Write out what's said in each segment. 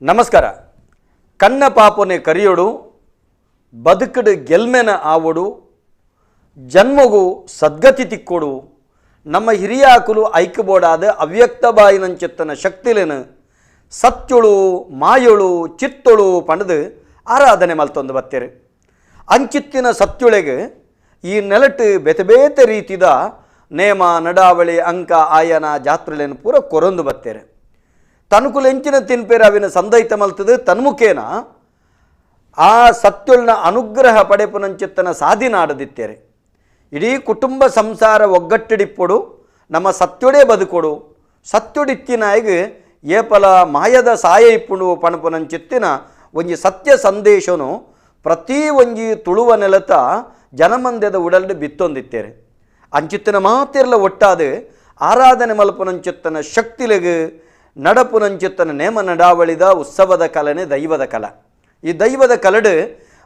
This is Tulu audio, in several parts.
ನಮಸ್ಕಾರ. ಕಣ್ಣ ಪಾಪನೆ ಕರಿಯೋಡು, ಬದುಕಡು ಗೆಲ್ಮೆನ ಆವಡು, ಜನ್ಮಗೂ ಸದ್ಗತಿ ತಿಕ್ಕೊಡು, ನಮ್ಮ ಹಿರಿಯಾಕುಲು ಐಕ್ಯಬೋಡಾದ ಅವ್ಯಕ್ತ ಬಾಯಿನಂಚಿತ್ತನ ಶಕ್ತಿಲೇನು ಸತ್ಯೊಳು ಮಾಯೊಳು ಚಿತ್ತೊಳು ಪಂಡದು ಆರಾಧನೆ ಮಲ್ತೊಂದು ಬತ್ತೇರು. ಅಂಚಿತ್ತಿನ ಸತ್ಯೊಳೆಗೆ ಈ ನೆಲಟ್ಟು ಬೇತೆ ಬೇತೆ ರೀತಿದ ನೇಮ ನಡಾವಳಿ ಅಂಕ ಆಯನ ಜಾತ್ರೆಲೇನು ಪೂರ ಕೊರೊಂದು ಬತ್ತೇರು. ತನುಕುಲು ಎಂಚಿನ ತಿನ್ಪೇರು ಅವಿನ ಸಂದೈತ ಮಲ್ತದು ತನ್ಮುಖೇನ ಆ ಸತ್ಯೊಳ್ನ ಅನುಗ್ರಹ ಪಡೆಪುನಂಚಿತ್ತನ ಸಾಧಿನಾಡದಿತ್ತೇರೆ. ಇಡೀ ಕುಟುಂಬ ಸಂಸಾರ ಒಗ್ಗಟ್ಟಿಡಿಪ್ಪೊಡು, ನಮ್ಮ ಸತ್ಯೊಡೇ ಬದುಕೊಡು, ಸತ್ಯೊಡಿತ್ತಿನಾಯಿಗ್ ಏಪಲ ಮಾಯದ ಸಾಯ ಇಪ್ಪುಂಡು ಪಣಪುನಂಚಿತ್ತಿನ ಒಂಜಿ ಸತ್ಯ ಸಂದೇಶನು ಪ್ರತಿ ಒಂಜಿ ತುಳುವ ನೆಲತ ಜನಮಂದ್ಯದ ಉಡಲ್ಡು ಬಿತ್ತೊಂದಿತ್ತೇರೆ. ಅಂಚಿತ್ತಿನ ಮಾತಿರ್ಲ ಒಟ್ಟಾದ ಆರಾಧನೆ ಮಲ್ಪುನಂಚಿತ್ತನ ಶಕ್ತಿಲೆಗ್ ನಡಪುನಂಚಿತ್ತನ ನೇಮ ನಡಾವಳಿದ ಉತ್ಸವದ ಕಲನೆ ದೈವದ ಕಲ. ಈ ದೈವದ ಕಲಡು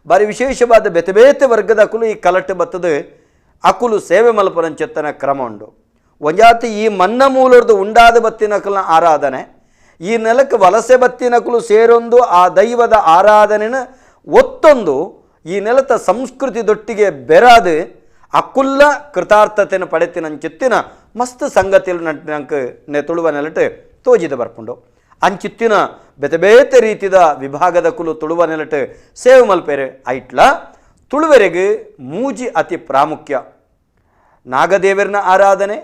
ಬಾರಿ ವಿಶೇಷವಾದ ಬೇತೆ ಬೇತೆ ವರ್ಗದ ಅಕುಲು ಈ ಕಲಟ್ಟು ಬತ್ತದು ಅಕುಲು ಸೇವೆ ಮಲ್ಪುನಂಚಿತ್ತನ ಕ್ರಮ ಉಂಡು. ಒಂಜಾತಿ ಈ ಮನ್ನ ಮೂಲರ್ದು ಉಂಡಾದ ಬತ್ತಿನಕುಲನ ಆರಾಧನೆ, ಈ ನೆಲಕ್ಕೆ ವಲಸೆ ಬತ್ತಿನಕುಲು ಸೇರೊಂದು ಆ ದೈವದ ಆರಾಧನೆನ ಒತ್ತೊಂದು ಈ ನೆಲದ ಸಂಸ್ಕೃತಿ ದೊಟ್ಟಿಗೆ ಬೆರಾದು ಅಕುಲ್ಲ ಕೃತಾರ್ಥತೆಯನ್ನು ಪಡೆತಿನಂಚಿತ್ತಿನ ಮಸ್ತ್ ಸಂಗತಿಲು ನಂಗೆ ತುಳುವ ನೆಲಟ್ಟು ತೋಜಿದ ಬರ್ಪುಂಡು. ಅಂಚಿತ್ತಿನ ಬೇತೆ ಬೇತೆ ರೀತಿದ ವಿಭಾಗದ ಕುಲು ತುಳುವ ನೆಲಟ್ಟು ಸೇವೆ ಮಲ್ಪೇರು. ಐಟ್ಲ ತುಳುವೆರೆಗೆ ಮೂಜಿ ಅತಿ ಪ್ರಾಮುಖ್ಯ: ನಾಗದೇವರನ ಆರಾಧನೆ,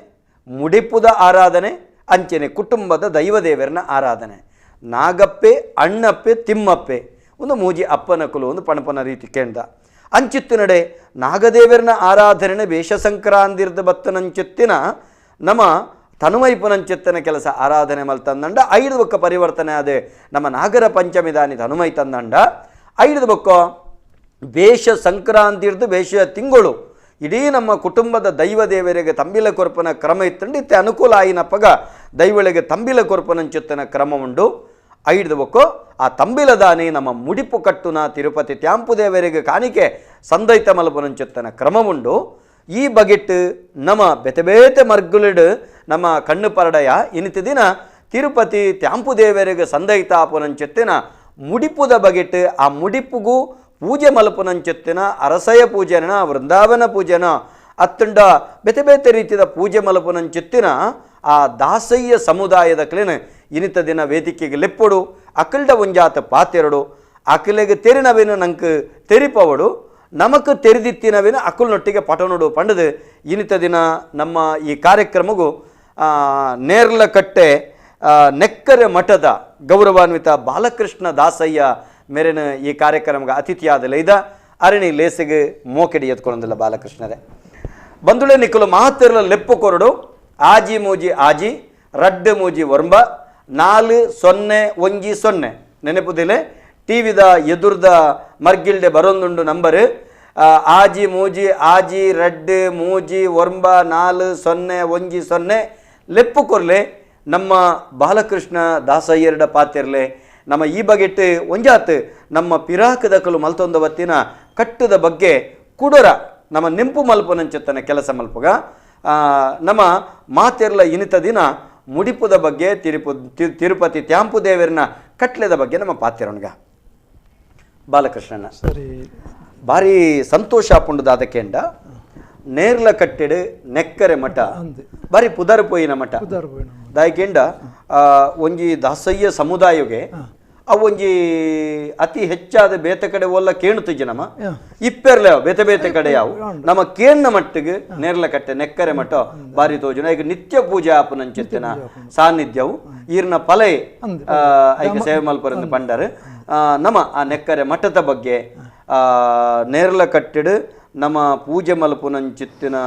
ಮುಡಿಪುದ ಆರಾಧನೆ, ಅಂಚನೆ ಕುಟುಂಬದ ದೈವದೇವರನ ಆರಾಧನೆ. ನಾಗಪ್ಪೆ, ಅಣ್ಣಪ್ಪೆ, ತಿಮ್ಮಪ್ಪೆ ಒಂದು ಮೂಜಿ ಅಪ್ಪನ ಕುಲು ಒಂದು ಪಣಪನ ರೀತಿ ಕೇಂದ್ರ. ಅಂಚಿತ್ತಿನಡೆ ನಾಗದೇವರನ ಆರಾಧನೆ ವೇಷ ಸಂಕ್ರಾಂತಿರ್ದ ಬತ್ತನಂಚಿತ್ತಿನ ನಮ್ಮ ತನುಮೈಪುನಂಚಿತ್ತನ ಕೆಲಸ ಆರಾಧನೆ ಮಲ್ತಂದಂಡ. ಐದು ಬೊಕ್ಕ ಪರಿವರ್ತನೆ ಆದ ನಮ್ಮ ನಾಗರ ಪಂಚಮಿ ದಾನಿ ತನುಮೈ ತಂದಂಡ. ಐದು ಬೊಕ್ಕ ವೇಷ ಸಂಕ್ರಾಂತಿರ್ದು ವೇಷ ತಿಂಗಳು ಇಡೀ ನಮ್ಮ ಕುಟುಂಬದ ದೈವ ದೇವರಿಗೆ ತಂಬಿಲ ಕೊರ್ಪನ ಕ್ರಮ ಇತ್ತಂಡು. ಇತ್ತೆ ಅನುಕೂಲ ಆಯಿನಪ್ಪಗ ದೈವಳಿಗೆ ತಂಬಿಲ ಕೊರ್ಪನಂಚಿತ್ತನ ಕ್ರಮ ಉಂಡು. ಐದು ಬೊಕ್ಕ ಆ ತಂಬಿಲದಾನಿ ನಮ್ಮ ಮುಡಿಪು ಕಟ್ಟುನ ತಿರುಪತಿ ತ್ಯಾಂಪು ದೇವರಿಗೆ ಕಾಣಿಕೆ ಸಂದೈತ ಮಲ್ಪುನಂಚಿತ್ತನ ಕ್ರಮ ಉಂಡು. ಈ ಬಗೆಟ್ ನಮ್ಮ ಬೇತೆ ಬೇತೆ ಮರ್ಗುಲಿಡು ನಮ್ಮ ಕಣ್ಣು ಪರಡಯ ಇನಿತ ದಿನ ತಿರುಪತಿ ತ್ಯಾಂಪು ದೇವರಿಗೆ ಸಂದೈತ ಆಪುನಂಚಿತ್ತಿನ ಮುಡಿಪುದ ಬಗೆಟ್ ಆ ಮುಡಿಪುಗೂ ಪೂಜೆ ಮಲ್ಪುನಂಚಿತ್ತಿನ ಅರಸಯ ಪೂಜೆನ, ವೃಂದಾವನ ಪೂಜೆನ, ಅತ್ತಂಡ ಬೇತೆ ಬೇತೆ ರೀತಿಯ ಪೂಜೆ ಮಲ್ಪುನಂಚಿತ್ತಿನ ಆ ದಾಸಯ್ಯ ಸಮುದಾಯದ ಕ್ಲೇನ ಇನಿತ ದಿನ ವೇದಿಕೆಗೆ ಲೆಪ್ಪೊಡು, ಅಕಲ್ಡ ಒಂಜಾತ ಪಾತೆರಡು, ಅಕಲೆಗೆ ತೆರಿನವೇನು ನಂಗೆ ತೆರಿಪವಡು, ನಮಕ್ ತೆರೆದಿತ್ತಿನವೇನು ಅಕುಲ್ನೊಟ್ಟಿಗೆ ಪಟನೋಡು ಪಂಡದು ಇನಿತ ದಿನ ನಮ್ಮ ಈ ಕಾರ್ಯಕ್ರಮಗೂ ನೇರ್ಲಕಟ್ಟೆ ನೆಕ್ಕರೆ ಮಠದ ಗೌರವಾನ್ವಿತ ಬಾಲಕೃಷ್ಣ ದಾಸಯ್ಯ ಮೇರೆನ ಈ ಕಾರ್ಯಕ್ರಮಕ್ಕೆ ಅತಿಥಿಯಾದ ಲೈದ ಅರಣಿ ಲೇಸಿಗೆ ಮೋಕೆಡಿ ಎತ್ಕೊಂಡಿಲ್ಲ ಬಾಲಕೃಷ್ಣರೇ. ಬಂದುಳೆ ನಿಕ್ಕಲು ಮಾತಿರಲ ಲೆಪ್ಪು ಕೊರಡು ಆಜಿ ಮೂಜಿ ಆಜಿ ರಡ್ಡು ಮೂಜಿ ಒರ್ಂಬ 4 0 1 0 ನೆನಪುದಿಲೆ. ಟಿವಿದ ಎದುರ್ದ ಮರ್ಗಿಲ್ಡೆ ಬರೊಂದುಂಡು ನಂಬರ್ ಆಜಿ ಮೂಜಿ ಆಜಿ ರಡ್ಡು ಮೂಜಿ ಒರ್ಂಬ 4 0 1 0 ಲೆಪ್ಪು ಕೊರ್ಲೆ ನಮ್ಮ ಬಾಲಕೃಷ್ಣ ದಾಸಯ್ಯರ್ಡ ಪಾತಿರ್ಲೆ. ನಮ್ಮ ಈ ಬಗೆಟ್ ಒಂಜಾತ್ ನಮ್ಮ ಪಿರಾಕದಕಲು ಮಲ್ತೊಂದ ವತ್ತಿನ ಕಟ್ಟದ ಬಗ್ಗೆ ಕುಡೊರ ನಮ್ಮ ನೆಂಪು ಮಲ್ಪನಂಚೆತ್ತನ ಕೆಲಸ ಮಲ್ಪುಗ ನಮ್ಮ ಮಾತೆರ್ಲ ಇನಿತ ದಿನ ಮುಡಿಪುದ ಬಗ್ಗೆ ತಿರುಪತಿ ತ್ಯಾಂಪು ದೇವರನ ಕಟ್ಲೆದ ಬಗ್ಗೆ ನಮ್ಮ ಪಾತಿರೋಣ್ಗ ಬಾಲಕೃಷ್ಣನ. ಸರಿ, ಭಾರಿ ಸಂತೋಷ ಪುಂಡುದಾದ ಕೇಂಡ ನೇರ್ಲ ಕಟ್ಟೆಡು ನೆಕ್ಕರೆ ಮಠ ಬಾರಿ ಪುದರ್ ಪೋಯಿನ ಮಠ ದಾಯಕೆಂಡ ಒಂಜಿ ದಾಸಯ್ಯ ಸಮುದಾಯಗೆ ಅವು ಒಂಜಿ ಅತಿ ಹೆಚ್ಚಾದ ಬೇತೆ ಕಡೆ ಒಲ್ಲ ಕೇಣುತ್ತಿಜ್ಜಿ ನಮ್ಮ ಇಪ್ಪೆರ್ಲೆ ಬೇತೆ ಬೇತೆ ಕಡೆ ಯಾವು ನಮ್ಮ ಕೇಣ್ಣ ಮಟ್ಟಿಗೆ ನೇರ್ಲ ಕಟ್ಟೆ ನೆಕ್ಕರೆ ಮಠ ಬಾರಿ ತೋಜುನ. ಈಗ ನಿತ್ಯ ಪೂಜೆ ಆಪುನಂಚಿತ್ತಿನ ಸಾನ್ನಿಧ್ಯವು ಈರ್ನ ಪಲೆ ಐಕ ಸೇವೆ ಮಲ್ಪರಂದು ಪಂಡರು. ನಮ್ಮ ಆ ನೆಕ್ಕರೆ ಮಠದ ಬಗ್ಗೆ ನೇರ್ಲ ಕಟ್ಟೆಡು ನಮ್ಮ ಪೂಜೆ ಮಲ್ಪುನಂಚಿತ್ತಿನ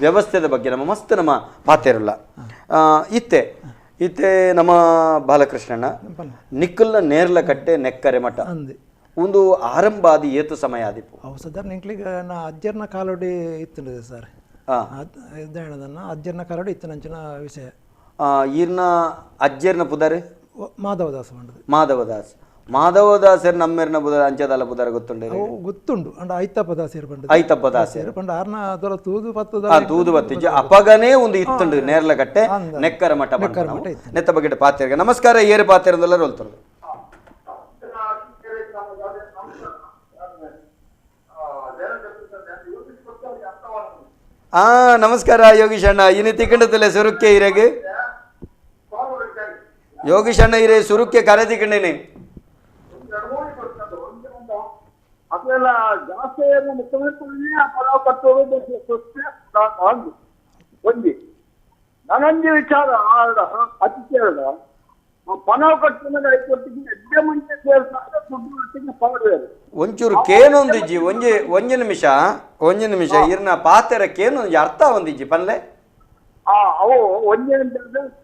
ವ್ಯವಸ್ಥೆದ ಬಗ್ಗೆ ನಮ್ಮ ಮಸ್ತ್ ನಮ್ಮ ಪಾತೆರಲ್ಲ. ಇತ್ತೆ ಇತ್ತೆ ನಮ್ಮ ಬಾಲಕೃಷ್ಣಣ್ಣ ನಿಕ್ಕಲ್ನ ನೇರ್ಲ ಕಟ್ಟೆ ನೆಕ್ಕರೆ ಮಠ ಒಂದು ಆರಂಭ ಆದಿ ಏತು ಸಮಯ ಆದಿಪ್ಪು? ಅವು ಸಾಧಾರಣ ಎಂಕ್ಲಿಗ ನಾ ಅಜ್ಜರ್ನ ಕಾಲೋಡಿ ಇತ್ತುಂಡದೆ ಸರ್. ಅಜ್ಜರ್ನ ಕಾಲೋಡಿ ಇತ್ತನಂಚಿನ ವಿಷಯ. ಈರ್ನ ಅಜ್ಜರ್ನ ಪುದಾರು ಮಾಧವದಾಸ. ಮಾಧವದಾಸ್ ಮಾಧವದಾಸರ್ ನಮ್ಮೆರ್ನ ಬುದಾರ ಅಂಚದಲ್ಲ ಬುದಾರ ಗೊತ್ತುಂಡು? ಗೊತ್ತುಂಡು. ಅಂಡ ಐತಪ್ಪ ದಾಸರು ಪಂಡ ಐತಪ್ಪ ದಾಸರು ಪಂಡ ಆರ್ನ ಅದರ ತೂದು ಪತ್ತು ತೂದು ಬತ್ತಿಜ್ಜಿ ಅಪಗನೇ ಒಂದು ಇತ್ತುಂಡು ನೇರ್ಲಕಟ್ಟೆ ನೆಕ್ಕರ ಮಠ ನೆತ್ತ ಬಗ್ಗೆ ಪಾತಿರ್ಗ. ನಮಸ್ಕಾರ, ಏರು ಪಾತಿರದಲ್ಲ ರೋಲ್ತರು. ನಮಸ್ಕಾರ ಯೋಗೀಶ್ ಅಣ್ಣ. ಇನಿ ತಿಕ್ಕಂಡತಲೆ ಸುರುಕ್ಕೆ ಇರಗೆ ಯೋಗೀಶ್ ಅಣ್ಣ ಇರೇ ಸುರುಕ್ಕೆ ಕರೆ ತಿಕ್ಕಂಡೇನೆ. ಅದೆಲ್ಲ ಜಾಸ್ತಿ ಮುಖ್ಯಮಂತ್ರಿ ಪಲಾವ್ ಕಟ್ಟೋದು ಒಂಜಿ ನನೊಂಜಿ ವಿಚಾರ ಅತಿಥಿ ಪಲಾವ್ ಕಟ್ಟುವ ಹೈಕೋರ್ಟಿಗೆ ಎಡ್ಡೆ ಮುಂಚೆ ಸೇರ್ಸಾಗ ದುಡ್ಡು ಪಾಡುವರು. ಒಂಚೂರು ಕೇನೊಂದಿಜ್ಜಿ ಒಂಜಿ ಒಂಜಿ ನಿಮಿಷ ಒಂಜಿ ನಿಮಿಷ ಇರ್ನ ಪಾತೆರ ಕೇನೊಂಜಿ ಅರ್ಥ ಒಂದಿಜ್ಜಿ ಪನ್ಲೆ. ಅವು ಒಂಜಿ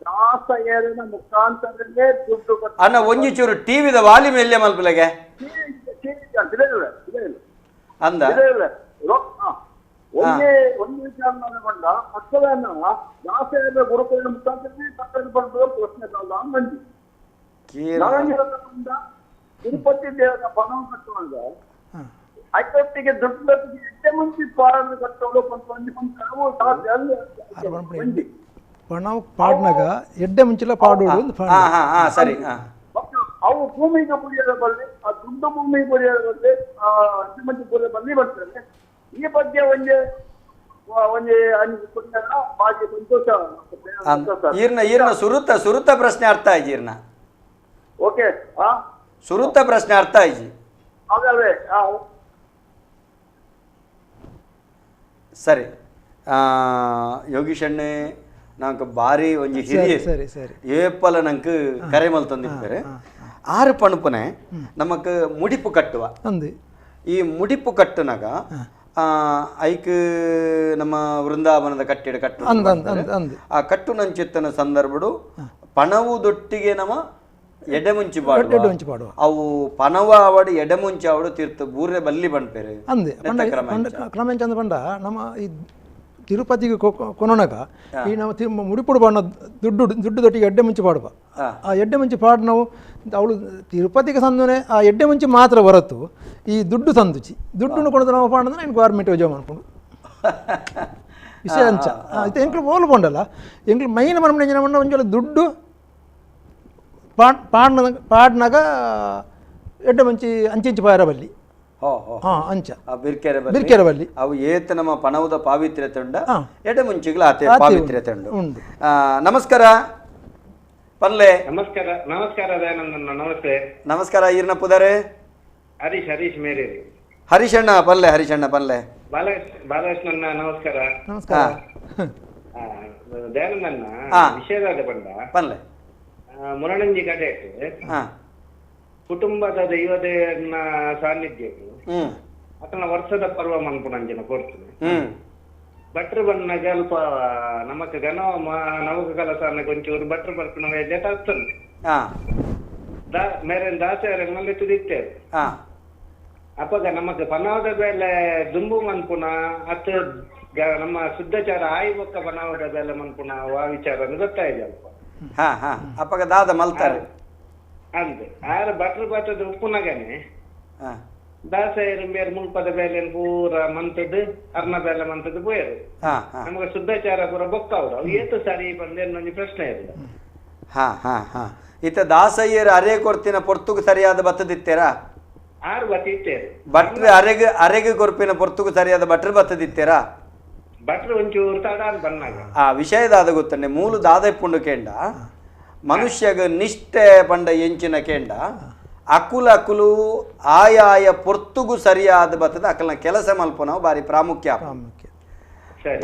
ದಾಸೆಯರಿನ ಮುಖಾಂತರಲ್ಲೇ ದುಡ್ಡು ಅಣ್ಣ ಒಂಜಿ ಚೂರು ಟಿವಿದ ವಾಲ್ಯೂಮ್ ಎಲ್ಲೇ ಮಲ್ಪಲೆಗೆ ಅಂದ ಒಂದೇ ಒಂದು ವಿಚಾರ ಬಂದ ಮಕ್ಕಳನ್ನ ದಾಸೆಯರ ಗುರುಕುಲ ಮುಖಾಂತರನೇ ಕಟ್ಟಲು ಬಂದ ಪ್ರಶ್ನೆ ಮಂಜಿ ಬಂದ ತಿರುಪತಿ ದೇವರ ಪಣವು ಕಟ್ಟುವಾಗ ಹೈಕೋರ್ಟಿಗೆ ದುಡ್ಡು ಎಷ್ಟೇ ಮುಂಚೆ ಪಾರನ್ನು ಕಟ್ಟೋದು ಪಣವು ಪಾಡ್ನಾಗ ಎಡ್ಡೆ ಮುಂಚೆಲ್ಲ ಪಾಡೋಡು. ಸರಿ, ಅವು ಭೂಮಿಗೆ ಪುರಿಯದ ಬರಲಿ, ಆ ದುಡ್ಡು ಭೂಮಿಗೆ ಪುರಿಯದ ಬರಲಿ, ಆ ಅಡ್ಡೆ ಮುಂಚೆ ಪುರಿಯ ಬರಲಿ ಬರ್ತದೆ. ಈ ಬಗ್ಗೆ ಒಂಜಿ ಒಂಜಿ ಬಾಜಿ ಸಂತೋಷ. ಈರ್ನ ಈರ್ನ ಸುರುತ ಸುರುತ ಪ್ರಶ್ನೆ ಅರ್ಥ ಆಯ್ತು ಈರ್ನ. ಓಕೆ, ಸುರುತ ಪ್ರಶ್ನೆ ಅರ್ಥ ಆಯ್ತು. ಅದೇ ಅದೇ ಸರಿ. ಯೋಗೀಶ್ ಅಣ್ಣೆ ನಂಗೆ ಬಾರಿ ಒಂಜಿ ಹಿರಿಯ ಸರಿ ಸರಿ ಏಪಲ ನಂಗೆ ಕರೆ ಮಲ್ತಂದಿದ್ದಾರೆ. ಆರು ಪಣಪನೆ ನಮಕ್ ಮುಡಿಪು ಕಟ್ಟುವ ಈ ಮುಡಿಪು ಕಟ್ಟುನಾಗ ಐಕ್ ನಮ್ಮ ವೃಂದಾವನದ ಕಟ್ಟಿಡ ಕಟ್ಟು ಆ ಕಟ್ಟು ನಂಚಿತ್ತನ ಸಂದರ್ಭಡು ಪಣವು ದೊಟ್ಟಿಗೆ ನಮ್ಮ ಎಡೆಮುಂಚಿ ಪಾಡುವ ಅವು ಪಣವ ಆವಡು ಎಡೆಮುಂಚಿ ಆವಡು ತೀರ್ಥ ಬೂರ್ರೆ ಬಲ್ಲಿ ಬಂಡ್ಪೇರು ಅಂದೆ ಕ್ರಮ ಎಂಚಂದ ಪಂಡ ನಮ್ಮ ಈ ತಿರುಪತಿಗೆ ಕೊನೊಣಗ ಈ ನಾವು ಮುಡಿಪುಡು ಪಾಡಿನ ದುಡ್ಡು ದುಡ್ಡು ದೊಟ್ಟಿಗೆ ಎಡ್ಡೆ ಮುಂಚೆ ಪಾಡುವ. ಆ ಎಡ್ಡೆ ಮುಂಚೆ ಪಾಡು ನಾವು ಅವಳು ತಿರುಪತಿಗೆ ಸಂದುನೆ ಆ ಎಡ್ಡೆ ಮುಂಚೆ ಮಾತ್ರ ಹೊರತು ಈ ದುಡ್ಡು ಸಂದುಚಿ ದುಡ್ಡು ಕೊಡೋದು ನಾವು ಪಾಡಂದ್ರೆ ಏನು ಗೌರ್ಮೆಂಟ್ ಉದ್ಯೋಗ ಮಾಡ್ಕೊಂಡು ವಿಷಯ ಅಂಚ ಇದು ಎಂಕ್ಲು ಓಲು ಪೋಂಡಲ್ಲ ಎಂಕ್ಲು ಮೈನ್ ಮನ ಮಣ್ಣ ಒಂಜೊಲ ದುಡ್ಡು ಪಾಡ್ನ ಪಾಡ್ನಾಗ ಎಡ್ಡೆ ಮುಂಚೆ ಅಂಚಿಂಚು ಪಾರ ಬಲ್ಲಿ ಅಂಚ ಬಿರ್ಕೆರೆ ಬಲ್ಲಿ ಅವು ಏತ ನಮ್ಮ ಪಣವುದ ಪಾವಿತ್ರ್ಯತೆ ಉಂಡ ಎಡೆ ಮುಂಚಿಗಳ ಆತೆ ಪಾವಿತ್ರ್ಯತೆ ಉಂಡು. ನಮಸ್ಕಾರ ಪನ್ಲೆ. ನಮಸ್ಕಾರ ನಮಸ್ಕಾರ ದಯಾನಂದಣ್ಣ. ನಮಸ್ತೆ ನಮಸ್ಕಾರ. ಈರ್ನ ಪುದಾರೆ ಹರೀಶ್ ಹರೀಶ್ ಮೇರಿ ಹರೀಶಣ್ಣ ಪಲ್ಲೆ ಹರೀಶಣ್ಣ ಪಲ್ಲೆ. ಬಾಲಕೃಷ್ಣಣ್ಣ ನಮಸ್ಕಾರ. ನಮಸ್ಕಾರ ದಯಾನಂದಣ್ಣ. ವಿಷಯದಾದ ಪಂಡ ಪನ್ಲೆ ಮುರಣಂಜಿ ಕಡೆ ಕುಟುಂಬದ ದೈವದ ಸಾನ್ನಿಧ್ಯ ಆತನ ವರ್ಷದ ಪರ್ವ ಮನ್ಪುನಂಜಿನ ಕೊಡ್ತೀನಿ ಭಟ್ರು ಬಣ್ಣಗ ಅಲ್ಪ ನಮಕ್ ಗನ ನಮಕ ಕಲಸಾನ ಕೊಂಚೂರು ಭಟ್ರು ಬರ್ಪಿನ ವೈದ್ಯ ತರ್ತದೆ ಮೇರೆ ದಾಸೆಯರೆಲ್ಲ ತುದಿತ್ತೇವೆ. ಅಪ್ಪಗ ನಮಕ್ ಪನಾವದ ಬೇಲೆ ದುಂಬು ಮನ್ಪುನ ಅತ್ ನಮ್ಮ ಶುದ್ಧಚಾರ ಆಯಿ ಬೊಕ್ಕ ಪನಾವದ ಬೇಲೆ ಮನ್ಪುನ ಆ ವಿಚಾರ ಗೊತ್ತಾಯ್ತು ಅಲ್ಪ. ಅಪ್ಪಗ ದಾದ ಮಲ್ತಾರೆ ಅಂದೆ ಆರ ಭಟ್ರು ಬರ್ತದ ಉಪ್ಪುನಗನೆ ದಾಸೆಯರು ಬೇರೆ ಮುಲ್ಪದ ಬೇಲೆ ಪೂರ ಮಂತದ್ದು ಅರ್ನ ಬೇಲೆ ಮಂತದ್ದು ಪೋಯರು ನಮಗೆ ಶುದ್ಧಾಚಾರ ಪೂರ ಬೊಕ್ಕ ಅವರು ಅವು ಏತು ಸರಿ ಬಂದೆ ಅನ್ನೊಂದು ಪ್ರಶ್ನೆ ಇಲ್ಲ. ಹಾ ಹಾ ಹಾ ಇತ್ತ ದಾಸಯ್ಯರು ಅರೆ ಕೊರ್ತಿನ ಪೊರ್ತುಗು ಸರಿಯಾದ ಬತ್ತದಿತ್ತೀರಾ? ಆರು ಬತ್ತಿತ್ತೇರು ಭಟ್ರು ಅರೆಗೆ ಅರೆಗೆ ಕೊರ್ಪಿನ ಪೊರ್ತುಗು ಸರಿಯಾದ ಭಟ್ರು ಬತ್ತದಿತ್ತೀರಾ? ಭಟ್ರು ಒಂಚೂರು ತಡ ಬನ್ನಾಗ ಆ ವಿಷಯದಾದ ಗೊತ್ತಂಡೆ ಮೂಲು ದಾದೆಪ್ಪುಂಡು ಕೇಂಡ ಮನುಷ್ಯಗ ನಿಷ್ಠೆ ಪಂಡ ಎಂಚಿನ ಕೇಂಡ ಅಕುಲ ಅಕುಲು ಆಯಾಯ ಪೊರ್ತುಗು ಸರಿಯಾದ ಬತ್ತದ ಅಕಲ್ನ ಕೆಲಸ ಮಲ್ಪನವು ಬಾರಿ ಪ್ರಾಮುಖ್ಯ.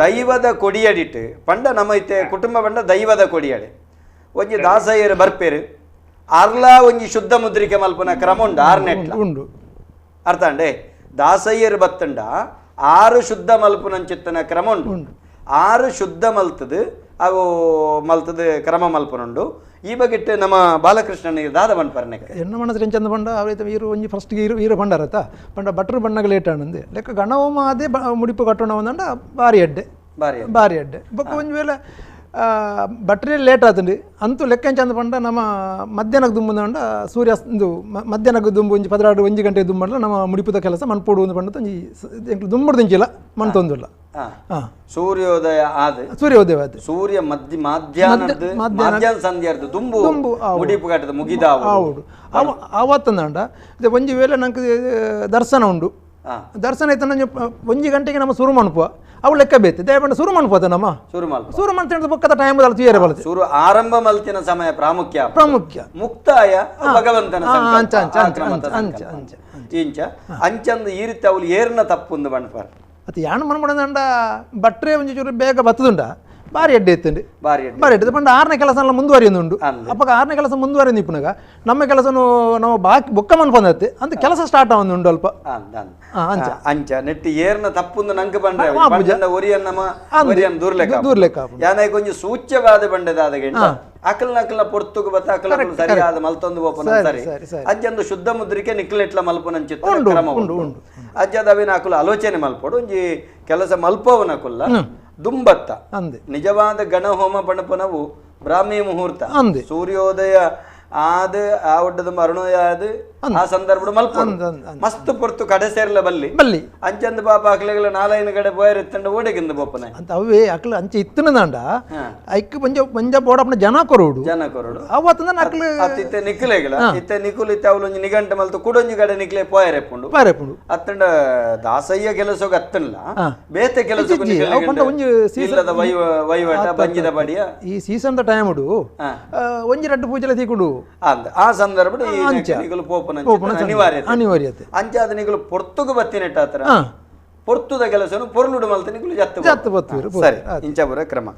ದೈವದ ಕೊಡಿಯಡಿಟ್ಟು ಪಂಡ ನಮ್ಮ ಇತ್ತೆ ಕುಟುಂಬ ಪಂಡ ದೈವದ ಕೊಡಿಯಡೆ ಒಂಜಿ ದಾಸಯ್ಯರು ಬರ್ಪೇರು ಅರ್ಲಾ ಒಂಜಿ ಶುದ್ಧ ಮುದ್ರಿಕೆ ಮಲ್ಪನ ಕ್ರಮ ಉಂಡು ಆರ್ನೆಟ್ಲ ಉಂಡು ಅರ್ಥ ಅಂಡೆ ದಾಸಯ್ಯರು ಬತ್ತಂಡ ಆರು ಶುದ್ಧ ಮಲ್ಪುನಂಚಿತ್ತನ ಕ್ರಮ ಉಂಡು ಆರು ಶುದ್ಧ ಮಲ್ತದು ಅವು ಮಲ್ತದ ಕ್ರಮ ಮಲ್ಪನುಂಡು. ಈ ಬಗ್ಗೆ ನಮ್ಮ ಬಾಲಕೃಷ್ಣನ ದಾದ ಬಂಡ್ಪರ್ನೆ ಎಣ್ಣ ಮನಸ್ಸು ಎಂಚಂದ ಬಂಡ ಅವೈತೆ ಈರು ಒಂಜಿ ಫಸ್ಟ್ ಈರು ಈರು ಬಂಡಾರತ್ತ ಪಂಡ ಭಟ್ರು ಬಣ್ಣಗ ಲೇಟ್ ಆನಂದೆ ಲೆಕ್ಕ ಗಣವಮ ಅದೇ ಮುಡಿಪು ಕಟ್ಟೋಣ ಒಂದಂಡ ಭಾರಿ ಅಡ್ಡೆ ಭಾರಿ ಭಾರಿ ಅಡ್ಡೆ ಬೊಕ್ಕ ಒಂಜಿ ವೇಳೆ ಭಟ್ರೇ ಲೇಟ್ ಆತಂಡು ಅಂತೂ ಲೆಕ್ಕ ಎಂಚಂದ ಪಂಡ ನಮ್ಮ ಮಧ್ಯಾಹ್ನಕ್ಕೆ ದುಂಬುಂದ ಸೂರ್ಯಾಸ್ತ ಮಧ್ಯಾಹ್ನಕ್ಕೆ ದುಂಬು ಒಂಜಿ 12 1 ಗಂಟೆ ದುಂಬಂಡ ನಮ್ಮ ಮುಡಿಪುದ ಕೆಲಸ ಮನ್ಪೋಡು ಒಂದು ಪಂಡ ಒಂಜಿ ದುಂಬುಡು ದಿಂಚಿಲ್ಲ ಮಣ್ ತೊಂದಿಲ್ಲ. ಸೂರ್ಯೋದಯ ಆದ ಸೂರ್ಯೋದಯ ಆದ ಸೂರ್ಯ ಮಧ್ಯ ಮಧ್ಯಾಹ್ನದ ಮಧ್ಯಾಹ್ನ ಸಂಧ್ಯಾರ್ದ ದುಂಬು ದುಂಬು ಮುಡಿಪು ಕಟ್ಟದ ಮುಗಿದಾವು ಹೌದು ಆವತ್ತಂದಾಂಡ ಇದು ಒಂಜಿ ವೇಳೆ ನಂಗೆ ದರ್ಶನ ಉಂಡು ದರ್ಶನ ಇತ್ತು ಒಂಜಿ ಗಂಟೆಗೆ ನಮ್ಮ ಶುರು ಮನ್ಪುವ ಅವು ಲೆಕ್ಕ ಬೇತೆ ದೇವಣ್ಣ ಶುರು ಮನ್ಪೋತ ನಮ್ಮ ಶುರು ಮನ್ತ ಬೊಕ್ಕದ ಟೈಮ್ ದಲ್ಲಿ ಬಲತೆ ಶುರು ಆರಂಭ ಮಲ್ತಿನ ಸಮಯ ಪ್ರಾಮುಖ್ಯ ಪ್ರಾಮುಖ್ಯ ಮುಕ್ತಾಯ ಭಗವಂತನ ಅಂಚ ಅಂಚ ಅಂಚ ಅಂಚ ಇಂಚ ಅಂಚಂದು ಈ ರೀತಿ ಅವಳು ಏರ್ನ ತಪ್ಪುಂದು ಬಣ್ಪಾರ್ ಅದು ಯಾಣ ಮನ್ಪಡಂಡ ಬಟ್ರೆ ಒಂಜಿ ಚೂರು ಬೇಗ ಬತ್ತದುಂಡ ಬಾರಿ ಎಡ್ಡೆ ಇತ್ತುಂಡು ಬಾರಿ ಬಾರಿ ಎಡ್ಡೆ ಪಂಡ ಆರನೇ ಕೆಲಸ ಎಲ್ಲ ಮುಂದುವರಿಯೊಂದುಂಡು ಅಪ್ಪಗ ಆರನೇ ಕೆಲಸ ಮುಂದುವರಿಯೊಂದು ಇಪ್ಪುನಗ ನಮ್ಮ ಕೆಲಸನು ನಾವು ಬಾಕಿ ಬೊಕ್ಕ ಮನ್ಪಂದತ್ತೆ ಅಂತ ಕೆಲಸ ಸ್ಟಾರ್ಟ್ ಆವೊಂದುಂಡು ಅಲ್ಪ ಅಂಚ ಅಂಚ ನೆಟ್ಟಿ ಏರ್ನ ತಪ್ಪುಂದು ನಂಗೆ ಬಂದ್ರೆ ಒರಿಯನ್ ನಮ್ಮ ಒರಿಯನ್ ದೂರ್ಲೆಕ್ಕ ದೂರ್ಲೆಕ್ಕ ಯಾನ ಕೊಂಚ ಸೂಚ್ಯವಾದ ಬಂಡೆದಾದ ಗೆಂಡ ಅಕಲ್ ನಕಲ್ನ ಪೊರ್ತುಗು ಬತ್ತ ಅಕಲ್ ಸರಿಯಾದ ಮಲ್ತೊಂದು ಬೋಪನ ಸರಿ ಅಜ್ಜಂದು ಶುದ್ಧ ಮುದ್ರಿಕೆ ನಿಕ್ಲೆಟ್ಲ ಮಲ್ಪನಂಚಿತ್ತ ಕ್ರಮ ಉಂಡು ಅಜ್ಜದವಿನ ಅಕುಲು ಆಲೋಚನೆ ಮಲ್ಪೊಡು ಒಂಜಿ ಕೆಲಸ ಮಲ್ಪವನ ಕುಲ್ಲ ದುಂಬತ್ತ ನಿಜವಾದ ಗಣಹೋಮ ಪಣಪನವು ಬ್ರಾಹ್ಮಿ ಮುಹೂರ್ತ ಸೂರ್ಯೋದಯ ಆದ ಆ ಒಡ್ಡದ ಅರುಣೋದಯ ಆದ ಆ ಸಂದರ್ಭ ಮಲ್ಪ ಮಸ್ತ್ ಪೊರ್ತು ಕಡೆ ಸೇರ್ಲ ಬಲ್ಲಿ ಬಲ್ಲಿ ಅಂಚಂದ ಪಾಪ ಅಕ್ಲೆಗಳ ನಾಲೈನ ಕಡೆ ಬೋಯರ್ ಇತ್ತಂಡ ಓಡೆಗಿಂದ ಬೋಪನ ಅಂತ ಅವೇ ಅಕ್ಲ ಅಂಚೆ ಇತ್ತನದಾಂಡ ಐಕ್ ಪಂಜ ಪಂಜ ಬೋಡಪ್ಪನ ಜನ ಕೊರೋಡು ಜನ ಕೊರೋಡು ಅವತ್ತಂದ ಅಕ್ಲು ಇತ್ತೆ ನಿಕ್ಲೆಗಳ ಇತ್ತೆ ನಿಕುಲು ಇತ್ತೆ ಅವಲೊಂಜಿ ನಿಗಂಟ ಮಲ್ತು ಕುಡೊಂಜಿ ಕಡೆ ನಿಕ್ಲೆ ಪೋಯರೆಪ್ಪುಂಡು ಪೋಯರೆಪ್ಪುಂಡು ಅತ್ತಂಡ ದಾಸಯ್ಯ ಕೆಲಸಗ್ ಅತ್ತನ್ಲ ಬೇತೆ ಕೆಲಸ ಇಲ್ಲದ ವೈವಟ ಬಂಜಿದ ಬಡಿಯ ಈ season the time ಒಂಜಿ ರಡ್ಡು ಪೂಜೆಲ ತೀಕುಂಡು ಆ ಸಂದರ್ಭ ನಿಕುಲು ಪೋಪನ ಅನಿವಾರ್ಯತೆ ಅನಿವಾರ್ಯತೆ ಅಂಚಾದ ನಿಕುಲು ಪೊರ್ತುಗು ಬತ್ತಿನೆಟ್ಟ ಆತರ ಪೊರ್ತುದ ಕೆಲಸನು ಪೊರ್ಲುಡು ಮಲ್ತ ನಿಕುಲು ಜತ್ತು ಜತ್ತು ಬತ್ತುರು ಸರಿ ಇಂಚಾಪುರ ಕ್ರಮ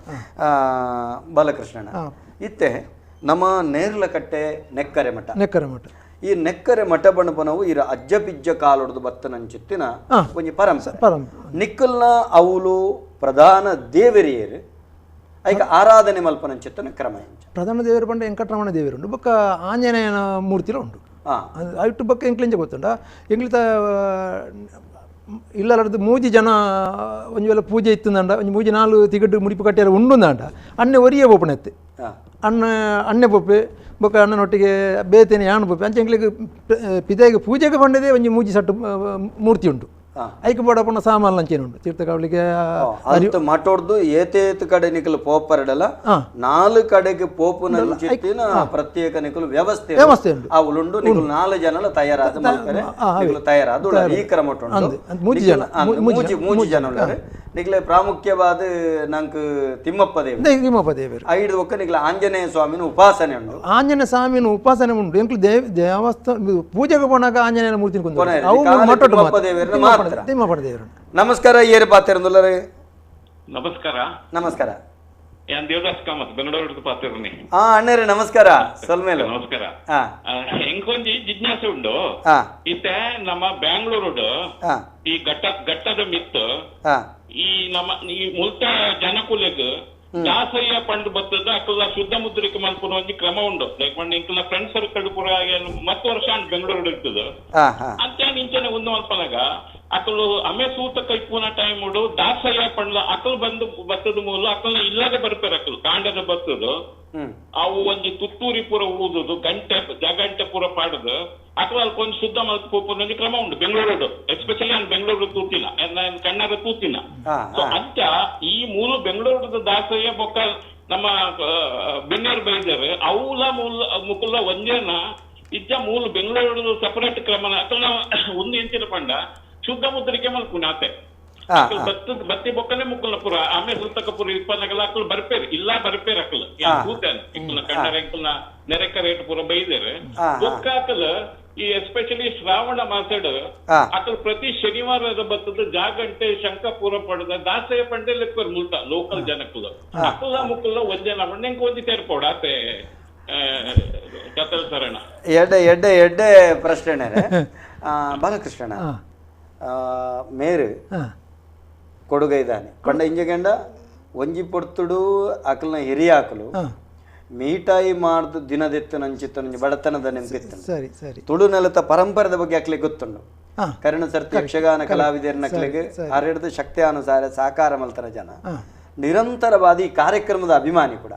ಬಾಲಕೃಷ್ಣನ ಇತ್ತೆ ನಮ್ಮ ನೇರ್ಲಕಟ್ಟೆ ನೆಕ್ಕರೆ ಮಠ ನೆಕ್ಕರೆ ಮಠ ಈ ನೆಕ್ಕರೆ ಮಠ ಬಣಪನವು ಇರ ಅಜ್ಜ ಪಿಜ್ಜ ಕಾಲೊಡ್ದು ಬತ್ತನಂಚಿತ್ತಿನ ಒಂಜಿ ಪರಂಪರೆ ನಿಕ್ಕಲ್ನ ಅವಲು ಪ್ರಧಾನ ದೇವರಿಯರು ಐಕ ಆರಾಧನೆ ಮಲ್ಪನಂಚಿತ್ತನ ಕ್ರಮ ಪ್ರಧಾನ ದೇವರು ಪಂಡ ವೆಂಕಟರಮಣ ದೇವರು ಉಂಡು ಬೊಕ್ಕ ಆಂಜನೇಯನ ಮೂರ್ತಿಲು ಉಂಡು ಅಯಿಟ್ಟು ಬೊಕ್ಕ ಎಂಕ್ಲಿಂಚ ಗೊತ್ತುಂಡ ಎಂಕ್ಲಿತ ಇಲ್ಲಲಾರ್ದು ಮೂಜಿ ಜನ ಒಂಜಿ ವೇಳೆ ಪೂಜೆ ಇತ್ತುಂದಂಡ ಒಂಜಿ ಮೂಜಿ ನಾಲು ತಿಗಡ್ಡು ಮುಡಿಪು ಕಟ್ಟಿಯಾರ ಉಂಡುಂದಾಂಡ ಅಣ್ಣೆ ಒರಿಯೇ ಪೋಪಣೆತ್ತೆ ಅಣ್ಣ ಅಣ್ಣೆ ಪೋಪೆ ಬೊಕ್ಕ ಅಣ್ಣನೊಟ್ಟಿಗೆ ಬೇತೇನೆ ಯಾಣು ಪೋಪೆ ಅಂಚೆ ಎಂಕ್ಲಿಗೆ ಪಿದಾಯಿಗೆ ಪೂಜೆಗೆ ಬಂಡದೆ ಒಂಜಿ ಮೂಜಿ ಸಟ್ಟು ಮೂರ್ತಿ ಉಂಟು ಐಕ್ ಬೋಡಪುನ ಸಾಮಾನು ಅಂಚೇನು ಉಂಟು ತೀರ್ಥಕಾವಳಿಗೆ ಅಲ್ತು ಮಠೊಡ್ದು ಏತೇತು ಕಡೆ ನಿಕಲು ಪೋಪರಡಲ ನಾಲು ಕಡೆಗೆ ಪೋಪುನಂಚಿತ್ತಿನ ಪ್ರತ್ಯೇಕ ನಿಕಲು ವ್ಯವಸ್ಥೆ ವ್ಯವಸ್ಥೆ ಉಂಟು ಆ ಉಂಡು ನಿಕಲು ನಾಲು ಜನಲ ತಯಾರಾದ ಮಲ್ಪರೆ ನಿಕಲು ತಯಾರಾದ ಈ ಕ್ರಮ ಉಂಟು ಮೂಜಿ ಜನ ಮೂಜಿ ಮೂಜಿ ಜನ ಉಳ್ಳಾರು ನಿಕ್ಲೆ ಪ್ರಾಮುಖ್ಯವಾದ ನಂಕ್ ತಿಮ್ಮಪ್ಪ ದೇವರು ತಿಮ್ಮಪ್ಪ ದೇವರು ಐದು ಒಕ್ಕ ನಿಕ್ಲೆ ಆಂಜನೇಯ ಸ್ವಾಮಿನ ಉಪಾಸನೆ ಉಂಟು ಆಂಜನೇಯ ಸ್ವಾಮಿನ ಉಪಾಸನೆ ಉಂಟು ಎಂಕ್ಲು ದೇವಸ್ಥಾನ ಪೂಜೆಗೆ ಪೋನಾಗ ಆಂಜನೇಯನ ಮೂರ್ತಿ ತಿಮ್ಮಪ್ಪ ದೇವರನ್ನ ಮಾತ್ರ ತಿಮ್ಮಪ್ಪ ದೇವರು. ನಮಸ್ಕಾರ ಏರು ಪಾತಿರಂದುಲ್ಲರೆ. ನಮಸ್ಕಾರ ನಮಸ್ಕಾರ. ಯಾನ್ ದೇವದಾಸ್ ಕಾಮತ್ ಬೆಂಗಳೂರು ಪಾತಿರ್ನಿ. ಆ ಅಣ್ಣರೇ ನಮಸ್ಕಾರ. ಸೊಲ್ಮೇಲು ನಮಸ್ಕಾರ. ಎಂಕೊಂಜಿ ಜಿಜ್ಞಾಸೆ ಉಂಡು. ಇತ್ತೆ ನಮ್ಮ ಬ್ಯಾಂಗ್ಳೂರು ಈ ಘಟ್ಟದ ಮಿತ್ತು ಈ ನಮ್ಮ ಈ ಮುಲ್ತ ಜನಕುಲೆಗ್ ದಾಸಯ್ಯ ಪಂಡ್ ಬತ್ತದ ಅಕುಲ ಶುದ್ಧ ಮುದ್ರಿಕೆ ಮಲ್ಪುನ ಒಂಜಿ ಕ್ರಮ ಉಂಡು. ಲೈಕ್ ಪಂಡ ಇಂಕಲ್ನ ಫ್ರೆಂಡ್ ಸರ್ಕಲ್ ಪೂರ ಮತ್ತ ವರ್ಷ ಬೆಂಗಳೂರು ಇರ್ತದ ಅಂತ ಇಂಚನೆ ಒಂದು ಮಲ್ಪನಾಗ ಅಕಲು ಅಮೆ ಸೂತ ಕೈಪೂನ ಟೈಮ್ ಉಡು ದಾಸಯ್ಯ ಪಂಡ್ಲ ಅಕಲ್ ಬಂದು ಬತ್ತದ ಮೂಲ ಅಕಲ್ನ ಇಲ್ಲದೆ ಬರ್ಪೇರು ಅಕಲ್ ಕಾಂಡದ ಬತ್ತದ ಅವು ಒಂಜಿ ತುತ್ತೂರಿ ಪೂರ ಊದುದು ಗಂಟೆ ಜಗಂಟೆ ಪೂರ ಪಾಡುದು ಅಕಲ್ ಅಲ್ಪ ಒಂದು ಶುದ್ಧ ಮಲ್ಪುನ ಒಂಜಿ ಕ್ರಮ ಉಂಟು ಬೆಂಗಳೂರು. ಎಸ್ಪೆಷಲಿ ನಾನು ಬೆಂಗಳೂರು ತೂತಿನ ಕಣ್ಣಾರ ತೂತಿನ. ಸೊ ಅಂತ ಈ ಮೂಲ ಬೆಂಗಳೂರದ ದಾಸಯ್ಯ ಬೊಕ್ಕ ನಮ್ಮ ಬಿನ್ನೇರು ಬೈದರು ಅವುಲ ಮೂಲ ಮುಕುಲ ಒಂಜೇನ ಇಜ್ಜ ಮೂಲ ಬೆಂಗಳೂರು ಸಪರೇಟ್ ಕ್ರಮ ಅಕಲ್ ನಾವು ಒಂದು ಎಂಚಿನ ಪಂಡ ಶುದ್ಧ ಮುದ್ರಿಕೆ ಮಲ್ಪುನ ಆತೆ ಬತ್ತಿ ಬೊಕ್ಕನೆ ಮುಕ್ಕಲ್ನ ಪುರ ಆಮೇಲೆ ಸುತ್ತಕ ಪುರ ಇಪ್ಪನಗಲ ಅಕ್ಕಲು ಬರ್ಪೇರು ಇಲ್ಲ ಬರ್ಪೇರು ಅಕ್ಕಲು ಕೂತೇನೆ ಇಂಕಲ್ನ ಕಣ್ಣರ ಇಂಕಲ್ನ ನೆರೆಕ ರೇಟ್ ಪೂರ ಬೈದೇರು ಬೊಕ್ಕ ಅಕಲ್ ಈ ಎಸ್ಪೆಷಲಿ ಶ್ರಾವಣ ಮಾಸಡ್ ಅಕಲ್ ಪ್ರತಿ ಶನಿವಾರದ ಬತ್ತದ ಜಾಗಂಟೆ ಶಂಕ ಪೂರ ಪಡೆದ ದಾಸಯ್ಯ ಪಂಡೆ ಲೆಕ್ಕರ್ ಮುಲ್ತ ಲೋಕಲ್ ಜನಕ್ಕಲು ಅಕುಲ ಮುಕ್ಕುಲ ಒಂಜನ ಒಂಜೆಂಕ ಒಂಜಿ ತೇರ್ಪೋಡು ಆತೆ ಕತಲ್ ಸರಣ. ಎಡ್ಡೆ ಎಡ್ಡೆ ಎಡ್ಡೆ ಪ್ರಶ್ನೆ ಬಾಲಕೃಷ್ಣನ ಮೇರು ಕೊಡುಗೈದಾನೆ ಪಂಡ ಇಂಜಗಂಡ ಒಂಜಿ ಪೊರ್ತುಡು ಅಕಲ್ನ ಹಿರಿಯಾಕಲು ಮೀಟಾಯಿ ಮಾಡ್ದು ದಿನದೆತ್ತು ನಂಚಿತ್ತು ಬಡತನದ ನೆನಪಿತ್ತು. ಸರಿ ಸರಿ. ತುಳು ನೆಲದ ಪರಂಪರೆದ ಬಗ್ಗೆ ಅಕ್ಲಿಗೆ ಗೊತ್ತುಂಡು. ಕರ್ಣ ಸರ್ತಿ ಯಕ್ಷಗಾನ ಕಲಾವಿದರನಕ್ಲಿಗೆ ಹರಡ್ದು ಶಕ್ತಿ ಅನುಸಾರ ಸಾಕಾರ ಮಲ್ತರ ಜನ ನಿರಂತರವಾದ ಈ ಕಾರ್ಯಕ್ರಮದ ಅಭಿಮಾನಿ ಕೂಡ.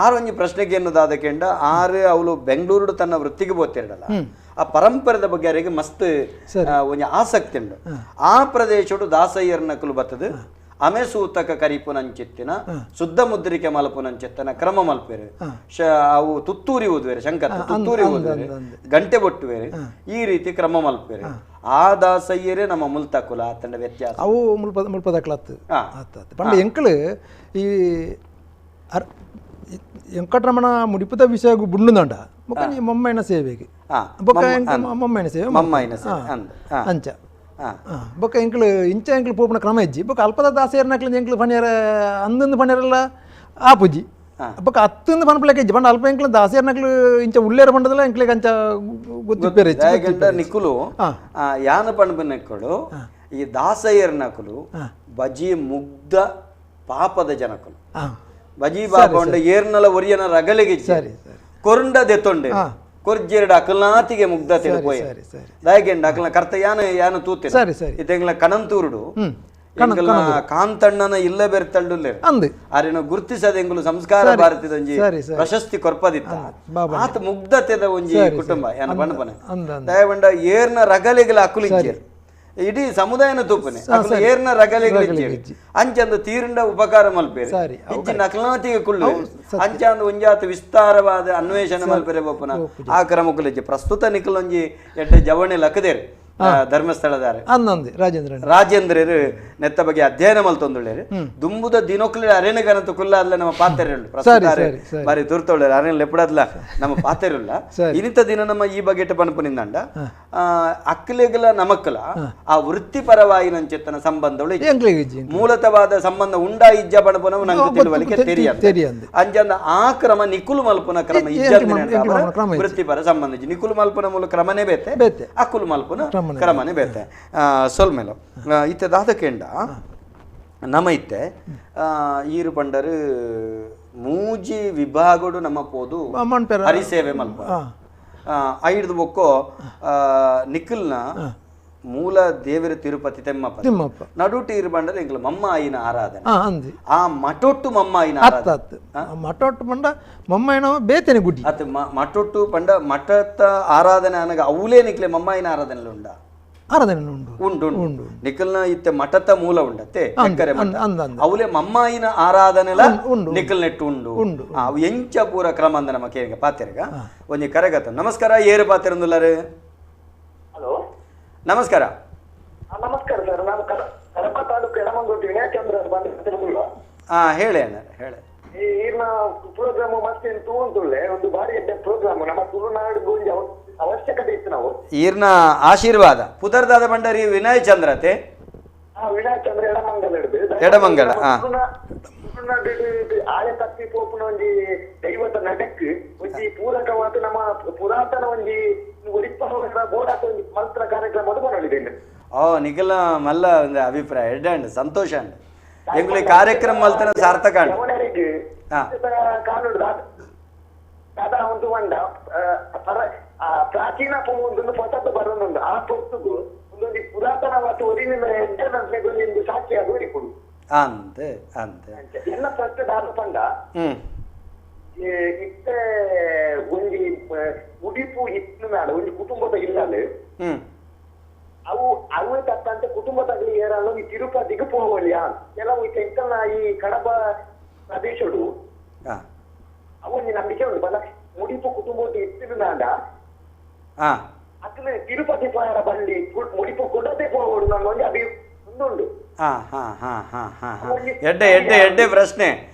ಆರು ಒಂಜಿ ಪ್ರಶ್ನೆಗೆ ಎನ್ನುದಾದ ಕೆಂಡ ಆರು ಅವಳು ಬೆಂಗಳೂರು ತನ್ನ ವೃತ್ತಿಗೆ ಬೋತಿರಲ್ಲ ಆ ಪರಂಪರೆದ ಬಗ್ಗೆ ಅವರಿಗೆ ಮಸ್ತ್ ಒಂಜಿ ಆಸಕ್ತಿ ಉಂಡು. ಆ ಪ್ರದೇಶಡು ದಾಸಯ್ಯರ್ನಕಲು ಬತ್ತದು ಅಮೆ ಸೂತಕ ಕರಿಪುನಂಚಿತ್ತಿನ ಶುದ್ಧ ಮುದ್ರಿಕೆ ಮಲ್ಪುನಂಚಿತ್ತನ ಕ್ರಮ ಮಲ್ಪೇರು ಅವು ತುತ್ತೂರಿ ಓದುವೇರು ಶಂಕರ ತುತ್ತೂರಿ ಓದುವೇರು ಗಂಟೆ ಬೊಟ್ಟುವೇರು ಈ ರೀತಿ ಕ್ರಮ ಮಲ್ಪೇರು ಆ ದಾಸಯ್ಯರೇ ನಮ್ಮ ಮುಲ್ತಕುಲ ಆತಂಡ ವ್ಯತ್ಯಾಸ ಅವು ಮುಲ್ಪದಕ್ಲತ್ತು ಪಂಡ ಎಂಕಲು ಈ ವೆಂಕಟರಮಣ ಮುಡಿಪುದ ವಿಷಯ ಬುಂಡುಂಡ ಬೊಕ್ಕ ಮೊಮ್ಮೈನ ಸೇವೆಗೆ ಬೊಕ್ಕ ಮೊಮ್ಮೈನ ಸೇವೆ ಮೊಮ್ಮೈನ ಸೇವೆ ಅಂಚ ಬೊಕ್ಕ ಎಂಕಲು ಇಂಚ ಎಂಕಲು ಪೋಪುನ ಕ್ರಮ ಇಜ್ಜಿ ಬೊಕ್ಕ ಅಲ್ಪದ ದಾಸೆಯರ್ನಕ್ಲು ಎಂಕಲು ಪಣಿಯರ ಅಂದೊಂದು ಪಣಿಯರೆಲ್ಲ ಆಪುಜಿ ಬೊಕ್ಕ ಹತ್ತೊಂದು ಪನ್ಪಲೆಕ್ಕ ಇಜ್ಜಿ ಪಂಡ ಅಲ್ಪ ಎಂಕಲು ದಾಸೆಯರ್ನಕ್ಲು ಇಂಚ ಉಳ್ಳೇರ ಪಂಡದಲ್ಲ ಎಂಕ್ಲಿಗೆ ಅಂಚ ಗೊತ್ತಿಪ್ಪೇರೆ ನಿಕ್ಕುಲು ಯಾನ ಪಣಪನಕ್ಕಳು ಈ ದಾಸಯ್ಯರ್ನಕುಲು ಬಜಿ ಮುಗ್ಧ ಪಾಪದ ಜನಕುಲು ಬಜಿ ಪಾಪ ಉಂಡ ಏರ್ನಲ ಒರಿಯನ ರಗಲಿಗೆ ಕೊರುಂಡ ದೆತ್ತೊಂಡೆ ಕೊರ್ಜೆರಡು ಅಕಲ್ನಾತಿಗೆ ಮುಗ್ಧ ತಿಳ್ಪೋಯ ದಾಯಕೆಂಡ ಅಕಲ್ನ ಕರ್ತ ಯಾನ ಯಾನ ತೂತೆ ಇತ್ತೆಂಗ್ಲ ಕಣಂತೂರುಡು ಕಾಂತಣ್ಣನ ಇಲ್ಲ ಬೆರ್ತಳ್ಳುಲ್ಲೇರು ಅರೆನ ಗುರ್ತಿಸದ ಎಂಗುಲು ಸಂಸ್ಕಾರ ಭಾರತದ ಒಂಜಿ ಪ್ರಶಸ್ತಿ ಕೊರ್ಪದಿತ್ತ ಆತ ಮುಗ್ಧತೆದ ಒಂಜಿ ಕುಟುಂಬ ಯಾನ ಬಣ್ಣಪನೆ ದಯವಂಡ ಏರ್ನ ರಗಲಿಗಳ ಅಕುಲಿಜ್ಜೇರು ಇಡೀ ಸಮುದಾಯನ ತೂಪನೆ ಏರ್ನ ರಗಲಿಗಳು ಅಂಚಂದು ತೀರುಂಡ ಉಪಕಾರ ಮಲ್ಪೇರು ಇಜ್ಜಿ ನಕಲಾತಿಗೆ ಕುಳ್ಳು ಅಂಚಂದು ಒಂಜಾತ ವಿಸ್ತಾರವಾದ ಅನ್ವೇಷಣೆ ಮಲ್ಪೇರೆ ಬೊಪ್ಪನ ಆ ಕ್ರಮಕ್ಕುಲಿಜ್ಜಿ ಪ್ರಸ್ತುತ ನಿಕಲೊಂಜಿ ಎಡ್ಡೆ ಜವಣಿ ಲಕ್ಕದೇರು ಧರ್ಮಸ್ಥಳದಾರೆ ರಾಜೇಂದ್ರ ರಾಜೇಂದ್ರರು ನೆತ್ತ ಬಗ್ಗೆ ಅಧ್ಯಯನ ಮಲ್ತೊಂದುಳ್ಳೇರು ದುಂಬುದ ದಿನೊಕ್ಲು ಅರೇನ ಗನತ ಕುಲ್ಲ ನಮ್ಮ ಪಾತೆರೆ ಉಂಟು ಪ್ರಸ್ತುತ ಬಾರಿ ತುರ್ತೊಳ್ಳೆ ಅರೇನ ಲೆಪ್ಪಡದ್ಲ ನಮ್ಮ ಪಾತೆರುಲ್ಲ ಇನಿತ ದಿನ ನಮ್ಮ ಈ ಬಗೆಟ್ ಪಣಪುನಿಂದಂಡ ಅಕ್ಕಲೆಗಲ ನಮಕ್ಕಲ ಆ ವೃತ್ತಿಪರವಾಯಿನಂಚೆತ್ತನ ಸಂಬಂಧಗಳು ಮೂಲತವಾದ ಸಂಬಂಧ ಉಂಡಾ ಇಜ್ಜ ಪಣಪುನವು ನಂಗೆ ತಿಳುವಳಿಕೆ ತೆರಿಯಂದೆ ಅಂಚಂದ ಆ ಕ್ರಮ ನಿಕುಲು ಮಲ್ಪುನ ಕ್ರಮ ಇಜ್ಜ ವೃತ್ತಿಪರ ಸಂಬಂಧ ನಿಕುಲು ಮಲ್ಪುನ ಮೂಲ ಕ್ರಮನೇ ಬೇತೆ ಅಕ್ಕುಲು ಮಲ್ಪುನ ಕ್ರಮನೇ ಬೇತೆ ಸೊಲ್ಮೇಲ ಇತ್ತೆ ದಾದಕೆಂಡ ನಮ ಇತ್ತೆ ಈರು ಪಂಡರು ಮೂಜಿ ವಿಭಾಗಡು ನಮ್ಮ ಪೋದು ಹರಿಸೇವೆ ಮಲ್ಪ ಐದು ಬೊಕ್ಕೋ ನಿಖಲ್ನ ಮೂಲ ದೇವರ ತಿರುಪತಿ ತೆಮ್ಮಪ್ಪ ತಿಮ್ಮಪ್ಪ ನಡುಟು ಇರು ಬಂಡರೆ ಎಂಗ್ಲ ಮಮ್ಮಾಯಿನ ಆರಾಧನೆ ಆ ಮಠೊಟ್ಟು ಮಮ್ಮಾಯಿನ ಆರಾಧನೆ ಮಠೊಟ್ಟು ಪಂಡ ಮಮ್ಮಾಯಿನ ಬೇತನೆ ಗುಡಿ ಅತ್ ಮಠೊಟ್ಟು ಪಂಡ ಮಠತ್ತ ಆರಾಧನೆ ಅನಗ ಅವಲೇ ನಿಕ್ಲೆ ಮಮ್ಮಾಯಿನ ಆರಾಧನೆ ಉಂಡ ಆರಾಧನೆ ಉಂಡು ಉಂಟು ಉಂಟು ನಿಖಲ್ನ ಇತ್ತೆ ಮಠತ ಮೂಲ ಉಂಡತ್ತೆ ಅವಲೇ ಮಮ್ಮಾಯಿನ ಆರಾಧನೆಲ ನಿಖಲ್ ನೆಟ್ಟು ಉಂಡು ಉಂಡು ಅವು ಎಂಚ ಪೂರ ಕ್ರಮ ಅಂದ ನಮ್ಮ ಕೇಳಿಗ ಪಾತೆರ್ಗ ಒಂಜಿ ಕರೆಗತ್ತ. ನಮಸ್ಕಾರ, ಏರು ಪಾತೆರಂದುಲ್ಲಾರು? ಹಲೋ, ನಮಸ್ಕಾರ. ನಮಸ್ಕಾರ ಸರ್, ನಾನು ಕಡಪ ತಾಲೂಕು ಎಡಮಂಗೂರು ವಿನಯಚಂದ್ರ ಬಂದ. ಹಾ ಹೇಳಿ ಅಣ್ಣ, ಹೇಳಿ. ಈಗಿನ ಪ್ರೋಗ್ರಾಮ್ ಮತ್ತೆ ತೂಂತುಳ್ಳೆ ಒಂದು ಭಾರಿ ಪ್ರೋಗ್ರಾಮ್ ನಮ್ಮ ತುಳುನಾಡು ಅವಶ್ಯಕತೆ ಇತ್ತು. ನಾವು ಈರ್ನ ಆಶೀರ್ವಾದ ಪುದರ್ದಾದ ಬಂಡರಿ ವಿನಯ್ ಚಂದ್ರತೆ. ವಿನಯ್ ಚಂದ್ರ ಎಡಮಂಗಲ ಎಡಮಂಗಲ ತುಳುನಾಡು ಆಳೆ ತಪ್ಪಿ ಪೋಪುನ ಒಂಜಿ ದೈವದ ನಡಕ್ ಒಂಜಿ ಪೂರಕವಾದ ನಮ್ಮ ಪುರಾತನ ಒಂಜಿ ಬೋಡಾತ ಒಂಜಿ ಮಂತ್ರ ಕಾರ್ಯಕ್ರಮ ಬರಲಿದೆ. ಓ ನಿಖಲ ಮಲ್ಲ ಒಂದು ಅಭಿಪ್ರಾಯ ಎಡ್ಡೆ ಅಂಡ್ ಸಂತೋಷ ಅಂಡ್ ಎಂಗ್ಲಿ ಕಾರ್ಯಕ್ರಮ ಮಲ್ತನ ಸಾರ್ಥಕ ಅಂಡ್ ಕಾನೂನು ದಾದಾ ಒಂದು ಮಂಡ ಪ್ರಾಚೀನ ಒಂದು ಪೊಸತ್ತು ಬರೋದುಂಡು ಆ ಪೊತ್ತುಗು ಒಂದೊಂದು ಪುರಾತನವಾದ ಒರಿನ ಒಂದು ಸಾಕ್ಷಿಯಾಗಿ ಉರಿಪುಡು ಅಂತೆ ಅಂತೆ ಎಲ್ಲ ಪ್ರಶ್ನೆ ದಾದ ಪಂಡ ಇತ್ತೆ ಒಂಜಿ ಉಡಿಪು ಇತ್ತು ನಾಡು ಒಂಜಿ ಕುಟುಂಬದ ಇಲ್ಲಲು ಅವು ಅವೇ ತಕ್ಕಂತೆ ಕುಟುಂಬದಲ್ಲಿ ಏರಲ್ಲ ಈ ತಿರುಪತಿಗೆ ಪೋವಲಿಯಾ ಕೆಲವು ಇತ್ತಲ್ಲ ಈ ಕಡಬ ಪ್ರದೇಶಡು ಅವೊಂದು ನಂಬಿಕೆ ಉಂಟು ಬಲ್ಲ ಮುಡಿಪು ಕುಟುಂಬದ ಇತ್ತಿನ ನಾಡ ಅಕ್ಕನ ತಿರುಪತಿ ಪೋಯರ ಬಲ್ಲಿ ಮುಡಿಪು ಕೊಡದೆ ಪೋವಡು ನನ್ನ ಒಂದು ಅಭಿ ಉಂಟು. ಎಡ್ಡೆ ಎಡ್ಡೆ ಎಡ್ಡೆ ಪ್ರಶ್ನೆ.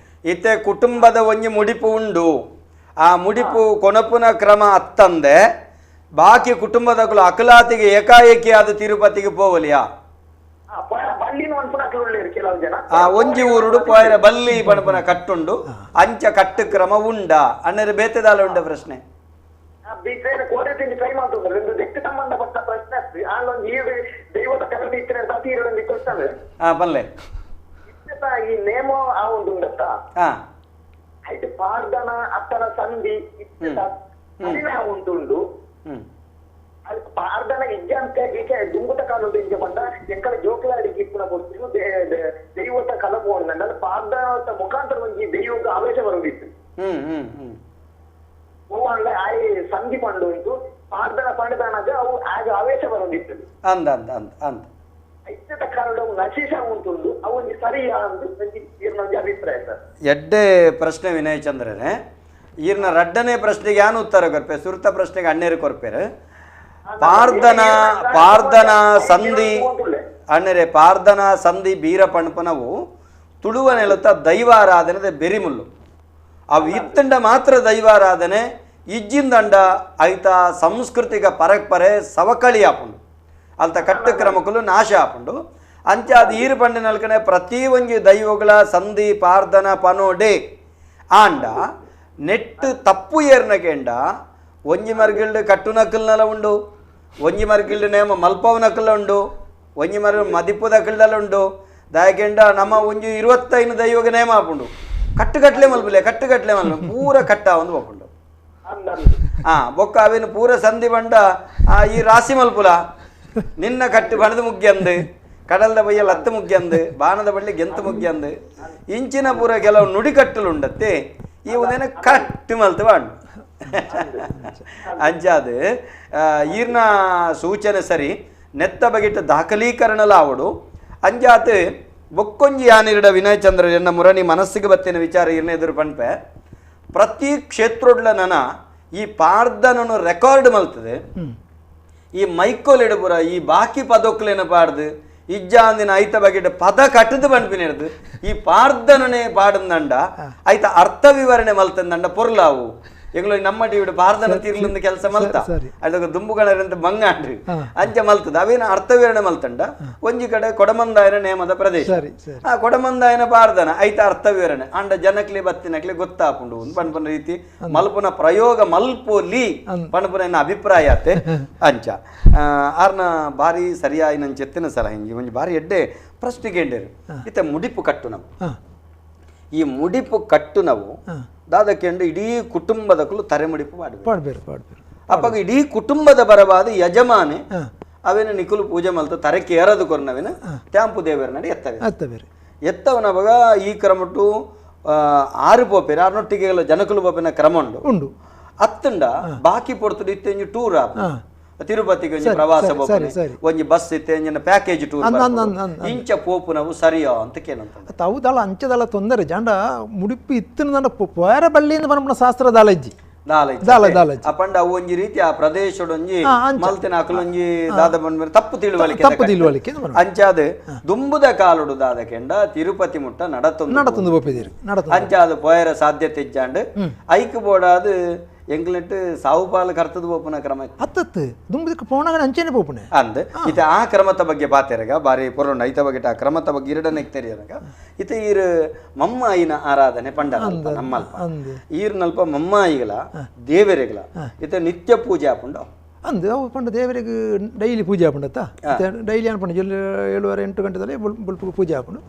ಇತ್ತೆ ಕುಟುಂಬದ ಒಂಜಿ ಮುಡಿಪು ಉಂಡು, ಆ ಮುಡಿಪು ಕೊನಪುನ ಕ್ರಮ ಅತ್ತಂದೆ ಬಾಕಿ ಕುಟುಂಬದಗಳು ಅಕಲಾತಿಗೆ ಏಕಾಏಕಿ ಆದ ತಿರುಪತಿಗೆ ಪೋವಲಿಯಾ? ಆ ಒಂಜಿ ಊರುಡು ಪೋಯರ ಬಲ್ಲಿ ಪಣಪನ ಕಟ್ಟುಂಡು ಅಂಚ ಕಟ್ಟು ಕ್ರಮ ಉಂಡ ಅಣ್ಣರು ಬೇತೆದಾಲ ಉಂಡ ಪ್ರಶ್ನೆ. ಬಲ್ಲೆ ಈ ನೇಮ ಆ ಒಂದು ಉಂಡತ್ತ ಆಯ್ತು ಪಾರ್ದನ ಅತ್ತನ ಸಂಧಿ ಉಂಟುಂಡು ಪಾರ್ದನ ಇಜ್ಜಂತ ಈಕೆ ದುಂಗುತ ಕಾಲದ ಇಂಜ ಬಂದ ಎಂಕಲ ಜೋಕ್ಲಾಡಿಗೆ ಇಪ್ಪುನ ಕೊಡ್ತಿರು ದೈವತ ಕಲಪು ಉಂಡ ಪಾರ್ದನ ಮುಖಾಂತರ ಒಂಜಿ ದೈವದ ಆವೇಶ ಬರುದಿತ್ತು. ಹೂವಂಡ ಆಯಿ ಸಂಧಿ ಪಂಡು ಉಂಟು ಪಾರ್ದನ ಪಂಡದಾನಾಗ ಅವು ಆಗ ಆವೇಶ ಬರುದಿತ್ತು ಅಂದ ಅಂದ ಅಂದ ಅಂದ ಇತ್ತದ ಕಾರಣ ನಶಿಸ ಉಂಟು ಅವು ಒಂಜಿ ಸರಿಯಾ ಅಂದು ಅಭಿಪ್ರಾಯ ಸರ್. ಎಡ್ಡೆ ಪ್ರಶ್ನೆ ವಿನಯ್ ಚಂದ್ರನೇ. ಈರ್ನ ರಡ್ಡನೇ ಪ್ರಶ್ನೆಗೆ ಏನು ಉತ್ತರ ಕೊರ್ಪೆ, ಸುರ್ತ ಪ್ರಶ್ನೆಗೆ ಅಣ್ಣೇರು ಕೊರ್ಪೇರು. ಪಾರ್ದನ ಪಾರ್ದನ ಸಂಧಿ ಅಣ್ಣರೆ ಪಾರ್ದನ ಸಂಧಿ ಬೀರ ಪಣಪನವು ತುಳುವ ನೆಲತ ದೈವಾರಾಧನೆ ಬೆರಿಮುಲ್ಲು. ಅವು ಇತ್ತಂಡ ಮಾತ್ರ ದೈವಾರಾಧನೆ, ಇಜ್ಜಿಂದಂಡ ಐತ ಸಾಂಸ್ಕೃತಿಕ ಪರಪರೆ ಸವಕಳಿ ಆಪುಂಡು, ಅಲ್ತ ಕಟ್ಟು ಕ್ರಮಕ್ಕಲು ನಾಶ ಆಪುಂಡು. ಅಂಚ ಅದು ಈರು ಪಂಡಿನಲ್ಕನೆ ಪ್ರತಿ ಒಂಜಿ ದೈವಗಳ ಸಂಧಿ ಪಾರ್ದನ ಪನೋಡೆ ಆಂಡ ನೆಟ್ಟು ತಪ್ಪು ಏರ್ನಕೆಂಡ ಒಂಜಿ ಮರ್ಗಿಲ್ಡು ಕಟ್ಟು ನಕಲ್ನೆಲ್ಲ ಉಂಡು, ಒಂಜಿ ಮರ್ಗಿಲ್ಡು ನೇಮ ಮಲ್ಪವ ನಕಲ ಉಂಡು, ಒಂಜಿ ಮರ ಮದಿಪು ದಕಲ್ದಲ್ಲ ಉಂಡು. ದಾಯಕೆಂಡ ನಮ್ಮ ಒಂಜಿ 25 ದೈವಗ ನೇಮ ಆಪುಂಡು, ಕಟ್ಟುಕಟ್ಲೆ ಮಲ್ಪಲೆ ಕಟ್ಟುಕಟ್ಲೆ ಮಲ್ಪ ಪೂರ ಕಟ್ಟ ಒಂದು ಹೋಪುಂಡು. ಬೊಕ್ಕ ಅವೇನು ಪೂರ ಸಂಧಿ ಬಂಡ ಈ ರಾಶಿ ಮಲ್ಪುಲ ನಿನ್ನ ಕಟ್ಟು ಬಣದ ಮುಗ್ಯಂದು, ಕಡಲ್ದ ಬಯ್ಯ ಲತ್ತು ಮುಗ್ಯಂದು, ಬಾಣದ ಬಳ್ಳಿ ಗೆಂತು ಮುಗ್ಯಂದು, ಇಂಚಿನ ಪೂರ ಕೆಲವು ನುಡಿಕಟ್ಟಲು ಉಂಡತ್ತೆ. ಈ ಒಂದೇನ ಕಟ್ಟು ಮಲ್ತು ಬಾಂಡು ಅಂಚಾದ ಈರ್ನ ಸೂಚನೆ ಸರಿ ನೆತ್ತ ಬಗೆಟ ದಾಖಲೀಕರಣಲ ಆವಡು. ಅಂಜಾತ್ ಬೊಕ್ಕೊಂಜಿ ಯಾನಿರಡ ವಿನಯ್ ಚಂದ್ರ ಎನ್ನ ಮುರಣಿ ಮನಸ್ಸಿಗೆ ಬತ್ತಿನ ವಿಚಾರ ಇರ್ನ ಎದುರು ಪಣ್ಪೆ. ಪ್ರತಿ ಕ್ಷೇತ್ರೊಡ್ಲ ನನ ಈ ಪಾರ್ದನನ್ನು ರೆಕಾರ್ಡ್ ಮಲ್ತದೆ. ಈ ಮೈಕೋಲಿಡಪುರ ಈ ಬಾಕಿ ಪದೊಕ್ಲೇನ ಪಾಡ್ದು ಇಜ್ಜಾಂದಿನ ಐತ ಬಗೆಟ ಪದ ಕಟ್ಟದು ಪಣ್ಪಿನಿಡ್ದು ಈ ಪಾರ್ದನನೇ ಪಾಡಂದಂಡ ಐತ ಅರ್ಥ ವಿವರಣೆ ಮಲ್ತಂದಂಡ ಪೊರ್ಲಾವು. ಎಂಗ್ಲು ನಮ್ಮ ಟಿವಿಡು ಪಾರ್ದನ ತೀರ್ಲೊಂದು ಕೆಲಸ ಮಲ್ತ ಅದಕ್ಕೆ ದುಂಬುಗಣರಂತ ಬಂಗಾಂಡ್ರಿ ಅಂಚ ಮಲ್ತದ ಅವೇನ ಅರ್ಥ ವಿವರಣೆ ಮಲ್ತಂಡ. ಒಂಜಿ ಕಡೆ ಕೊಡಮಂದಾಯನ ನೇಮದ ಪ್ರದೇಶ, ಆ ಕೊಡಮಂದಾಯನ ಪಾರ್ದನ ಐತ ಅರ್ಥ ವಿವರಣೆ ಅಂಡ ಜನಕ್ಲಿ ಬತ್ತಿನಕ್ಲಿ ಗೊತ್ತಾಪುಂಡು ಒಂದು ಪಣ್ಪನ ರೀತಿ ಮಲ್ಪುನ ಪ್ರಯೋಗ ಮಲ್ಪೊಲಿ ಪಣ್ಪುನ ಅಭಿಪ್ರಾಯ ಆತೆ. ಅಂಚ ಆರ್ನ ಭಾರಿ ಸರಿಯಾಯಿ ನನ್ನ ಚೆತ್ತಿನ ಸಲಹೆ ಒಂಜಿ ಭಾರಿ ಎಡ್ಡೆ ಪ್ರಶ್ನೆಗೆ ಎಂಡೇರು. ಇತ್ತ ಮುಡಿಪು ಕಟ್ಟು ನಾವು, ಈ ಮುಡಿಪು ಕಟ್ಟು ನಾವು ದಾದಕ್ಕೆಂಡು ಇಡೀ ಕುಟುಂಬದಕ್ಕೂ ತರೆ ಮುಡಿಪು ಮಾಡಬೇಕು. ಅಪ್ಪಾಗ ಇಡೀ ಕುಟುಂಬದ ಬರವಾದ ಯಜಮಾನೆ ಅವೇನು ನಿಖುಲು ಪೂಜೆ ಮಲ್ತ ತರೆ ಕೇರದು ಕೊರ್ನವೇನು ತ್ಯಾಂಪು ದೇವರ ನಡಿ ಎತ್ತವೆ ಎತ್ತವನವಾಗ ಈ ಕ್ರಮಟ್ಟು ಆರು ಪೋಪೇರು ಆರ್ನೊಟ್ಟಿಗೆ ಜನಕುಲು ಪೋಪಿನ ಕ್ರಮ ಉಂಡು ಉಂಡು ಅತ್ತಂಡ ಬಾಕಿ ಪೊರ್ತುಡು ಇತ್ತೆಂಜು ಟೂರ್ ಆಪ ತಿರುಪತಿಗೆ ಒಂಜಿ ಪ್ರವಾಸ ಪೋಪುನೆ ಒಂಜಿ ಬಸ್ ಇತ್ತೆ ಒಂಜಿನ ಪ್ಯಾಕೇಜ್ ಟೂರ್ ಇಂಚ ಪೋಪುನವು ಸರಿಯೋ ಅಂತ ಕೇನಂತ ತಾವು ದಾಳ ಅಂಚದಾಳ ತೊಂದರೆ ಜಾಂಡ ಮುಡಿಪು ಇತ್ತಿನ ಪೋಯರ ಬಳ್ಳಿಯಿಂದ ಪನಪುನ ಶಾಸ್ತ್ರ ದಾಲಜ್ಜಿ ದಾಲ ದಾಲ ಅಪಂಡ ಅವು ಒಂಜಿ ರೀತಿ ಆ ಪ್ರದೇಶಡೊಂಜಿ ಮಲ್ತಿನ ಅಕಲೊಂಜಿ ದಾದ ಬಂದ ತಪ್ಪು ತಿಳುವಳಿಕೆ ತಪ್ಪು ತಿಳುವಳಿಕೆ ಅಂಚಾದ ದುಂಬುದ ಕಾಲುಡು ದಾದ ಕೆಂಡ ತಿರುಪತಿ ಮುಟ್ಟ ನಡತೊಂದು ನಡತೊಂದು ಪೋಪಿದಿರು ಅಂಚಾದ ಪೋಯರ ಸಾಧ್ಯತೆ ಇಜ್ಜಾಂಡ್ ಐಕ್ ಬೋಡಾದ ಎಂಗ್ಲೆಟ್ ಸಾವು ಪಾಲು ಕರ್ತದ ಪೋಪುನ ಕ್ರಮ ಹತ್ತತ್ತು ದುಂಬುದಕ್ಕೆ ಪೋಣಾಗ ಅಂಚೆನೆ ಪೋಪುನೆ ಅಂದ್ ಇತ ಆ ಕ್ರಮದ ಬಗ್ಗೆ ಪಾತೆರಗ ಬಾರಿ ಪೊರುಂಡ ಐತ ಬಗ್ಗೆ ಆ ಕ್ರಮದ ಬಗ್ಗೆ ಎರಡನೇ ತೆರಿಯನಗ ಇತ ಈರು ಮಮ್ಮಾಯಿನ ಆರಾಧನೆ ಪಂಡ ನಮ್ಮಲ್ಪ ಈರ್ನಲ್ಪ ಮಮ್ಮಾಯಿಗಳ ದೇವರಿಗಳ ಇತ ನಿತ್ಯ ಪೂಜೆ ಆಪುಂಡು ಅಂದು ಅವು ಪಂಡ ದೇವರಿಗೆ ಡೈಲಿ ಪೂಜೆ ಆಪುಂಡತ್ತ ಡೈಲಿ ಅನ್ಪಂಡು 7:30 8 ಗಂಟೆದಲ್ಲಿ ಬುಲ್ಪುಗೆ ಪೂಜೆ ಆಪುಂಡು.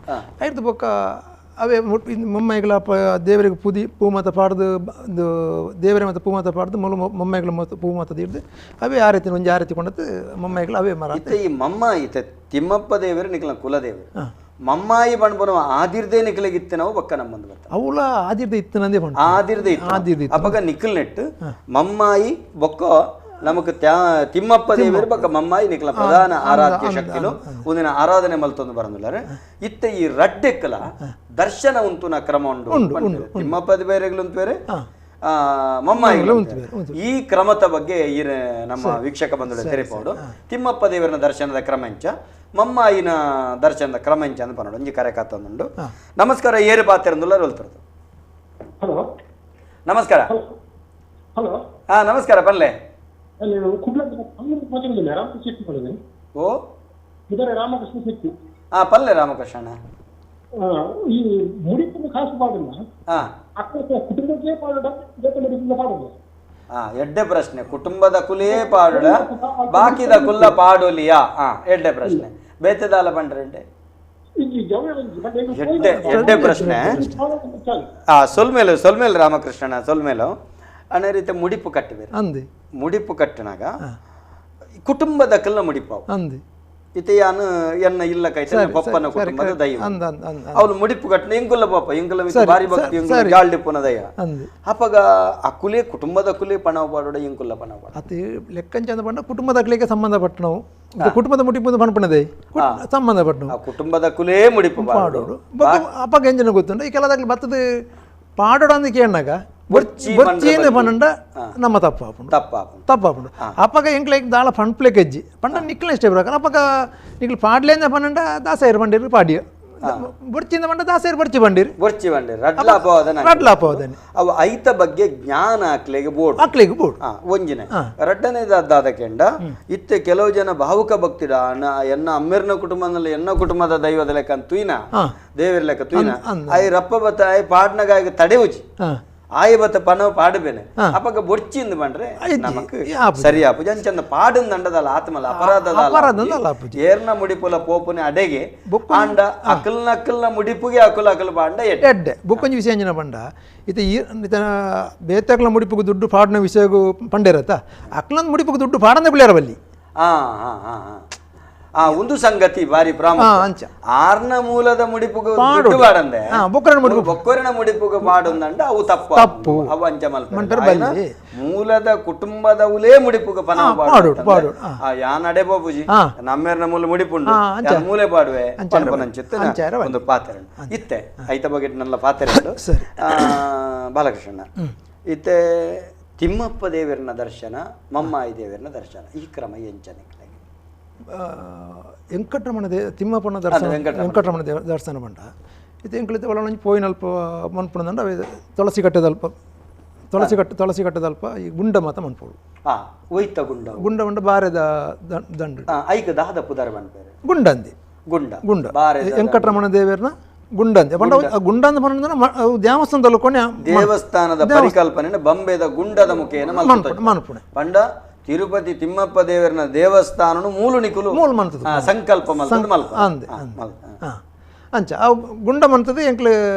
ಐದು ಬೊಕ್ಕ ಅವೇ ಮೊಮ್ಮೈಗಳ ದೇವರಿಗೆ ಪೂದಿ ಪೂ ಮಾತ ಪಾಡ್ದು ದೇವರ ಮತ್ತು ಪೂ ಮಾತ ಪಾಡ್ದು ಮೊಲ ಮೊಮ್ಮೈಗಳ ಮತ್ತು ಪೂ ಮಾತ ಹಿಡ್ದು ಅವೇ ಆರತಿ ಒಂಜಿ ಆರತಿ ಕೊಂಡದ್ದು ಮೊಮ್ಮೈಗಳು ಅವೇ ಮರ. ಈ ಮಮ್ಮಾಯಿ ತಿಮ್ಮಪ್ಪ ದೇವರು ನಿಖಲ ಕುಲದೇವರು ಮಮ್ಮಾಯಿ ಪಣ್ಪುನ ಆದಿರ್ದೇ ನಿಖಲಿಗಿತ್ತನವು ಬೊಕ್ಕ ನಮ್ಮಂದು ಬರ್ತ ಅವಳ ಆದಿರ್ದೆ ಇತ್ತನಂದೇ ಪಂಡ ಆದಿರ್ದೆ ಆದಿರ್ದೆ ಅಪಗ ನಿಖಲ್ ನೆಟ್ಟು ಮಮ್ಮಾಯಿ ಬೊಕ್ಕ ನಮಕ್ ತಿಮ್ಮಪ್ಪ ದೇವರು ಬೊಕ್ಕ ಮಮ್ಮಾಯಿ ನಿಖಲ ಪ್ರಧಾನ ಆರಾಧ್ಯ ಶಕ್ತಿಲು ಒಂದಿನ ಆರಾಧನೆ ಮಲ್ತೊಂದು ಬರಂದುಲ್ಲಾರೆ. ಇತ್ತ ಈ ರಡ್ಡೆಕ್ಕಲ ದರ್ಶನ ಉಂಟುನ ಕ್ರಮ ಉಂಡು ತಿಮ್ಮಪ್ಪ ಬೇರೆಗಳು ಉಂಟು ಬೇರೆ ಮಮ್ಮಾಯಿಗಳು ಈ ಕ್ರಮದ ಬಗ್ಗೆ ಈ ನಮ್ಮ ವೀಕ್ಷಕ ಬಂಧುಗಳು ತೆರಿಪೋಡು. ತಿಮ್ಮಪ್ಪ ದೇವರನ ದರ್ಶನದ ಕ್ರಮಂಚ ಮಮ್ಮಾಯಿನ ದರ್ಶನದ ಕ್ರಮಂಚ ಅಂತ ಪನ್ನೋಡು ಒಂಜಿ ಕರೆ ಕಾತೊಂದುಂಡು. ನಮಸ್ಕಾರ ಏರು ಪಾತೆರಂದುಲ್ಲ ರೋಲ್ತರದು. ಹಲೋ ನಮಸ್ಕಾರ. ಹಲೋ ಹಾ ನಮಸ್ಕಾರ ಪನ್ಲೆ. ಓ ರಾಮಕೃಷ್ಣ ಶೆಟ್ಟಿ. ಹಾ ಪಲ್ಲೆ ರಾಮಕೃಷ್ಣ. ಈ ಮುಡಿಪು ಕಾಸು ಪಾಡಿಲ್ಲ ಕುಟುಂಬಕ್ಕೆ ಪಾಡ ಪಾಡುದು. ಹಾ ಎಡ್ಡೆ ಪ್ರಶ್ನೆ. ಕುಟುಂಬದ ಕುಲೇ ಪಾಡುಡ ಬಾಕಿದ ಕುಲ್ಲ ಪಾಡೋಲಿಯಾ? ಹಾ ಎಡ್ಡೆ ಪ್ರಶ್ನೆ. ಬೇತೆದಾಲ ಪಂಡ್ರೆ ಎಡ್ಡೆ ಎಡ್ಡೆ ಪ್ರಶ್ನೆ. ಹಾ ಸೊಲ್ಮೇಲು ಸೊಲ್ಮೇಲು ರಾಮಕೃಷ್ಣನ ಸೊಲ್ಮೇಲು ಅನೇ ರೀತಿ ಮುಡಿಪು ಕಟ್ಟಬೇಕು. ಅಂದೆ ಮುಡಿಪು ಕಟ್ಟನಾಗ ಕುಟುಂಬದ ಕಲ್ಲ ಮುಡಿಪಾವು ಅಂದೆ ಇತೆಯಾನು ಎನ್ನ ಇಲ್ಲ ಕೈತ ಪಪ್ಪನ ಕುಟುಂಬದ ದೈವ ಅವನು ಮುಡಿಪು ಕಟ್ಟನ ಇಂಕುಲ್ಲ ಪಾಪ ಇಂಕುಲ್ಲ ಭಾರಿ ಭಕ್ತಿ ಇಂಕುಲ್ಲ ಜಾಲ್ಡಿಪ್ಪುನ ದೈವ ಅಪಗ ಅಕುಲೇ ಕುಟುಂಬದ ಕುಲೇ ಪಣವ ಪಾಡೋಡ ಇಂಕುಲ್ಲ ಪಣವ ಪಾಡ ಅದು ಲೆಕ್ಕಂಚ ಅಂದ ಪಂಡ ಕುಟುಂಬದ ಅಕ್ಲಿಗೆ ಸಂಬಂಧಪಟ್ಟನವು ಕುಟುಂಬದ ಮುಡಿಪು ಪನ್ಪಣದೆ ಸಂಬಂಧಪಟ್ಟು ಕುಟುಂಬದ ಕುಲೇ ಮುಡಿಪು ಪಾಡೋಡು. ಅಪ್ಪಗ ಎಂಜಿನ ಗೊತ್ತುಂಡು ಈ ಕೆಲದಾಗ್ಲಿ ಬತ್ತದ ಪಾಡೋಡು ಅಂದ ಕೇಳಾಗ ಬೊರ್ಚಿಂದ ಪನ್ನಂಡ ನಮ್ಮ ತಪ್ಪಾಪುಂಡು ತಪ್ಪಾಪುಂಡು. ಅಪ್ಪಗ ಎಂಕ್ಲೆ ದಾಳ ಪಂಪ್ಲೆ ಕೆಜ್ಜಿ ಪಂಡ ನಿಕ್ಲ ಇಷ್ಟೇ ಬರಕ ಅಪ್ಪಗ ನಿಕ್ಲು ಪಾಡ್ಲೇಂದ ಪನ್ನಂಡ ದಾಸೇರು ಪಂಡಿರು ಪಾಡಿಯ ಬೊರ್ಚಿಂದ ಪಂಡ ದಾಸೇರು ಬೊರ್ಚಿ ಬಂಡಿರು ಬೊರ್ಚಿ ಬಂಡಿರು ರಡ್ಲಾಪೋದನೆ. ಅವು ಐತ ಬಗ್ಗೆ ಜ್ಞಾನ ಅಕ್ಲೆಗೆ ಬೋರ್ಡ್ ಅಕ್ಲೆಗೆ ಬೋರ್ಡ್ ಒಂಜಿನ ರಡ್ಡನೇದಾದ ಕೆಂಡ ಇತ್ತೆ ಕೆಲವು ಜನ ಭಾವುಕ ಭಕ್ತಿಡ ಎನ್ನ ಅಮ್ಮೆರ್ನ ಕುಟುಂಬದಲ್ಲಿ ಎನ್ನ ಕುಟುಂಬದ ದೈವದ ಲೆಕ್ಕ ತುಯ್ನ ದೇವರ ಲೆಕ್ಕ ತುಯ್ನ ಆಯ್ ರಪ್ಪ ಬತ್ತ ಆಯ್ ಪಾಡ್ನಗಾಗ ತಡೆವುಜಿ ಆಯ್ ಬತ್ತ ಪನವ ಪಾಡಬೇನೆ ಅಪ್ಪಗ ಬೊರ್ಚಿಂದ ಬಂಡ್ರೆ ನಮಕ್ ಸರಿ ಆಪುಜಿ ಅಂಚಂದ ಪಾಡುಂದಂಡದಲ್ಲ ಆತ್ಮಲ ಅಪರಾಧದ ಏರ್ನ ಮುಡಿಪುಲ ಪೋಪುನೆ ಅಡೆಗೆ ಆಂಡ ಅಕಲ್ನ ಅಕಲ್ನ ಮುಡಿಪುಗೆ ಅಕುಲ ಅಕಲ್ ಪಾಂಡ ಎಡ್ಡೆ. ಬೊಕ್ಕೊಂಜಿ ವಿಷಯ ಅಂಜಿನ ಪಂಡ ಇತ ಈ ಬೇತಕ್ಲ ಮುಡಿಪುಗು ದುಡ್ಡು ಪಾಡಿನ ವಿಷಯಗೂ ಪಂಡೇರತ್ತ ಅಕ್ಲಂದ ಮುಡಿಪುಗು ದುಡ್ಡು ಪಾಡಂದ ಪಿಳ್ಯಾರ ಬಲ್ಲಿ. ಹಾ ಹಾ ಹಾ ಆ ಒಂದು ಸಂಗತಿ ಬಾರಿ ಪ್ರಾಮುಖ್ಯ. ಆರ್ನ ಮೂಲದ ಮುಡಿಪುಗು ದುಡ್ಡು ಪಾಡಂದೆ ಬೊಕ್ಕರಿನ ಮುಡಿಪುಗು ಪಾಡುಂದಂಡ ಅವು ತಪ್ಪು ತಪ್ಪು ಅವು ಅಂಚ ಮಲ್ಪರೆ ಮೂಲದ ಕುಟುಂಬದವುಲೇ ಮುಡಿಪುಗು ಪನ ಪಾಡು ಯಾನಡೆ ಬಾಬುಜಿ ನಮ್ಮೇರ್ನ ಮೂಲ ಮುಡಿಪುಂಡು ಮೂಲೆ ಪಾಡುವೆ ಪನ್ಪನಂಚಿತ್ತು ಒಂದು ಪಾತ್ರ ಇತ್ತೆ ಐತ ಬಗ್ಗೆ ನನ್ನ ಪಾತ್ರ ಬಾಲಕೃಷ್ಣ ಇತ್ತೆ ತಿಮ್ಮಪ್ಪ ದೇವರನ ದರ್ಶನ ಮಮ್ಮಾಯಿ ದೇವರನ ದರ್ಶನ ಈ ಕ್ರಮ ಎಂಚನೆ ವೆಂಕಟರಮಣ they ತಿಮ್ಮಪ್ಪನ ದರ್ಶನ ವೆಂಕಟರಮಣ ದೇವ ದರ್ಶನ ಪಂಡ ಇದು ಎಂಕುಲಿತ ಒಳಗೊಂಜಿ ಪೋಯಿನಲ್ಪ ಮನ್ಪುಣದಂಡ ಅವೆ ತುಳಸಿ ಕಟ್ಟೆದಲ್ಪ ತುಳಸಿ ಕಟ್ಟು ತುಳಸಿ ಕಟ್ಟದಲ್ಪ ಈ ಗುಂಡ ಮಾತ ಮನ್ಪೋಡು. ಒಯ್ತ ಗುಂಡ ಗುಂಡ ಉಂಡ ಬಾರೆದ ದಂಡು ಐಕ ದಾದ ಪುದರ್ ಮನ್ಪೇರೆ ಗುಂಡಂದಿ ಗುಂಡ ಗುಂಡ ವೆಂಕಟರಮಣ ದೇವರನ ಗುಂಡಂದೆ ಪಂಡ ಗುಂಡಂದ ಪಂಡ ದೇವಸ್ಥಾನದಲ್ಲಿ ಕೊನೆ ದೇವಸ್ಥಾನದ ಪರಿಕಲ್ಪನೆ ಬಂಬೆದ ಗುಂಡದ ಮುಖೇನ ಮನ್ಪುಣೆ ಪಂಡ ತಿರುಪತಿ ತಿಮ್ಮಪ್ಪ ದೇವರನ ದೇವಸ್ಥಾನನು ಮೂಲು ನಿಕುಲು ಮೂಲು ಮಂತದ ಸಂಕಲ್ಪ ಅಂದೆ ಅಂಚ ಆ ಗುಂಡ ಮಂತದ ಎಂಕ್ಲು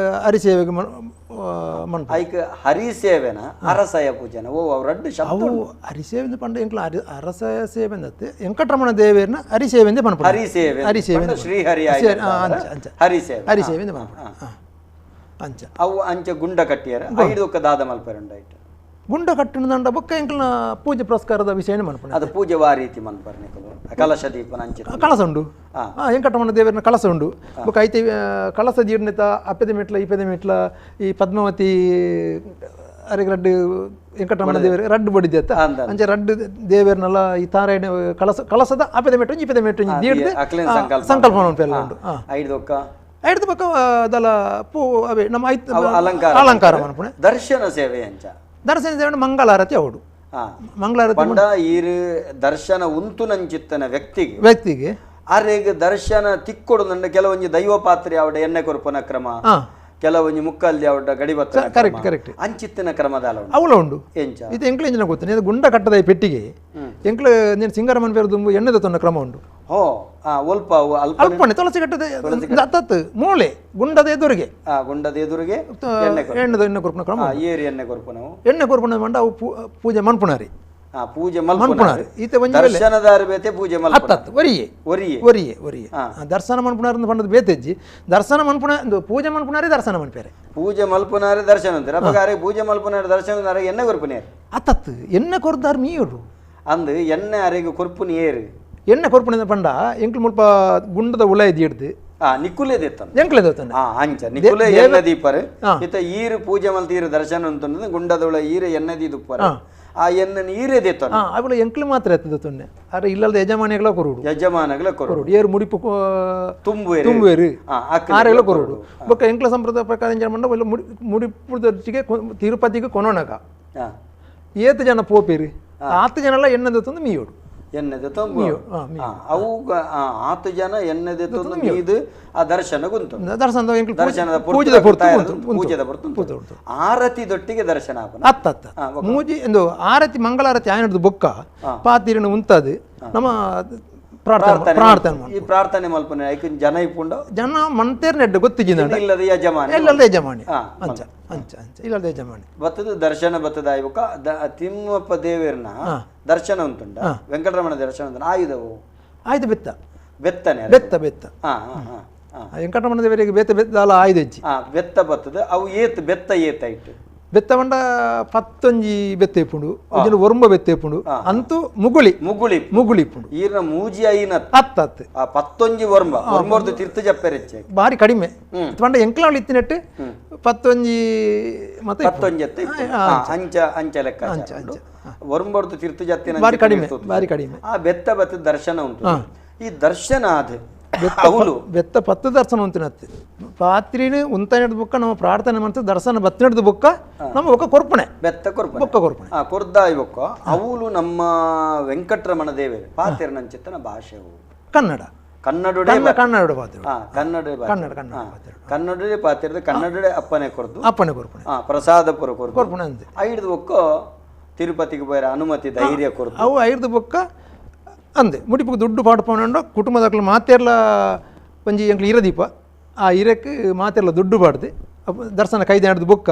ಹರಿಸೇವೆಗೆ ಮನ್ಪ ಐಕ್ ಹರಿಸೇವೆನ ಅರಸಯ ಪೂಜೆನ ಓ ಅವು ರಡ್ಡು ಶಬ್ದ ಅವು ಹರಿಸೇವೆ ಪಂಡ ಎಂಕ್ಲು ಹರಿ ಅರಸಯ ಸೇವೆ ಅಂದತ್ತೆ ವೆಂಕಟರಮಣ ದೇವರನ ಹರಿಸೇವೆ ಮನ್ಪ ಹರಿಸೇವೆ ಹರಿಸೇವೆ ಶ್ರೀಹರಿ ಅಂಚ ಹರಿಸೇವೆ ಹರಿಸೇವೆ ಮನ್ಪ ಅಂಚ ಅವು ಅಂಚ ಗುಂಡ ಕಟ್ಟಿಯರ ಐದು ದಾದ ಮಲ್ಪೆರುಂಡಾಯ್ತು ಗುಂಡ ಕಟ್ಟಿನ ಬೊಕ್ಕ ಎಂಕ್ಲನ ಪೂಜೆ ಪುರಸ್ಕಾರದ ವಿಷಯನೇ ಮನ್ಪುಣೆ ಅದು ಪೂಜೆ ವಾ ರೀತಿ ಮನ್ಪರ್ನೆ ಕಲಶ ದೀಪನ ಅಂಚೆ ಕಳಸ ಉಂಡು ವೆಂಕಟರಮಣ ದೇವರನ ಕಳಸ ಉಂಡು ಬೊಕ್ಕ ಐತೆ ಕಳಸ ಜೀರ್ಣಿತ ಅಪ್ಪೆದ ಮೆಟ್ಲ ಇಪ್ಪೆದ ಮೆಟ್ಲ ಈ ಪದ್ಮಾವತಿ ಅರೆಗೆ ರಡ್ಡು ವೆಂಕಟರಮಣ ದೇವರ ರಡ್ಡು ಬಡಿದ್ಯತ್ತ ಅಂಚೆ ರಡ್ಡು ದೇವರನ್ನೆಲ್ಲ ಈ ತಾರಾಯಣ ಕಳಸ ಕಳಸದ ಅಪ್ಪೆದ ಮೆಟ್ಟು ಇಪ್ಪೆದ ಮೆಟ್ಟು ದೀಡ್ದು ಸಂಕಲ್ಪ ಮನ್ಪೆಲ್ಲ ಉಂಡು. ಐದು ಬೊಕ್ಕ ಅದಲ್ಲ ಪೂ ಅವೇ ನಮ್ಮ ಐತ ಅಲಂಕಾರ ಅಲಂಕಾರ ಮನ್ಪುಣೆ ದರ್ಶನ ಸೇವೆ ಅಂಚ ದರ್ಶನ ಸೇವೆ ಮಂಗಳಾರತಿ ಅವಡು ಮಂಗಳಾರತಿ ಪಂಡ ಈರು ದರ್ಶನ ಉಂತು ನಂಚಿತ್ತನ ವ್ಯಕ್ತಿಗೆ ವ್ಯಕ್ತಿಗೆ ಅರೆಗ್ ದರ್ಶನ ತಿಕ್ಕೊಡು ನನ್ನ ಕೆಲವೊಂಜಿ ದೈವ ಪಾತ್ರೆ ಅವಡ ಎಣ್ಣೆ ಕೊರ್ಪನ ಕ್ರಮ ಕೆಲವೊಂಜಿ ಮುಕ್ಕಲ್ದಿ ಅವಡ ಗಡಿಬತ್ತ ಕರೆಕ್ಟ್ ಕರೆಕ್ಟ್ ಅಂಚಿತ್ತಿನ ಕ್ರಮದಾಲ ಅವಳ ಉಂಡು ಎಂಚ ಇದು ಎಂಕ್ಲು ಎಂಜಿನ ಗೊತ್ತು ಗುಂಡ ಕಟ್ಟದ ಪೆಟ್ಟಿಗೆ ಎಂಕ್ಲು ನೀನು ಸಿಂಗರಮನ್ ಬೇರೆ ದುಂಬು ಎಣ್ಣೆದ ತೊನ್ನ ಕ್ರಮ ಉಂಡು. ಹೋ ಅಲ್ಪ ಅಲ್ಪನೆ ತುಳಸಿ ಕಟ್ಟದ ತತ್ತು ಮೂಲೆ ಗುಂಡದ ಎದುರಿಗೆ ಗುಂಡದ ಎದುರಿಗೆ ಎಣ್ಣೆದ ಎಣ್ಣೆ ಕೊರ್ಪುನ ಕ್ರಮ ಏರಿ ಎಣ್ಣೆ ಕೊರ್ಪುನವು ಎಣ್ಣೆ ಕೊರ್ಪುನ ಮಂಡ ಅವು ಪೂಜೆ ಮನ್ಪುಣಾರಿ ಪೂಜೆ ಮಲ್ಪುಣಾರಿ ಈತ ಒಂಜಿ ದರ್ಶನದಾರ ಬೇತೆ ಪೂಜೆ ಮಲ್ಪುಣಾರಿ ಒರಿಯೆ ಒರಿಯೆ ಒರಿಯೆ ಒರಿಯೆ ದರ್ಶನ ಮನ್ಪುಣಾರಿ ಪಂಡದ ಬೇತೆಜ್ಜಿ ದರ್ಶನ ಮನ್ಪುಣ ಪೂಜೆ ಮನ್ಪುಣಾರಿ ದರ್ಶನ ಮನ್ಪೇರೆ ಪೂಜೆ ಮಲ್ಪುನಾರಿ ದರ್ಶನ ಅಂತಾರೆ ಅಪ್ಪಗಾರೆ ಪೂಜೆ ಮಲ್ಪುನಾರಿ ದರ್ಶನ ಎಣ್ಣೆ ಕೊರ್ಪುನೇರು ಅತ್ತತ್ತು ಎಣ್ಣೆ ಕೊರ್ದಾರ್ ಮೀಯೊಡು ಅಂದು ಎಣ್ಣೆ ಅರೆಗೆ ಕೊರ್ಪುನಿ ಏರು ಎಣ್ಣೆ ಕೊರ್ಪುಣ ಪಂಡ ಎಂಕ್ಲು ಮುಲ್ಪ ಗುಂಡದ ಉಲಯ ದೀಡ್ದು ನಿಕ್ಕುಲೇ ದೇತ್ತಾನೆ ಎಂಕ್ಲೆ ದೇತ್ತಾನೆ ಅಂಚ ನಿಕ್ಕುಲೇ ಎಣ್ಣೆ ದೀಪರು ಇತ್ತ ಈರು ಪೂಜೆ ಮಲ್ತ ಈರು ದರ್ಶನ ಅಂತಂದ್ರೆ ಗುಂಡದ ಉಳ ಈರು ಎಣ್ಣೆ ದೀದುಪ್ಪರ ಆ ಎಣ್ಣೆ ಈರೇ ದೇತ್ತಾನೆ ಅವಳು ಎಂಕ್ಲು ಮಾತ್ರ ಎತ್ತದ ತೊನ್ನೆ ಅರೆ ಇಲ್ಲದ ಯಜಮಾನಿಗಳ ಕೊರುಡು ಯಜಮಾನಗಳ ಕೊರುಡು ಏರು ಮುಡಿಪು ತುಂಬುವೇರು ತುಂಬುವೇರು ಆರೆಗಳ ಕೊರುಡು ಬೊಕ್ಕ ಎಂಕ್ಲ ಸಂಪ್ರದಾಯ ಪ್ರಕಾರ ಎಂಜ ಮಂಡ ಮುಡಿಪುದೊಟ್ಟಿಗೆ ತಿರುಪತಿಗೆ ಕೊನೊಣಗ ಏತು ಜನ ಪೋಪೇರಿ ಆತು ಜನ ಎಲ್ಲ ಎಣ್ಣೆ ತಂದು ಮೀಯೋಡು ಎಣ್ಣೆದೆ ತಂಬು ಅವು ಆತು ಜನ ಎಣ್ಣೆದೆ ತಂದು ಮೀದು ಆ ದರ್ಶನ ಗುಂತು ದರ್ಶನದ ದರ್ಶನದ ಪೂಜೆದ ಪೂಜೆದ ಪೊರ್ತು ಆರತಿ ದೊಟ್ಟಿಗೆ ದರ್ಶನ ಅತ್ತ ಮೂಜಿ ಎಂದು ಆರತಿ ಮಂಗಳಾರತಿ ಆಯನದು ಬೊಕ್ಕ ಪಾತಿರಿನ ಉಂತದು ನಮ್ಮ ಪ್ರಾರ್ಥನೆ ಪ್ರಾರ್ಥನೆ ಈ ಪ್ರಾರ್ಥನೆ ಮಲ್ಪನೆ ಐಕಿನ ಜನ ಇಪ್ಪುಂಡ ಜನ ಮಂತೇರ್ ನೆಡ್ಡು ಗೊತ್ತಿಜಿನ ಇಲ್ಲದ ಯಜಮಾನಿ ಇಲ್ಲದ ಯಜಮಾನಿ ಅಂಚ ಅಂಚ ಅಂಚ ಇಲ್ಲದ ಯಜಮಾನಿ ಬತ್ತದ ದರ್ಶನ ಬತ್ತದ ಆಯ್ಬಕ ತಿಮ್ಮಪ್ಪ ದೇವರನ ದರ್ಶನ ಉಂಟುಂಡ ವೆಂಕಟರಮಣ ದರ್ಶನ ಉಂಟು ಆಯುಧವು ಆಯ್ತು ಬೆತ್ತ ಬೆತ್ತನೆ ಬೆತ್ತ ಬೆತ್ತ ವೆಂಕಟರಮಣ ದೇವರಿಗೆ ಬೆತ್ತ ಬೆತ್ತದಾಲ ಆಯುಧ ಹೆಜ್ಜಿ ಬೆತ್ತ ಬತ್ತದ ಅವು ಏತ್ ಬೆತ್ತ ಏತಾಯ್ತು ಬೆತ್ತ ಪಂಡ 10 ಬೆತ್ತ ಇಪ್ಪುಂಡು, ಒಂಜಿ ಒರ್ಂಬ ಬೆತ್ತ ಇಪ್ಪುಂಡು, ಅಂತೂ ಮುಗುಳಿ ಮುಗುಳಿ ಮುಗುಳಿ ಇಪ್ಪುಂಡು. ಈರ್ನ ಮೂಜಿ ಐನ ಹತ್ತು ಹತ್ತು 10 ಒರ್ಂಬ ಒರ್ಂಬರ್ದು ತಿರ್ತು ಜಪ್ಪೆರೆಚ್ಚೆ ಬಾರಿ ಕಡಿಮೆ ಪಂಡ ಎಂಕ್ಲಾವಳು ಇತ್ತಿನೆಟ್ಟು 10 ಮತ್ತೆ 10 ಅಂಚ ಅಂಚ ಲೆಕ್ಕ ಒರ್ಂಬರ್ದು ತಿರ್ತು ಜತ್ತಿನ ಬಾರಿ ಕಡಿಮೆ ಬಾರಿ ಕಡಿಮೆ. ಆ ಬೆತ್ತ ಬತ್ತ ದರ್ಶನ ಉಂಟು. ಈ ದರ್ಶನ ಅದು ಅವಳು ಬೆತ್ತ 10 ದರ್ಶನ ಉಂತಿನತ್ತೆ ಪಾತ್ರಿನ ಉಂತ ಬುಕ್ಕ ನಮ್ಮ ಪ್ರಾರ್ಥನೆ ಮಾಡ್ತದೆ ದರ್ಶನ ಬತ್ತಿನಡ್ದು ಬುಕ್ಕ ನಮ್ಮ ಬೊಕ್ಕ ಕೊರ್ಪಣೆ ಬೆತ್ತ ಕೊರ್ಪಣೆ ಬೊಕ್ಕ ಕೊರ್ಪಣೆ ಕೊರ್ದಾಯಿ ಬೊಕ್ಕ ಅವಳು ನಮ್ಮ ವೆಂಕಟರಮಣ ದೇವರು ಪಾತಿರನಂಚಿತ್ತನ ಭಾಷೆ ಕನ್ನಡ ಕನ್ನಡ ಕನ್ನಡ ಪಾತ್ರ ಕನ್ನಡ ಕನ್ನಡ ಕನ್ನಡ ಕನ್ನಡದೇ ಪಾತಿರದ ಕನ್ನಡದೇ ಅಪ್ಪನೆ ಕೊರ್ದು ಅಪ್ಪನೆ ಕೊರ್ಪಣೆ ಪ್ರಸಾದ ಪುರ ಕೊರ್ದು ಕೊರ್ಪಣೆ ಅಂತೆ ಐದು ಬೊಕ್ಕ ತಿರುಪತಿಗೆ ಬೋಯರ ಅನುಮತಿ ಧೈರ್ಯ ಕೊರ್ದು ಅವು ಐದು ಬೊಕ್ಕ ಅಂದೆ ಮುಡಿಪುಗೆ ದುಡ್ಡು ಪಾಡ್ಪೋಂಡು ಕುಟುಂಬದಕ್ಲು ಮಾತೆರ್ಲ ಒಂಜಿ ಎಂಕ್ಲು ಇರದೀಪ ಆ ಇರಕ್ಕೆ ಮಾತೆರ್ಲ ದುಡ್ಡು ಪಾಡ್ದು ದರ್ಶನ ಕೈದೆ ನಡೆದು ಬೊಕ್ಕ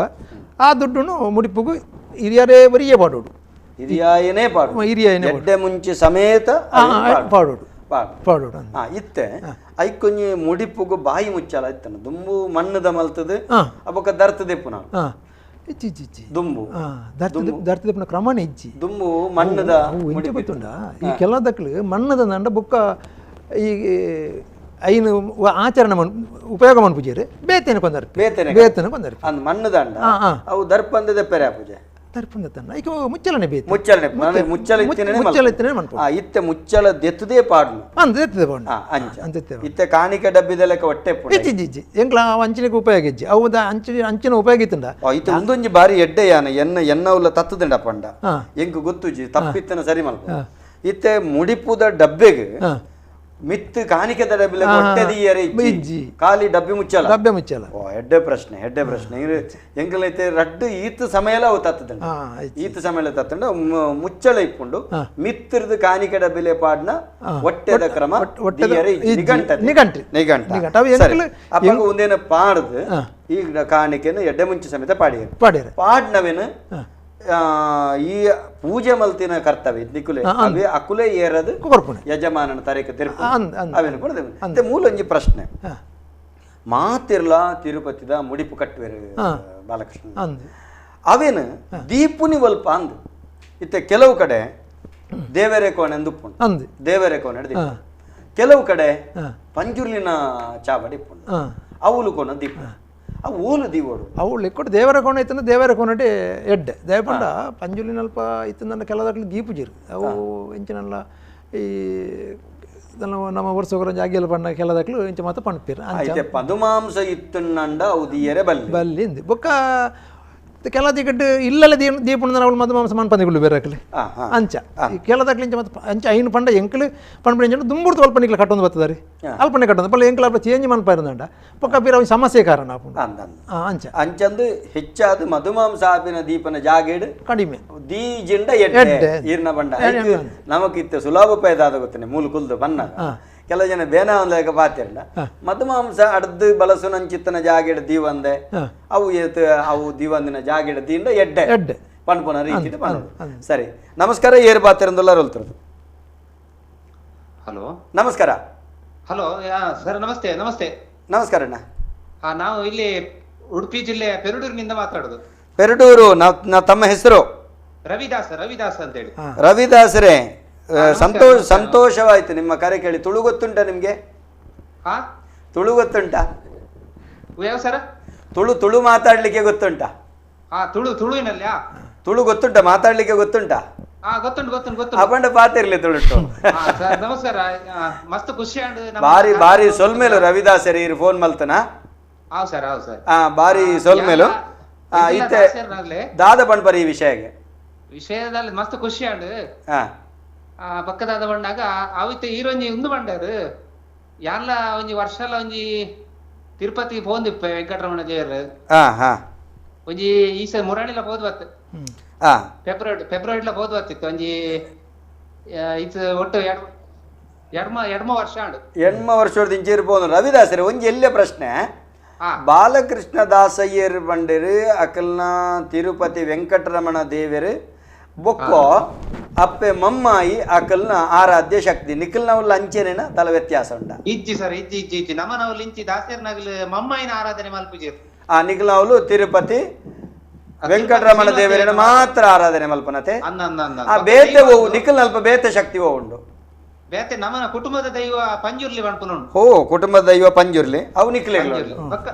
ಆ ದುಡ್ಡುನು ಮುಡಿಪುಗು ಹಿರಿಯರೇ ಬರಿಯೇ ಪಾಡೋಡು ಹಿರಿಯಾಯನೇ ಪಾಡು ಹಿರಿಯಾಯನೇ ಎಡ್ಡೆ ಮುಂಚೆ ಸಮೇತ ಪಾಡೋಡು ಪಾಡೋಡು ಇತ್ತೆ ಐಕೊಂಜಿ ಮುಡಿಪುಗು ಬಾಯಿ ಮುಚ್ಚಲ ಇತ್ತನ ದುಂಬು ಮಣ್ಣುದ ಮಲ್ತದ ಅಬೊಕ್ಕ ದರ್ತದೆ ಪುನಃ ಇಚ್ಚಿ ಇಚ್ಚಿ ಇಚ್ಚಿ ದುಂಬು ದರ್ತದೆ ಕ್ರಮನೇ ಇಜ್ಜಿ ದುಂಬು ಮಣ್ಣದ ಇಂಚೆ ಗೊತ್ತುಂಡ ಈ ಕೆಲದಕ್ಲು ಮಣ್ಣದ ನಂಡ ಬೊಕ್ಕ ಈ ಐನು ಆಚರಣೆ ಉಪಯೋಗ ಮನ್ಪುಜೇರು ಬೇತೇನೆ ಕೊಂದರ್ ಬೇತೇನೆ ಬೇತೇನೆ ಕೊಂದರ್ ಅಂದ್ ಮಣ್ಣದಂಡ ಅವು ದರ್ಪಂದದ ಪೆರೆ ಪೂಜೆ ದರ್ಪಂದ ತನ್ನ ಈಗ ಮುಚ್ಚಲನೆ ಬೇತೆ ಮುಚ್ಚಲನೆ ಮುಚ್ಚಲ ಮುಚ್ಚಲ ಇತ್ತನೆ ಮನ್ಪು ಇತ್ತೆ ಮುಚ್ಚಲ ದೆತ್ತದೇ ಪಾಡ್ನು ಅಂದ್ ದೆತ್ತದೆ ಪಾಡ್ನು ಅಂಚ ಇತ್ತೆ ಕಾಣಿಕೆ ಡಬ್ಬಿದ ಲೆಕ್ಕ ಹೊಟ್ಟೆ ಇಜ್ಜಿ ಇಜ್ಜಿ ಇಜ್ಜಿ ಎಂಕ್ಲ ಅಂಚಿನಕ್ಕೆ ಉಪಯೋಗ ಇಜ್ಜಿ ಅವು ಅಂಚಿನ ಅಂಚಿನ ಉಪಯೋಗ ಇತ್ತುಂಡ ಇತ್ತೆ ಒಂದೊಂಜಿ ಬಾರಿ ಎಡ್ಡೆ ಯಾನ ಎನ್ನ ಎನ್ನವುಲ ತತ್ತುದಂಡ ಪಂಡ ಎಂಕ್ ಗೊತ್ತುಜಿ ತಪ್ಪಿತ್ತನ ಸರಿ ಮಲ್ಪ ಇತ್ತೆ ಮುಡಿಪುದ ಡಬ್ಬೆಗೆ ಮಿತ್ತು ಕಾಣಿಕೆದ ಡಬ್ಬಿ ಹೊಟ್ಟೆ ದೀಯರೆ ಇಜ್ಜಿ ಖಾಲಿ ಡಬ್ಬಿ ಮುಚ್ಚಲ ಡಬ್ಬೆ ಮುಚ್ಚಲ ಓ ಎಡ್ಡೆ ಪ್ರಶ್ನೆ ಎಡ್ಡೆ ಪ್ರಶ್ನೆ ಎಂಕಲೈತೆ ರಡ್ಡು ಈತ ಸಮಯಲ ಅವು ತತ್ತದಂಡ ಈತ ಸಮಯಲ ತತ್ತಂಡ ಮುಚ್ಚಳ ಇಪ್ಪುಂಡು ಮಿತ್ತಿರ್ದು ಕಾಣಿಕೆ ಡಬ್ಬಿಲೆ ಪಾಡ್ನ ಹೊಟ್ಟೆದ ಕ್ರಮ ನಿಘಂಟ ನಿಘಂಟ ಅಪ್ಪ ಒಂದೇನ ಪಾಡ್ದು ಈಗ ಕಾಣಿಕೆನ ಎಡ್ಡೆ ಮುಂಚೆ ಸಮೇತ ಪಾಡಿಯರು ಪಾಡಿಯರು ಪಾಡ್ನವೇನು ಈ ಪೂಜೆ ಮಲ್ತಿನ ಕರ್ತವ್ಯ ನಿಕುಲೆ ಅವೇ ಅಕುಲೆ ಏರದು ಯಜಮಾನನ ತಾರೀಕು ತಿರುಪತಿ ಅವೇನು ಕೂಡ ಮೂಲೊಂಜಿ ಪ್ರಶ್ನೆ ಮಾತಿರ್ಲ ತಿರುಪತಿದ ಮುಡಿಪು ಕಟ್ಟುವೆರು ಬಾಲಕೃಷ್ಣ ಅವೇನು ದೀಪುನಿ ಒಲ್ಪ ಅಂದ್ ಇತ್ತೆ ಕೆಲವು ಕಡೆ ದೇವರೇ ಕೋಣೆ ಉಪ್ಪುಂಡು ದೇವರೇ ಕೋಣೆ ಕೆಲವು ಕಡೆ ಪಂಜುರ್ಲಿನ ಚಾವಡಿ ಇಪ್ಪುಂಡು ಅವಲು ಕೋಣ ದೀಪ ಅವು ಓಲು ದೀವೋಡು ಅವು ಲೆಕ್ಕೊಟ್ಟು ದೇವರ ಕೋಣ ಇತ್ತಂದ್ರೆ ದೇವರ ಕೋಣಟೆ ಎಡ್ಡೆ ದೇವಪಂಡ ಪಂಜುಲಿನಲ್ಪ ಇತ್ತಂದ್ರೆ ಕೆಲದಾಗ್ಲಿ ದೀಪುಜಿರು ಅವು ಎಂಚಿನಲ್ಲ ಈ ನಮ್ಮ ವರ್ಷ ಜಾಗಿಯಲ್ಲ ಪಂಡ ಕೆಲದಾಕ್ಲು ಇಂಚ ಮಾತ್ರ ಪಣ್ಪೀರು ಅಂಚೆ ಪದುಮಾಂಸ ಇತ್ತನ್ನಂಡ ಅವು ದೀಯರೆ ಬಲ್ಲಿ ಬಲ್ಲಿ ಇಂದು ಬೊಕ್ಕ ಕೆಲ ದಿಕ್ಕಟ್ಟು ಇಲ್ಲಲ್ಲ ದೀಪುಂಡ ಅವಳು ಮಧುಮಾಂಸ ಮನ್ಪಂದಿಗಳು ಬೇರೆ ಅಂಚ ಕೆಲದಾಕ್ಲಿ ಇಂಚ ಮತ್ತೆ ಅಂಚ ಐನು ಪಂಡ ಎಂಕಲು ಪಂಡ ಇಂಚ ದುಂಬುರ್ತು ಅಲ್ಪ ನಿಕ್ಲ ಕಟ್ಟೊಂದು ಬರ್ತದಾರಿ ಅಲ್ಪನೆ ಕಟ್ಟೊಂದು ಪಲ್ಲ ಎಂಕಲ್ ಅಲ್ಪ ಚೇಂಜ್ ಮನ್ಪಾರಂದ ಪಕ್ಕ ಬೀರ ಅವು ಸಮಸ್ಯೆ ಕಾರಣ ಅಂಚ ಅಂಚಂದು ಹೆಚ್ಚಾದ ಮಧುಮಾಂಸ ಆಪಿನ ದೀಪನ ಜಾಗೇಡು ಕಡಿಮೆ ದೀಜಿಂಡ ಎಡ್ಡೆ ಈರ್ನ ಬಂಡ ನಮಕಿತ್ತ ಸುಲಭ ಪೈದಾದ ಗೊತ್ತನೆ ಮೂಲ ಕುಲ್ದು ಬನ್ನ ಕೆಲ ಜನ ಬೇನ ಒಂದ್ ಪಾತಿರಲ್ಲ ಮಧುಮಾಂಸ ಅಡ್ದು ಬಳಸುನಂಚಿತ್ತನ ಜಾಗೆಡ್ ದೀವಂದೆ ಅವು ಏತ್ ಅವು ದೀವಂದಿನ ಜಾಗೆಡ್ ದೀಂಡ ಎಡ್ಡೆ ಎಡ್ಡೆ ಪಣ್ಪುನ ರೀತಿ ಪಣ್ಣು. ಸರಿ ನಮಸ್ಕಾರ ಏರು ಪಾತಿರಂದುಲ್ಲ ರೋಲ್ತಿರೋದು. ಹಲೋ ನಮಸ್ಕಾರ. ಹಲೋ ಸರ್ ನಮಸ್ತೆ. ನಮಸ್ತೆ ನಮಸ್ಕಾರ ಅಣ್ಣ. ನಾವು ಇಲ್ಲಿ ಉಡುಪಿ ಜಿಲ್ಲೆಯ ಪೆರಡೂರಿನಿಂದ ಮಾತಾಡೋದು. ಪೆರಡೂರು. ತಮ್ಮ ಹೆಸರು? ರವಿದಾಸ್. ರವಿದಾಸ್ ಅಂತ ಹೇಳಿ. ರವಿದಾಸರೇ ಸಂತೋಷ ಸಂತೋಷವಾಯ್ತು ನಿಮ್ಮ ಕರೆ ಕೇಳಿ. ತುಳು ಗೊತ್ತುಂಟ ನಿಮ್ಗೆ? ತುಳು ಗೊತ್ತುಂಟಾ? ಸರ್ ತುಳು ತುಳು ಮಾತಾಡ್ಲಿಕ್ಕೆ ಗೊತ್ತುಂಟಾ? ತುಳು ತುಳುವಿನಲ್ಲಿ ತುಳು ಗೊತ್ತುಂಟ? ಮಾತಾಡ್ಲಿಕ್ಕೆ ಗೊತ್ತುಂಟಾ? ಗೊತ್ತುಂಟು ಗೊತ್ತುಂಟು ಗೊತ್ತು. ಅಪಂಡ ಪಾತಿರ್ಲಿ ತುಳುಟು. ನಮಸ್ಕಾರ, ಮಸ್ತ್ ಖುಷಿ. ಬಾರಿ ಬಾರಿ ಸೊಲ್ಮೇಲು ರವಿದಾಸರೇ ಇರು ಫೋನ್ ಮಲ್ತನ. ಬಾರಿ ಸೊಲ್ಮೇಲು. ಇತ್ತೆ ದಾದ ಪಣ್ಪರಿ ಈ ವಿಷಯಗೆ ವಿಷಯದಲ್ಲಿ ಮಸ್ತ್ ಖುಷಿ ಆಂಡ್. ಪಕ್ಕದಾದ ಬಂಡಾಗ ಅವಿತ ಈರೊಂಜಿ ಉಂದು ಬಂಡಾರು ಯಾನ್ಲ ಒಂಜಿ ವರ್ಷಲ ಒಂಜಿ ತಿರುಪತಿ ಪೋಂದಿಪ್ಪೆ ವೆಂಕಟರಮಣ ದೇವರು ಒಂಜಿ ಈ ಸ ಮುರಾಣಿಲ ಪೋದು ಬತ್ತು ಫೆಬ್ರವರಿ ಫೆಬ್ರವರಿಲ ಪೋದು ಬತ್ತಿತ್ತು ಒಂಜಿ ಇದು ಒಟ್ಟು ಎಡ್ಮ ಎಡ್ಮ ವರ್ಷ ಆಂಡ್. ಎಣ್ಮ ವರ್ಷದ ಇಂಚೇರು ಪೋದು ರವಿದಾಸರೇ ಒಂಜಿ ಎಲ್ಲೇ ಪ್ರಶ್ನೆ. ಬಾಲಕೃಷ್ಣ ದಾಸಯ್ಯರ್ ಬಂಡಿರು ಅಕಲ್ನ ತಿರುಪತಿ ವೆಂಕಟರಮಣ ದೇವರು ಬೊಕ್ಕೋ ಅಪ್ಪೆ ಮಮ್ಮಾಯಿ ಅಕಲ್ನ ಆರಾಧ್ಯ ಶಕ್ತಿ ನಿಖಲ್ನವಲ್ಲ ಅಂಚೆನೇನ ತಲ ವ್ಯತ್ಯಾಸ ಉಂಟ? ಇಜ್ಜಿ ಸರ್ ಇಜ್ಜಿ ಇಜ್ಜಿ ಇಜ್ಜಿ ನಮ್ಮನವಲ್ ಇಂಚಿ ದಾಸರ್ನಗಲು ಮಮ್ಮಾಯಿನ ಆರಾಧನೆ ಮಲ್ಪುಜೇರು. ಆ ನಿಖಲ್ನವಲು ತಿರುಪತಿ Venkataramana ದೇವರನ್ನ ಮಾತ್ರ ಆರಾಧನೆ ಮಲ್ಪನತೆ. ಆ ಬೇತೆ ಓವು ನಿಖಲ್ ಅಲ್ಪ ಬೇತೆ ಶಕ್ತಿ ಓ ಉಂಡು. ಬೇತೆ ನಮ್ಮನ ಕುಟುಂಬದ ದೈವ ಪಂಜುರ್ಲಿ ಪನ್ಪುನ ಉಂಡು. ಹೋ, ಕುಟುಂಬದ ದೈವ ಪಂಜುರ್ಲಿ ಅವು ನಿಖಲ್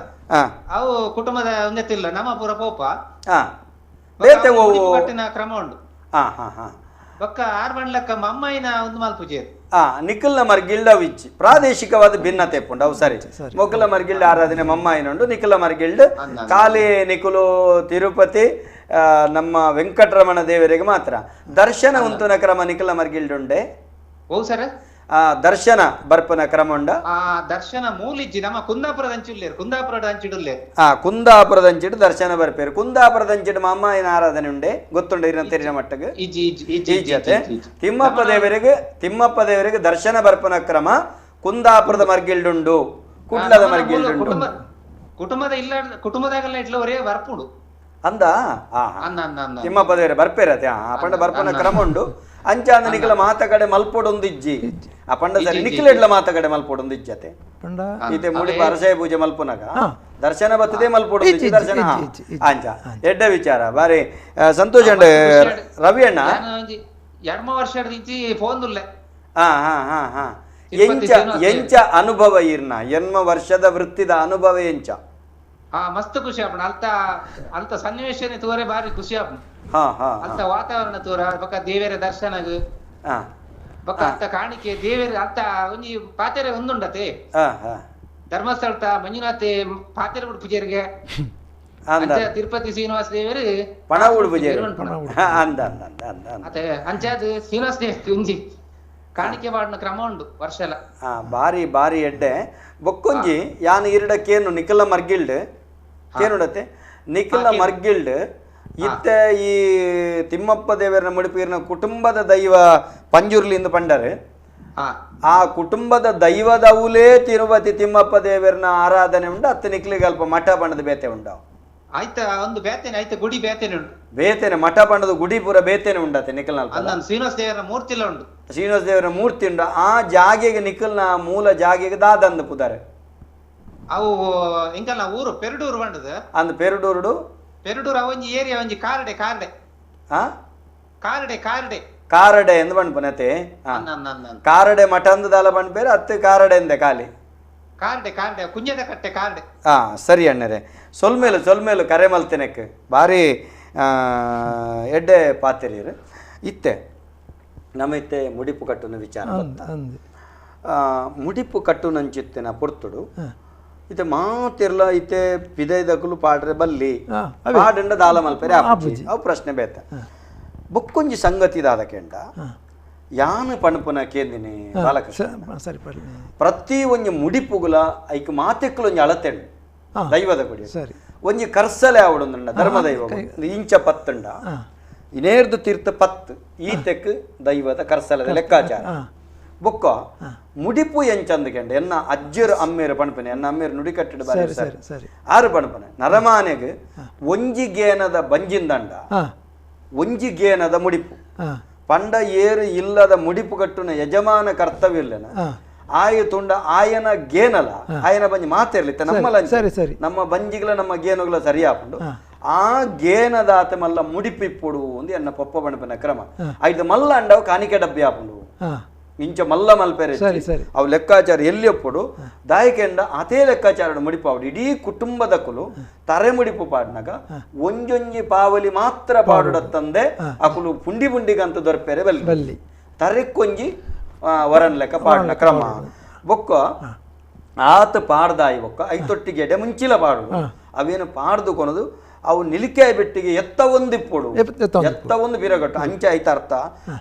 ಅವು ಕುಟುಂಬದ ಒಂದೆತ್ತಿಲ್ಲ ನಮ್ಮ ಪೂರ ಪೋಪ. ಬೇತೆ ಓವು ಕ್ರಮ ಉಂಡು. ಹಾ ಹಾ ಹಾ. ಬೊಕ್ಕ ಆರ್ ಬಂಡ್ಲಕ್ಕ ಮಮ್ಮಾಯಿನ ಒಂದು ಮಲ್ಪುಜೇರು. ನಿಖಲ್ನ ಮರ್ಗಿಲ್ಡ ಅವು ಪ್ರಾದೇಶಿಕವಾದ ಭಿನ್ನತೆ ಉಂಡು. ಅವು ಸರಿ. ಮೊಕ್ಕಲ ಮರ್ಗಿಲ್ಡ ಆರಾಧನೆ ಮಮ್ಮಾಯಿನುಂಡು, ನಿಖಲ ಮರ್ಗಿಲ್ಡ್ ಖಾಲಿ ನಿಖಲು ತಿರುಪತಿ ನಮ್ಮ ವೆಂಕಟರಮಣ ದೇವರಿಗೆ ಮಾತ್ರ ದರ್ಶನ ಉಂತುನ ಕ್ರಮ ನಿಖಲ ಮರ್ಗಿಲ್ಡ್ ಉಂಡೆ. ಓ ಸರ್, ದರ್ಶನ ಬರ್ಪನ ಕ್ರಮ ಉಂಡ. ದರ್ಶನ ಮೂಲಿಜ್ಜಿ ನಮ್ಮ ಕುಂದಾಪುರದ ಅಂಚಿಲ್ಲೇರು, ಕುಂದಾಪುರದ ಅಂಚಿಡುಲ್ಲೇರು. ಕುಂದಾಪುರದ ಅಂಚಿಡು ದರ್ಶನ ಬರ್ಪೇರು. ಕುಂದಾಪುರದ ಅಂಚಿಡು ಮಮ್ಮಾಯಿನ ಆರಾಧನೆ ಉಂಡೆ ಗೊತ್ತುಂಡು ಇರಿನ ತೆರಿನ ಮಟ್ಟಗೆ. ತಿಮ್ಮಪ್ಪ ದೇವರಿಗೆ, ತಿಮ್ಮಪ್ಪ ದೇವರಿಗೆ ದರ್ಶನ ಬರ್ಪನ ಕ್ರಮ ಕುಂದಾಪುರದ ಮರ್ಗಿಲ್ಡುಂಡು, ಕುಡ್ಲದ ಮರ್ಗಿಲ್ಡುಂಡು. ಕುಟುಂಬದ ಇಲ್ಲ ಕುಟುಂಬದಾಗಲ್ಲ ಇಟ್ಲ ಒರೇ ಬರ್ಪುಂಡು ಅಂದ ತಿಮ್ಮಪ್ಪ ದೇವರೇ ಬರ್ಪೇರತೆ. ಆ ಪಂಡ ಬರ್ಪನ ಕ್ರಮ ಉಂಡು. ಅಂಚ ಅಂದ ನಿಖಲ ಮಾತ ಕಡೆ ಮಲ್ಪೊಡೊಂದು ಇಜ್ಜಿ. ಆ ಪಂಡ ಸರಿ ನಿಖಲ ಇಡ್ಲ ಮಾತ ಕಡೆ ಮಲ್ಪೊಡೊಂದು ಇಜ್ಜತೆ. ಈತೆ ಮುಡಿಪ ಅರಸಾಯ ಪೂಜೆ ಮಲ್ಪುನಗ ದರ್ಶನ ಬತ್ತದೆ ಮಲ್ಪೊಡು ದರ್ಶನ ಅಂಚ ಎಡ್ಡ ವಿಚಾರ. ಬಾರಿ ಸಂತೋಷ ಉಂಡು ರವಿ ಅಣ್ಣ. ಎಡ್ಮ ವರ್ಷ ಫೋನ್ ಹಾ ಹಾ ಹಾ ಹಾ. ಎಂಚ ಎಂಚ ಅನುಭವ ಇರ್ನ ಎನ್ಮ ವರ್ಷದ ವೃತ್ತಿದ ಅನುಭವ ಎಂಚ? ಮಸ್ತ್ ಖುಷಿ ಆಪುಂಡು. ಅಲ್ತ ಅಲ್ತ ಸನ್ನಿವೇಶನೇ ತೋರೆ ಬಾರಿ ಖುಷಿ ಆಪುಂಡು. ಅಲ್ತ ವಾತಾವರಣ ತೋರ ಬೊಕ್ಕ ದೇವರ ದರ್ಶನ ಬೊಕ್ಕ ಅಲ್ತ ಕಾಣಿಕೆ ದೇವರ ಅಲ್ತ ಒಂಜಿ ಪಾತೆರೆ ಒಂದುಂಡತೆ ಧರ್ಮಸ್ಥಳತ ಮಂಜುನಾಥೆ ಪಾತೆರೆ ಬಿಡು ಪೂಜಾರಿಗೆ ತಿರುಪತಿ ಶ್ರೀನಿವಾಸ ದೇವರು ಪಣ ಉಡು ಪೂಜಾರಿ ಅದೇ ಅಂಚಾದ ಶ್ರೀನಿವಾಸ ದೇವ ಒಂಜಿ ಕಾಣಿಕೆ ಮಾಡಿನ ಕ್ರಮ ಉಂಡು ವರ್ಷ ಎಲ್ಲ. ಬಾರಿ ಬಾರಿ ಎಡ್ಡೆ ಬೊಕ್ಕೊಂಜಿ ಯಾನ್ ಇರಡ ಕೇನು ನಿಖಲ ಮರ್ಗಿಲ್ಡ್ ಕೇನುಡತೆ ನಿಖಲ ಮರ್ಗಿಲ್ಡ್ ಇತ್ತೆ ಈ ತಿಮ್ಮಪ್ಪ ದೇವರನ ಮುಡಿಪೀರಿನ ಕುಟುಂಬದ ದೈವ ಪಂಜುರ್ಲಿಂದ ಪಂಡರು. ಆ ಕುಟುಂಬದ ದೈವದವುಲೇ ತಿರುಪತಿ ತಿಮ್ಮಪ್ಪ ದೇವರನ ಆರಾಧನೆ ಉಂಡು. ಅತ್ತ ನಿಕ್ಲಿಗೆ ಅಲ್ಪ ಮಠ ಬಣ್ಣದ ಬೇತೆ ಉಂಡವು. ಆಯ್ತ ಒಂದು ಬೇತೇನೆ ಆಯ್ತ ಗುಡಿ ಬೇತೇನೆ ಉಂಟು. ಬೇತೇನೆ ಮಠ ಬಣ್ಣದ ಗುಡಿ ಪೂರ ಬೇತೇನೆ ಉಂಡತೆ ನಿಖಲ್ನ ಶ್ರೀನಿವಾಸ ದೇವರ ಮೂರ್ತಿ ಎಲ್ಲ ಉಂಟು. ಶ್ರೀನಿವಾಸ ದೇವರ ಮೂರ್ತಿ ಉಂಡು. ಆ ಜಾಗೆಗೆ ನಿಖಲ್ನ ಮೂಲ ಜಾಗೆಗೆ ದಾದಂದು ಪುದಾರೆ ಅವು ಎಂಕಲ್ನ ಊರು ಪೆರಡೂರು ಬಂಡದ ಅಂದ್ ಪೆರಡೂರುಡು ಪೆರಡೂರು ಅವೊಂಜಿ ಏರಿಯಾ ಒಂಜಿ ಕಾರಡೆ ಕಾರಡೆ ಕಾರಡೆ ಕಾರಡೆ ಕಾರಡೆ ಎಂದು ಬಂಡ್ಪನತೆ. ಕಾರಡೆ ಮಠ ಅಂದದಾಲ ಬಂಡ್ಪೇರು ಅತ್ತು ಕಾರಡೆ ಎಂದೆ ಖಾಲಿ ಕಾರಡೆ ಕಾರಡೆ ಕುಂಜದ ಕಟ್ಟೆ ಕಾರಡೆ. ಹಾ ಸರಿ ಅಣ್ಣರೇ, ಸೊಲ್ಮೇಲು ಸೊಲ್ಮೇಲು ಕರೆ ಮಲ್ತಿನಕ್ ಭಾರಿ ಎಡ್ಡೆ ಪಾತೆರೀರು. ಇತ್ತೆ ನಮ್ಮ ಇತ್ತೆ ಮುಡಿಪು ಕಟ್ಟುನ ವಿಚಾರ ಮುಡಿಪು ಕಟ್ಟುನಂಚಿತ್ತಿನ ಪೊರ್ತುಡು ಇತ್ತೆ ಮಾತಿರ್ಲ ಇತ್ತೆ ಪಿದೈದಕುಲು ಪಾಡ್ರೆ ಬಲ್ಲಿ ಪಾಡಂಡ ದಾಲ ಮಲ್ಪೆರೆ ಅವು ಪ್ರಶ್ನೆ ಬೇತ. ಬೊಕ್ಕೊಂಜಿ ಸಂಗತಿ ದಾದ ಕೆಂಡ ಯಾನು ಪಣಪುನ ಕೇಂದಿನಿ ಬಾಲಕೃಷ್ಣ ಸರಿ ಪ್ರತಿ ಒಂಜಿ ಮುಡಿಪುಗುಲ ಐಕ್ ಮಾತೆಕ್ಕಲು ಒಂಜಿ ಅಳತೆಂಡು ದೈವದ ಗುಡಿ ಸರಿ ಒಂಜಿ ಕರ್ಸಲೆ ಆವಡೊಂದುಂಡ ಧರ್ಮದೈವ ಇಂಚ ಪತ್ತುಂಡ ಇನೇರ್ದು ತೀರ್ಥ ಪತ್ತು ಈತೆಕ್ ದೈವದ ಕರ್ಸಲದ ಲೆಕ್ಕಾಚಾರ. ಬೊಕ್ಕ ಮುಡಿಪು ಎಂಚಂದ ಕೆಂಡ ಎನ್ನ ಅಜ್ಜರು ಅಮ್ಮೇರು ಪಣಪನೆ ಎನ್ನ ಅಮ್ಮೇರು ನುಡಿ ಕಟ್ಟಿಡು ಬಾರಿ ಸರಿ ಆರು ಪಣಪನೆ ನರಮಾನೆಗ್ ಒಂಜಿ ಗೇನದ ಬಂಜಿಂದಂಡ ಒಂಜಿ ಗೇನದ ಮುಡಿಪು ಪಂಡ ಏರು ಇಲ್ಲದ ಮುಡಿಪು ಕಟ್ಟುನ ಯಜಮಾನ ಕರ್ತವ್ಯ ಇಲ್ಲನ ಆಯು ತುಂಡ ಆಯನ ಗೇನಲ ಆಯನ ಬಂಜಿ ಮಾತಿರ್ಲಿತ್ತ ನಮ್ಮಲ್ಲ ಸರಿ ಸರಿ ನಮ್ಮ ಬಂಜಿಗಳ ನಮ್ಮ ಗೇನುಗಳ ಸರಿ ಹಾಕೊಂಡು ಆ ಗೇನದಾತ ಮಲ್ಲ ಮುಡಿಪಿಪ್ಪುಡು ಒಂದು ಎನ್ನ ಪೊಪ್ಪ ಬಣಪನ ಕ್ರಮ ಐದು ಮಲ್ಲ ಅಂಡವು ಕಾಣಿಕೆ ಡಬ್ಬಿ ಹಾಕೊಂಡು ಇಂಚ ಮಲ್ಲ ಮಲ್ಪೆರೆ ಅವು ಲೆಕ್ಕಾಚಾರ ಎಲ್ಲಿ ಒಪ್ಪುಡು ದಾಯಕೆಂಡ ಅದೇ ಲೆಕ್ಕಾಚಾರ ಮುಡಿಪಾవుಡು ಇಡೀ ಕುಟುಂಬದ ಕುಲು ತರೆ ಮುಡಿಪು ಪಾಡ್ನಾಗ ಒಂಜೊಂಜಿ ಪಾವಲಿ ಮಾತ್ರ ಪಾಡುಡತ್ತಂದೆ ಅಕುಲು ಪುಂಡಿ ಪುಂಡಿಗಂತ ದೊರಪೆರೆ ಬಲ್ಲಿ ಬಲ್ಲಿ ತರೆಕ್ಕೊಂಜಿ ವರನ್ ಲೆಕ್ಕ ಪಾಡಿನ ಕ್ರಮ. ಬೊಕ್ಕ ಆತ ಪಾಡ್ದಾಯಿ ಬೊಕ್ಕ ಐತೊಟ್ಟಿಗೆ ಎಡೆ ಮುಂಚಿಲ ಪಾಡು ಅವೇನು ಪಾಡ್ದು ಕೊನದು ಅವು ನಿಲಿಕೆ ಬೆಟ್ಟಿಗೆ ಎತ್ತ ಒಂದಿಪ್ಪುಡು ಎತ್ತ ಒಂದು ಬಿರಗಟ್ಟು ಅಂಚೆ ಐತ ಅರ್ಥ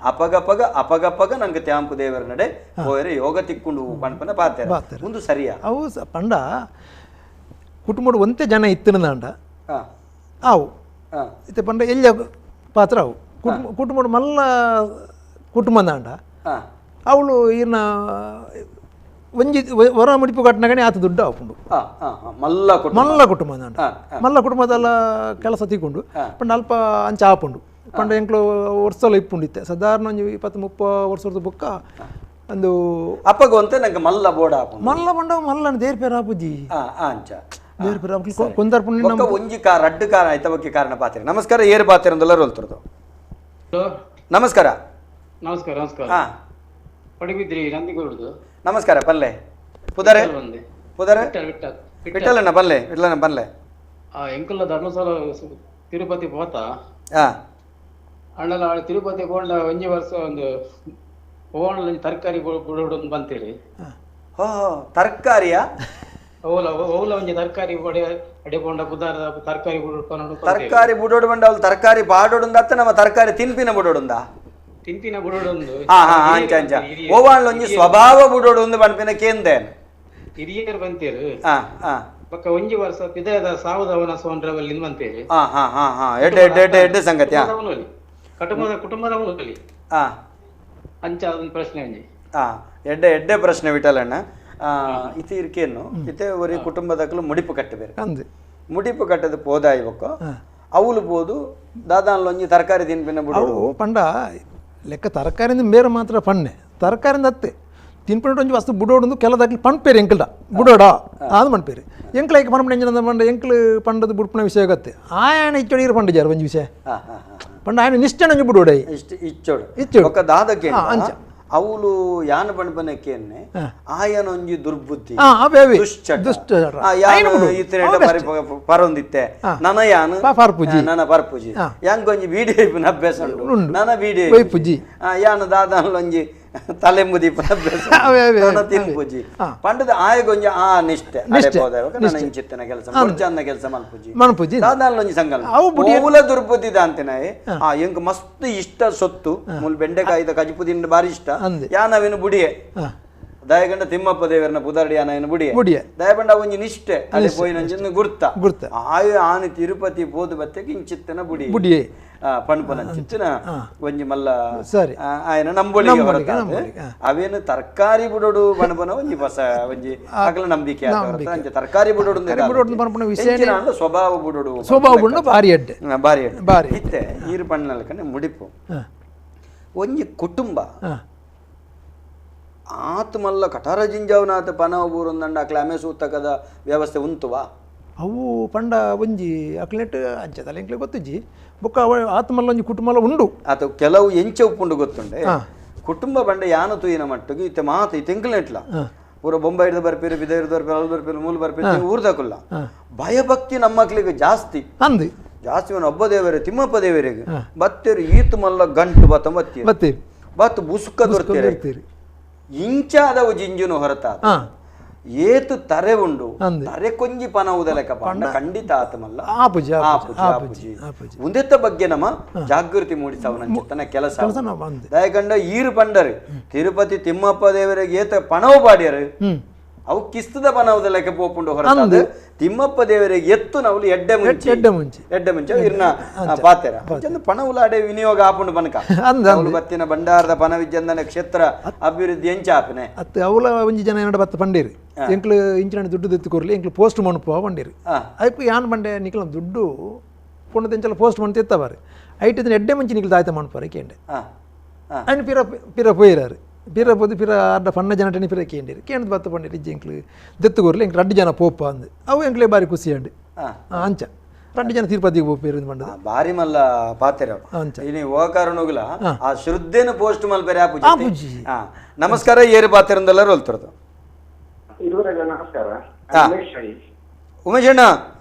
ಅಪಗಪಗ ಅಪಗಪಗ ನಂಗೆ ತ್ಯಾಂಪು ದೇವರ ನಡೆ ಹೋಯರೆ ಯೋಗ ತಿಕ್ಕೊಂಡು ಪಣಪನ ಪಾತೆ ಒಂದು ಸರಿಯಾ. ಅವು ಪಂಡ ಕುಟುಂಬ ಒಂತೆ ಜನ ಇತ್ತಿನದಾಂಡ ಆವು ಇತ್ತೆ ಪಂಡ ಎಲ್ಲಿ ಪಾತ್ರ ಅವು ಕುಟುಂಬ ಮಲ್ಲ ಕುಟುಂಬದಾಂಡ ಅವಳು ಈರ್ನ ಒಂಜಿ ವರ ಮುಡಿಪು ಕಟ್ಟನಾಗನೆ ಆತ ದುಡ್ಡು ಆಪುಂಡು ಮಲ್ಲ ಮಲ್ಲ ಕುಟುಂಬ ಮಲ್ಲ ಕುಟುಂಬದಲ್ಲ ಕೆಲಸ ತೀಕೊಂಡು ಪಂಡ ಅಲ್ಪ ಅಂಚ ಆಪುಂಡು ಪಂಡ ಎಂಕ್ಲು ವರ್ಷಲ ಇಪ್ಪುಂಡು ಇತ್ತೆ ಸಾಧಾರಣ ಒಂಜಿ 20-30 ವರ್ಷದ ಬೊಕ್ಕ ಒಂದು ಅಪ್ಪಗ ಒಂತೆ ನಂಗೆ ಮಲ್ಲ ಬೋಡ ಮಲ್ಲ ಬಂಡ ಮಲ್ಲನ ದೇರ್ ಪೇರ್ ಆಪುಜಿ ಅಂಚ ಕೊಂದರ್ಪುಣ ಒಂಜಿ ಕಾರ್ ರಡ್ಡು ಕಾರ ಆಯ್ತ ಬಗ್ಗೆ ಕಾರಣ ಪಾತ್ರೆ. ನಮಸ್ಕಾರ, ಏರು ಪಾತ್ರೆ ಅಂದಲ್ಲ ರೋಲ್ತಿರೋದು. ನಮಸ್ಕಾರ. ನಮಸ್ಕಾರ ನಮಸ್ಕಾರ. ಪಡುಬಿದ್ರಿ ನಂದಿಗೋಡುದು. ನಮಸ್ಕಾರ ಪಲ್ಲೆ ಪುದರೆ ಪುದರೆ ವಿಠಲಣ್ಣ ಪಲ್ಲೆ ವಿಠಲಣ್ಣ ಪಲ್ಲೆ. ಎಂಕುಲ್ಲ ಧರ್ಮಸ್ಥಳ ತಿರುಪತಿ ಹೋತ ಅಣ್ಣಲ ತಿರುಪತಿ ಬೋಂಡ ಒಂಜಿ ವರ್ಷ ಒಂದು ಓಣ ತರಕಾರಿ ಬುಡೋಡು ಬಂತೀರಿ. ಹೋ ತರಕಾರಿಯಾ? ಓಲ ಓಲ ಒಂಜಿ ತರಕಾರಿ ಅಡೆ ಬೋಂಡ ಬುಧಾರ ತರಕಾರಿ ಬುಡೋಡು ತರಕಾರಿ ಬುಡೋಡು ಬಂಡ ಅವಳು ತರಕಾರಿ ಬಾಡೋಡುಂದ ಅತ್ತ ನಮ್ಮ ತರಕಾರಿ ತಿನ್ಪಿನ ಬುಡೋಡುಂದ ತಿನ್ಪಿನ ಬುಡೋಡೊಂದು. ಹಾ ಹಾ ಅಂಚ ಅಂಚ ಓವಾಳ್ ಒಂಜಿ ಸ್ವಭಾವ ಬುಡೋಡು ಒಂದು ಪನ್ಪಿನ ಕೇಂದೇನ್ ಹಿರಿಯರು ಬಂತೀರು. ಹಾ ಹಾ ಬೊಕ್ಕ ಒಂಜಿ ವರ್ಷ ಪಿದಯದ ಸಾವದವನ ಸೋಂಡ್ರವಲ್ಲಿ ಬಂತೇರಿ. ಹಾ ಹಾ ಹಾ ಹಾ ಎಡ್ಡೆ ಎಡ್ಡೆ ಎಡ್ಡೆ ಎಡ್ಡೆ ಸಂಗತಿ. ಕುಟುಂಬದ ಕುಟುಂಬದವನಲ್ಲಿ ಹಾ ಅಂಚ ಅದೊಂದು ಪ್ರಶ್ನೆ ಒಂಜಿ. ಹಾ ಎಡ್ಡೆ ಎಡ್ಡೆ ಪ್ರಶ್ನೆ ವಿಠಲಣ್ಣ. ಇತಿ ಇರ್ಕೇನು ಇತ್ತೆ ಒರಿ ಕುಟುಂಬದಕ್ಕಲು ಮುಡಿಪು ಕಟ್ಟಬೇರು. ಮುಡಿಪು ಕಟ್ಟದ ಪೋದಾಯಿ ಬೊಕ್ಕ ಅವಳು ಪೋದು ದಾದಾನ್ಲೊಂಜಿ ತರಕಾರಿ ತಿನ್ಪಿನ ಅವು ಪಂಡ ಲೆಕ್ಕ ತರಕಾರಿಯಿಂದ ಬೇರೆ ಮಾತ್ರ ಪಣ್ಣೆ ತರಕಾರಿಯಿಂದ ಅತ್ತೆ ತಿನ್ಪಿನ ಒಂಜಿ ವಸ್ತು ಬುಡೋಡು ಕೆಲದಾಗ್ಲಿ ಪಣ್ಪೇರು ಎಂಕಲ್ಡ ಬುಡೋಡ ಅದು ಪಣ್ಪೇರು ಎಂಕ್ಲ ಐಕ್ ಪನ್ಪಣ ಎಂಜಿನ ಪಂಡ ಎಂಕ್ಲು ಪಂಡದ ಬುಡ್ಪಣ ವಿಷಯ ಗತ್ತೆ ಆಯಣ ಇಚ್ಚೋಡು ಇರು ಪಂಡ ಜಾರು ಒಂಜಿ ವಿಷಯ ಪಂಡ ಆಯಣ ನಿಷ್ಠೆ ಒಂಜಿ ಬುಡೋಡ ಇಚ್ಚೋಡು ಇಚ್ಚೋಡು ಬೊಕ್ಕ ದಾದಕ್ಕೆ ಅಂಚ ಅವಳು ಯಾನ ಪಣ್ಪನಕ್ಕೇನೆ ಆಯನ ಒಂಜಿ ದುರ್ಬುದ್ಧಿ ದುಷ್ಟ ಪರೊಂದಿತ್ತೆ ನನ ಯಾನು ನನ ಪರ್ಪುಜಿ ಯಾಂಗೊಂಜಿ ಬೀಡಿ ಐಪಿನ ಅಭ್ಯಾಸ ಉಂಟು ನನ ಬೀಡಿ ಪುಜಿ ಯಾನು ದಾದಾನ್ಲೊಂಜಿ ತಲೆ ಮುದಿಪನ ಅಭ್ಯಾಸ ತಿನ್ಪುಜಿ ಪಂಡದ ಆಯಗೊಂಜಿ ಆ ನಿಷ್ಠೆ ನನ್ನ ಇಂಚಿತ್ತಿನ ಕೆಲಸ ಮುರ್ಜಾನ್ನ ಕೆಲಸ ಮಲ್ಪುಜಿ ಮಲ್ಪುಜಿ ದಾದಾನ್ಲೊಂಜಿ ಸಂಕಲ್ಪ ಮೂಲ ದುರ್ಬುದ್ಧಿ ದಾಂತಿನಾಯೆ ಆ ಎಂಕ್ ಮಸ್ತ್ ಇಷ್ಟ ಸೊತ್ತು ಮೂಲ ಬೆಂಡೆಕಾಯಿದ ಕಜಿಪು ತಿಂಡು ಬಾರಿ ಇಷ್ಟ ಯಾನವೇನು ಬುಡಿಯೆ ದಯಗಂಡ ತಿಮ್ಮಪ್ಪ ದೇವರನ ಪುದರ್ಡಿ ಯಾನವೇನು ಬುಡಿಯೆ ಬುಡಿಯೆ ದಯಬಂಡ ಒಂಜಿ ನಿಷ್ಠೆ ಅಲ್ಲಿ ಪೋಯಿನಂಚಿನ ಗುರ್ತ ಗುರ್ತ ಆಯು ಆನು ತಿರುಪತಿ ಪೋದು ಬತ್ತೆಗೆ ಇಂಚಿತ್ತನ ಬುಡಿ ಬುಡಿಯೆ ಪಣ್ಪನಂಚಿತ್ತಿನ ಒಂಜಿ ಮಲ್ಲ ಸರಿ ಆಯನ ನಂಬೊಳಿಗೆ ಹೊರತಾದ ಅವೇನು ತರಕಾರಿ ಬುಡೋಡು ಪಣಪನ ಒಂಜಿ ಹೊಸ ಒಂಜಿ ಅಗಲ ನಂಬಿಕೆ ಅಂಚ ತರಕಾರಿ ಬುಡೋಡು ವಿಷಯ ಸ್ವಭಾವ ಬುಡೋಡು ಸ್ವಭಾವ ಬುಡೋಡು ಬಾರಿ ಅಡ್ಡೆ ಬಾರಿ ಅಡ್ಡೆ ಬಾರಿ ಇತ್ತೆ ಈರು ಪಣ್ಣಲ್ಕನೆ ಮುಡಿಪು ಒಂಜಿ ಕುಟುಂಬ ಆತ್ಮಲ್ಲ ಕಠಾರ ಜಿಂಜಾವನಾಥ ಪನವ ಬೂರೊಂದಂಡ ಅಕ್ಲೆ ಅಮೆ ಸೂತಕದ ವ್ಯವಸ್ಥೆ ಉಂತುವಾ ಅವು ಪಂಡ ಒಂಜಿ ಅಕ್ಲೆಟ್ ಅಂಚದಲ್ಲ ಎಂಕ್ಲೆ ಗೊತ್ತುಜ್ಜಿ ಬೊಕ್ಕ ಅವ ಆತ್ಮಲ್ಲ ಒಂಜಿ ಕುಟುಂಬಲ ಉಂಡು ಆತ ಕೆಲವು ಎಂಚ ಉಪ್ಪುಂಡು ಗೊತ್ತುಂಡೆ ಕುಟುಂಬ ಬಂಡ ಯಾನು ತೂಯಿನ ಮಟ್ಟಿಗೆ ಇತ್ತೆ ಮಾತ ಇತ್ತೆ ಎಂಕ್ಲೆಟ್ಲ ಪೂರ ಬೊಂಬೈ ಹಿಡಿದು ಬರ್ಪೀರು ಬಿದ ಹಿಡಿದು ಬರ್ಪೀರು ಅಲ್ಲಿ ಬರ್ಪೀರು ಮೂಲ ಬರ್ಪೀರು ಊರ್ದಕುಲ್ಲ ಭಯಭಕ್ತಿ ನಮ್ಮ ಮಕ್ಳಿಗೆ ಜಾಸ್ತಿ ಅಂದು ಜಾಸ್ತಿ ಒಬ್ಬ ದೇವರೇ ತಿಮ್ಮಪ್ಪ ದೇವರಿಗೆ ಬತ್ತೇರು ಈತು ಮಲ್ಲ ಗಂಟು ಬತ್ತ ಬತ್ತೀರಿ ಬತ್ತೀರಿ ಬತ್ತು ಬುಸುಕ ದೊರ್ತೀರಿ ಇಂಚಾದವು ಜಿಂಜುನು ಹೊರತಾದ ಏತು ತರೆ ಉಂಡು ತರೆ ಕೊಂಜಿ ಪನವುದ ಲೆಕ್ಕ ಪಂಡ ಖಂಡಿತ ಆತಮಲ್ಲ ಆಪುಜಿ ಉಂದೆತ್ತ ಬಗ್ಗೆ ನಮ್ಮ ಜಾಗೃತಿ ಮೂಡಿಸವನ ಕೆಲಸ ದಯಕಂಡ ಈರು ಪಂಡರು ತಿರುಪತಿ ತಿಮ್ಮಪ್ಪ ದೇವರಿಗೆ ಏತ ಪಣವು ಪಾಡ್ಯರು ಅವು ಕಿಸ್ತದ ಪನವುದ ಲೆಕ್ಕ ಪೋಪುಂಡು ಹೊರತಾದ ತಿಮ್ಮಪ್ಪ ದೇವರಿಗೆ ಎತ್ತು ನಾವು ಎಡ್ಡೆ ಮುಂಚೆ ಎಡ್ಡೆ ಮುಂಚೆ ಎಡ್ಡೆ ಮುಂಚೆ ಇರ್ನ ಪಾತೆರ ಪಣವುಲಾಡೆ ವಿನಿಯೋಗ ಆಪುಂಡು ಬನಕ ಅವಳು ಬತ್ತಿನ ಭಂಡಾರದ ಪನವಿಜ್ಜಂದನ ಕ್ಷೇತ್ರ ಅಭಿವೃದ್ಧಿ ಎಂಚ ಆಪನೆ ಅತ್ತ ಅವಳ ಒಂಜಿ ಜನ ಏನಡ ಬತ್ತ ಪಂಡೇರಿ ಎಂಕ್ಲು ಇಂಚಿನ ದುಡ್ಡು ದೆತ್ತುಕೊರ್ಲಿ ಎಂಕ್ಲು ಪೋಸ್ಟ್ ಮಣಪು ಪಂಡೇರಿ ಐಪು ಯಾನ್ ಬಂಡೆ ನಿಕ್ಲ ದುಡ್ಡು ಪೊಣ್ಣು ತೆಂಚಲ ಪೋಸ್ಟ್ ಮಣ್ ತೆತ್ತವಾರು ಐಟ್ ಎಡ್ಡೆ ಮುಂಚೆ ನಿಕ್ಲು ದಾಯ್ತ ಮಣಪಾರೆ ಕೇಂಡೆ ఆయన ಪಿರ ಪಿರ ಪೋಯಿರಾರು ಪಿರ ಪೋದು ಪಿರ ಅರ್ಧ ಪಣ್ಣ ಜನಟನೆ ಪಿರ ಕೇಂಡಿರು ಕೇಂದ್ರ ಬತ್ತ ಪಂಡಿರು ಇಜ್ಜಿ ಎಂಕ್ಲು ದೆತ್ತುಕೊರ್ಲಿ ಎಂಕ್ಲು ರಡ್ಡು ಜನ ಪೋಪ ಅಂದು ಅವು ಎಂಕ್ಲೆ ಬಾರಿ ಖುಷಿ ಅಂಡು ಅಂಚ ರಡ್ಡು ಜನ ತಿರುಪತಿಗೆ ಪೋಪೇರು ಮಂಡದ ಬಾರಿ ಮಲ್ಲ ಪಾತೆರ ಇನಿ ಓಕಾರಣುಗುಲ ಆ ಶ್ರದ್ಧೆನ ಪೋಸ್ಟ್ ಮಲ್ಪೆರೆ ಆಪುಜಿ. ನಮಸ್ಕಾರ, ಏರು ಪಾತೆರಂದೆಲ್ಲರೂ ಹೋಲ್ತಿರೋದು. ನಮಸ್ಕಾರ ಉಮೇಶ್ ಅಣ್ಣ,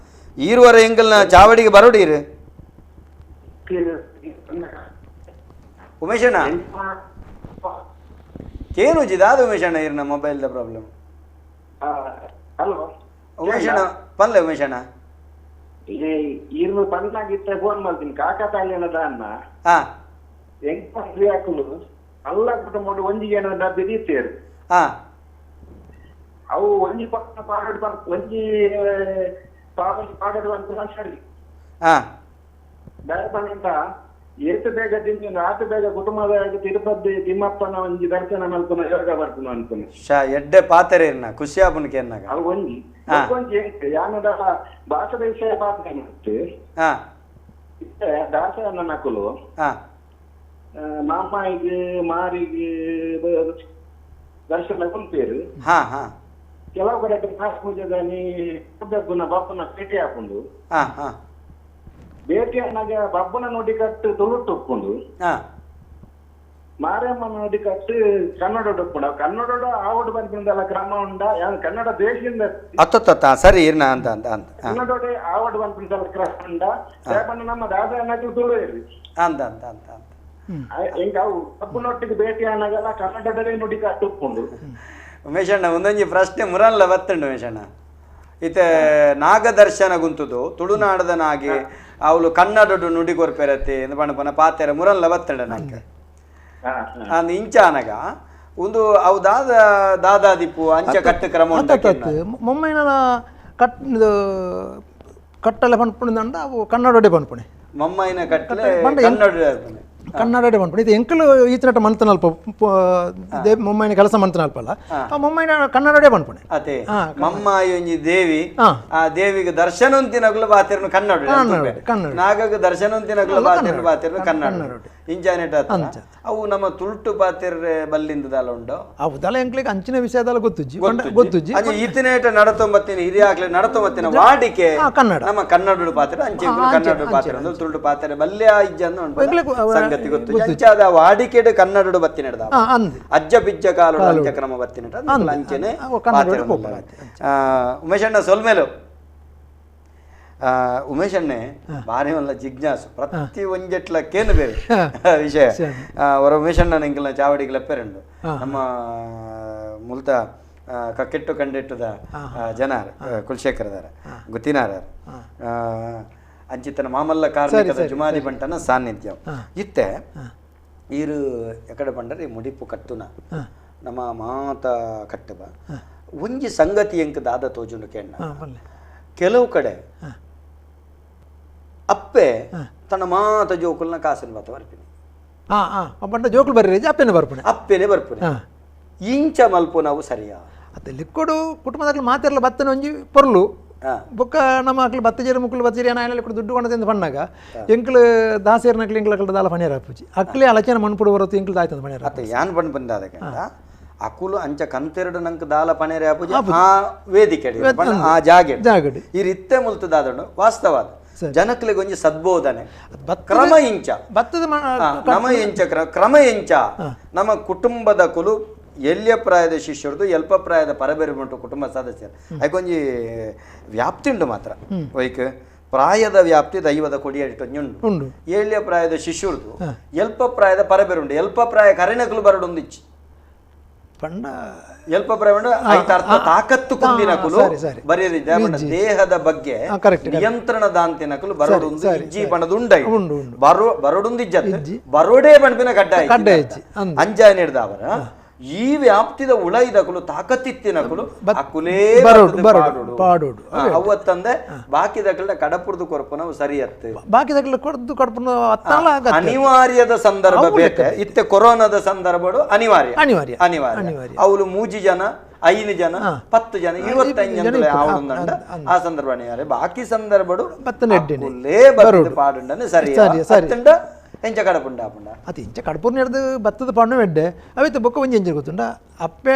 ಈರುವರ ಎಂಕಲ್ನ ಚಾವಡಿಗೆ ಬರೋಡಿರು ಉಮೇಶ್ ಅಣ್ಣ. ಕೇನು ಜಿದಾದ ಉಮೇಶ್ ಅಣ್ಣ ಇರ್ನ ಮೊಬೈಲ್ದ ಪ್ರಾಬ್ಲಮ್. ಹಲೋ ಉಮೇಶ್ ಅಣ್ಣ ಪನ್ಲೆ ಉಮೇಶ್ ಅಣ್ಣ. ಇರ್ನು ಪನ್ನಾಗಿತ್ತ ಫೋನ್ ಮಾಡ್ತೀನಿ ಕಾಕತಾಳಿಯನದ ಅನ್ನ ಎಂಕ ಹಾಕುಲು ಅಲ್ಲ ಕುಟುಂಬ ಒಂಜಿ ಜನ ಡಬ್ಬಿ ದೀತೇರು. ಅವು ಒಂಜಿ ಪಕ್ಕ ಪಾಡಡ್ ಒಂಜಿ ಪಾಡಡ್ ಅಂತ ಸರಿ ದಯಪಂತ ಏತು ಬೇಗ ತಿಂದು ಆತು ಬೇಗ ಕುಟುಂಬದ ತಿರುಪತಿ ತಿಮ್ಮಪ್ಪನ ಒಂಜಿ ದರ್ಶನ ಮಲ್ಪುನ ಯೋಗ ಬರ್ಪುನ ಅನ್ಪುನ ಶಾ ಎಡ್ಡೆ ಪಾತೆರೆ ಇರ್ನ ಖುಷಿ ಆಪುನ ಕೇನ್ನಾಗ ಅವು ಒಂಜಿ ಒಂಜಿ ಯಾನದ ಭಾಷದ ವಿಷಯ ಪಾತ್ರ ಮತ್ತೆ ದಾಸ ನಕುಲು ಮಾಮಾಯಿಗೆ ಮಾರಿಗೆ ದರ್ಶನ ಕುಂತೇರು. ಹಾ ಹಾ ಕೆಲವು ಕಡೆ ಕಾಸು ಪೂಜೆದಾನಿ ಬಬ್ಬುನ ಬಪ್ಪನ ಭೇಟಿ ಹಾಕೊಂಡು ಭೇಟಿ ಅನ್ನಾಗ ಬಬ್ಬನ ನುಡಿ ಕಟ್ಟು ತುಳುಟು ಉಪ್ಪುಂಡು, ಮಾರಮ್ಮನ ನುಡಿ ಕಟ್ಟು ಕನ್ನಡ ಉಪ್ಪುಂಡು. ಕನ್ನಡ ಆವಡು ಬಂದಿಲ್ಲ ಕ್ರಮ ಉಂಡ ಕನ್ನಡ ದೇಶದಿಂದ ಅತ್ತ ಸರಿ ಇರ್ನ ಅಂತ ಅಂತ ಅಂತ ಕನ್ನಡ ಆವಡು ಬಂದಿಲ್ಲ ಕ್ರಮ ಉಂಡ. ನಮ್ಮ ದಾದ ಅನ್ನಕ್ಕೆ ತುಳು ಇರ್ರಿ ಅಂತ ಅಂತ ಅಂತ ಅಂತ ಎಂಕ ಅವು ಬಬ್ಬನೊಟ್ಟಿಗೆ ಭೇಟಿ ಅನ್ನಾಗೆಲ್ಲ ಕನ್ನಡದಲ್ಲೇ ನುಡಿ ಕಟ್ಟು ಉಪ್ಪುಂಡು. ಉಮೇಶಣ್ಣ ಒಂದೊಂಜಿ ಪ್ರಶ್ನೆ ಮುರಲ್ಲ ಬತ್ತುಂಡು ಉಮೇಶಣ್ಣ. ಇತ್ತೆ ನಾಗದರ್ಶನ ಗುಂತುದು ತುಳುನಾಡದ ನಾಗಿ ಅವಳು ಕನ್ನಡಡು ನುಡಿ ಕೊರ್ಪೆರತಿ ಪಣ ಪನ ಪಾತೆರ ಮುರಲ್ಲ ಬತ್ತಂಡ ನಂಗೆ ಅಂದ್ ಇಂಚಾನಗ ಒಂದು ಅವು ದಾದ ದಾದಾದಿಪ್ಪು ಅಂಚ ಕಟ್ಟು ಕ್ರಮ ಮೊಮ್ಮೈನ ಕಟ್ ಕಟ್ಟಲೆ ಪನ್ಪುಂಡ ಅವು ಕನ್ನಡೊಡೆ ಪನ್ಪುಣೆ ಮೊಮ್ಮೈನ ಕಟ್ಟಲೆ ಕನ್ನಡ ಕನ್ನಡ ಪನ್ಪುಣೆ. ಇದು ಎಂಕಲು ಈತನಟ ಮಂತನಲ್ಪ ಮೊಮ್ಮೈನ ಕೆಲಸ ಮಂತನಲ್ಪಲ್ಲ ಆ ಮೊಮ್ಮೈನ ಕನ್ನಡಡೆ ಪನ್ಪುಣೆ. ಅದೇ ಮಮ್ಮಾಯಿ ಒಂಜಿ ದೇವಿ, ಆ ದೇವಿಗೆ ದರ್ಶನ ತಿನಗುಲ ಬಾತಿರ್ನು ಕನ್ನಡ, ಕನ್ನಡ ನಾಗಗ ದರ್ಶನ ತಿನಗುಲ ಬಾತಿರ್ನು ಬಾತಿರ್ನು ಕನ್ನಡ ಇಂಚಾನೆಟ್. ಅವು ನಮ್ಮ ತುಳುಟು ಪಾತಿರ್ರೆ ಬಲ್ಲಿಂದ ದಾಲ ಉಂಡು ಅವು ದಾಲ ಎಂಕ್ಲಿಗೆ ಅಂಚಿನ ವಿಷಯದಲ್ಲ ಗೊತ್ತುಜ್ಜಿ ಗೊತ್ತುಜ್ಜಿ. ಈತನೇಟ ನಡತೊಂಬತ್ತಿನ ಹಿರಿಯಾಗ್ಲೆ ನಡತೊಂಬತ್ತಿನ ವಾಡಿಕೆ ಕನ್ನಡ ನಮ್ಮ ಕನ್ನಡ ಪಾತ್ರ ಅಂಚೆ ಕನ್ನಡ ಪಾತ್ರ ಅಂದ್ರೆ ತುಳುಟು ಪಾತ್ರೆ ಬಲ್ಯ ಇಜ್ಜ ಸಂಗತಿ ಗೊತ್ತು. ಅಂಚಾದ ವಾಡಿಕೆಡ್ ಕನ್ನಡ ಬತ್ತಿನ ಅಜ್ಜ ಬಿಜ್ಜ ಕಾಲ ಅಂಚ ಕ್ರಮ ಬತ್ತಿನ ಅಂಚೆನೆ. ಉಮೇಶಣ್ಣ ಸೊಲ್ಮೇಲು ಉಮೇಶಣ್ಣೆ ಬಾರಿ ಮಲ್ಲ ಜಿಜ್ಞಾಸು ಪ್ರತಿ ಒಂಜೆಟ್ಲ ಕೇನು ಬೇರೆ ವಿಷಯ ಅವರ ಉಮೇಶಣ್ಣ ಎಂಕಲ್ನ ಚಾವಡಿಗೆ ಲೆಪ್ಪೆರಂಡು ನಮ್ಮ ಮುಲ್ತ ಕಕ್ಕೆಟ್ಟು ಕಂಡೆಟ್ಟುದ ಜನ ಕುಲಶೇಖರದಾರ ಗುತ್ತಿನಾರ ಅಂಚಿತನ ಮಾಮಲ್ಲ ಕಾರ್ಮಿಕದ ಜುಮಾದಿ ಬಂಟನ ಸಾನ್ನಿಧ್ಯ ಇತ್ತೆ ಈರು ಎಕಡೆ ಬಂಡರೆ ಮುಡಿಪು ಕಟ್ಟುನ ನಮ್ಮ ಮಾತ ಕಟ್ಟುವ ಒಂಜಿ ಸಂಗತಿ ಎಂಕ್ ದಾದ ತೋಜುಂಡು ಕೇಣ್ಣ. ಕೆಲವು ಕಡೆ ಅಪ್ಪೆ ತನ್ನ ಮಾತ ಜೋಕುಲ್ನ ಕಾಸಿನ ಬಾತ ಬರ್ಪಿನಿ ಜೋಕುಲು ಬರ್ರಿ ಅಪ್ಪೆನೆ ಬರ್ಪುಣೆ ಅಪ್ಪೆನೆ ಬರ್ಪುಣೆ ಇಂಚ ಮಲ್ಪು ನಾವು ಸರಿಯಾ ಅತ್ತೆ ಲಿಕ್ಕೊಡು ಕುಟುಂಬದಾಗಲಿ ಮಾತಿರಲ್ಲ ಬತ್ತನ ಒಂಜಿ ಪೊರ್ಲು ಬೊಕ್ಕ ನಮ್ಮ ಅಕ್ಲು ಬತ್ತ ಜೇರು ಮುಕ್ಕಲು ಬತ್ತ ಜೇರು ಏನಾಯಲ್ಲ ಕೂಡ ದುಡ್ಡು ಕೊಂಡದಿಂದ ಪಣ್ಣಾಗ ಎಂಕ್ಲು ದಾಸೇರ್ನಕ್ಲು ಎಂಕ್ಲು ಅಕ್ಲು ದಾಲ ಪಣಿಯರ ಅಪ್ಪುಜಿ ಅಕ್ಲೆ ಅಲಚನ ಮಣ್ಪುಡು ಬರತ್ತು ಎಂಕ್ಲು ದಾಯ್ತಂದ ಪಣಿಯರ ಅತ್ತೆ ಯಾನ್ ಬಣ್ಣ ಬಂದ ಅದಕ್ಕೆ ಅಕುಲು ಅಂಚ ಕಂತೆರಡು ನಂಗೆ ದಾಲ ಪಣೇರೆ ಅಪ್ಪುಜಿ ಆ ವೇದಿಕೆ ಆ ಜಾಗೆ ಜಾಗಡಿ ಈ ರಿತ್ತೆ ಮುಲ್ತು ದಾದಂಡು ವಾಸ್ತವಾದ ಜನಕ್ಲಿಗೆ ಒಂಜಿ ಸದ್ಬೋಧನೆ ಕ್ರಮ ಇಂಚ ಬತ್ತದ ನಮ ಇಂಚ ಕ್ರಮ ಇಂಚ ನಮ್ಮ ಕುಟುಂಬದ ಕುಲು ಎಲ್ಯ ಪ್ರಾಯದ ಶಿಷ್ಯರದು ಎಲ್ಪ ಪ್ರಾಯದ ಪರಬೇರು ಉಂಟು ಕುಟುಂಬ ಸದಸ್ಯರು ಅದಕ್ಕೊಂಜಿ ವ್ಯಾಪ್ತಿ ಉಂಟು ಮಾತ್ರ ವೈಕ್ ಪ್ರಾಯದ ವ್ಯಾಪ್ತಿ ದೈವದ ಕೊಡಿಯಡಿಟ್ಟು ಉಂಡು ಏಳ್ಯ ಪ್ರಾಯದ ಶಿಷ್ಯರದು ಎಲ್ಪ ಪ್ರಾಯದ ಪರಬೇರು ಉಂಟು ಎಲ್ಪ ಪ್ರಾಯ ಕರೆನಕಲು ಬರಡೊಂದಿಚ್ಚಿ ಪಂಡ ಎಲ್ಪ ಪ್ರಾಯ ಅರ್ಥ ತಾಕತ್ತು ಕುಂದಿನಕುಲು ಬರೆಯದಿದ್ದ ದೇಹದ ಬಗ್ಗೆ ನಿಯಂತ್ರಣ ದಾಂತಿನಕುಲು ಬರಡೊಂದು ಇಜ್ಜಿ ಬಣ್ಣದುಂಡೈ ಬರಡೊಂದು ಇಜ್ಜತ್ ಬರೋಡೇ ಬಣ್ಪಿನ ಕಡ್ಡಾಯ ಅಂಜಾಯ ನೀಡ್ದ ಅವರ ಈ ವ್ಯಾಪ್ತಿದ ಉಳೈದಕುಲು ತಾಕತ್ತಿತ್ತಿನಕುಲು ಅಕುಲೇ ಪಾಡೋಡು ಅವತ್ತಂದೆ ಬಾಕಿದಕಲ್ನ ಕಡಪುರ್ದು ಕೊರಪುನ ಸರಿಯತ್ತು ಬಾಕಿದಕಲ್ನ ಕೊಡ್ದು ಕಡಪುನ ಅನಿವಾರ್ಯದ ಸಂದರ್ಭ ಬೇತೆ ಇತ್ತೆ ಕೊರೋನಾದ ಸಂದರ್ಭಡು ಅನಿವಾರ್ಯ ಅನಿವಾರ್ಯ ಅನಿವಾರ್ಯ ಅವಳು 3 ಜನ 5 ಜನ 10 ಜನ 25 ಜನ ಆವಡುಂದಂಡ ಆ ಸಂದರ್ಭ ಅನಿವಾರ್ಯ ಬಾಕಿ ಸಂದರ್ಭಡು ಅಕುಲೇ ಪಾಡುಂಡನೆ ಸರಿ ಅತ್ತಂಡ ಎಂಚ ಕಡಪುಂಡ ಆಪುಂಡ ಅದು ಇಂಚ ಕಡಪುರ್ನ ಹಿಡ್ದು ಬತ್ತದ ಪಣ್ಣು ಎಡ್ಡೆ ಅವಿತ್ತು ಬೊಕ್ಕ ಒಂಜಿ ಎಂಚ ಗೊತ್ತುಂಡ ಅಪ್ಪೆ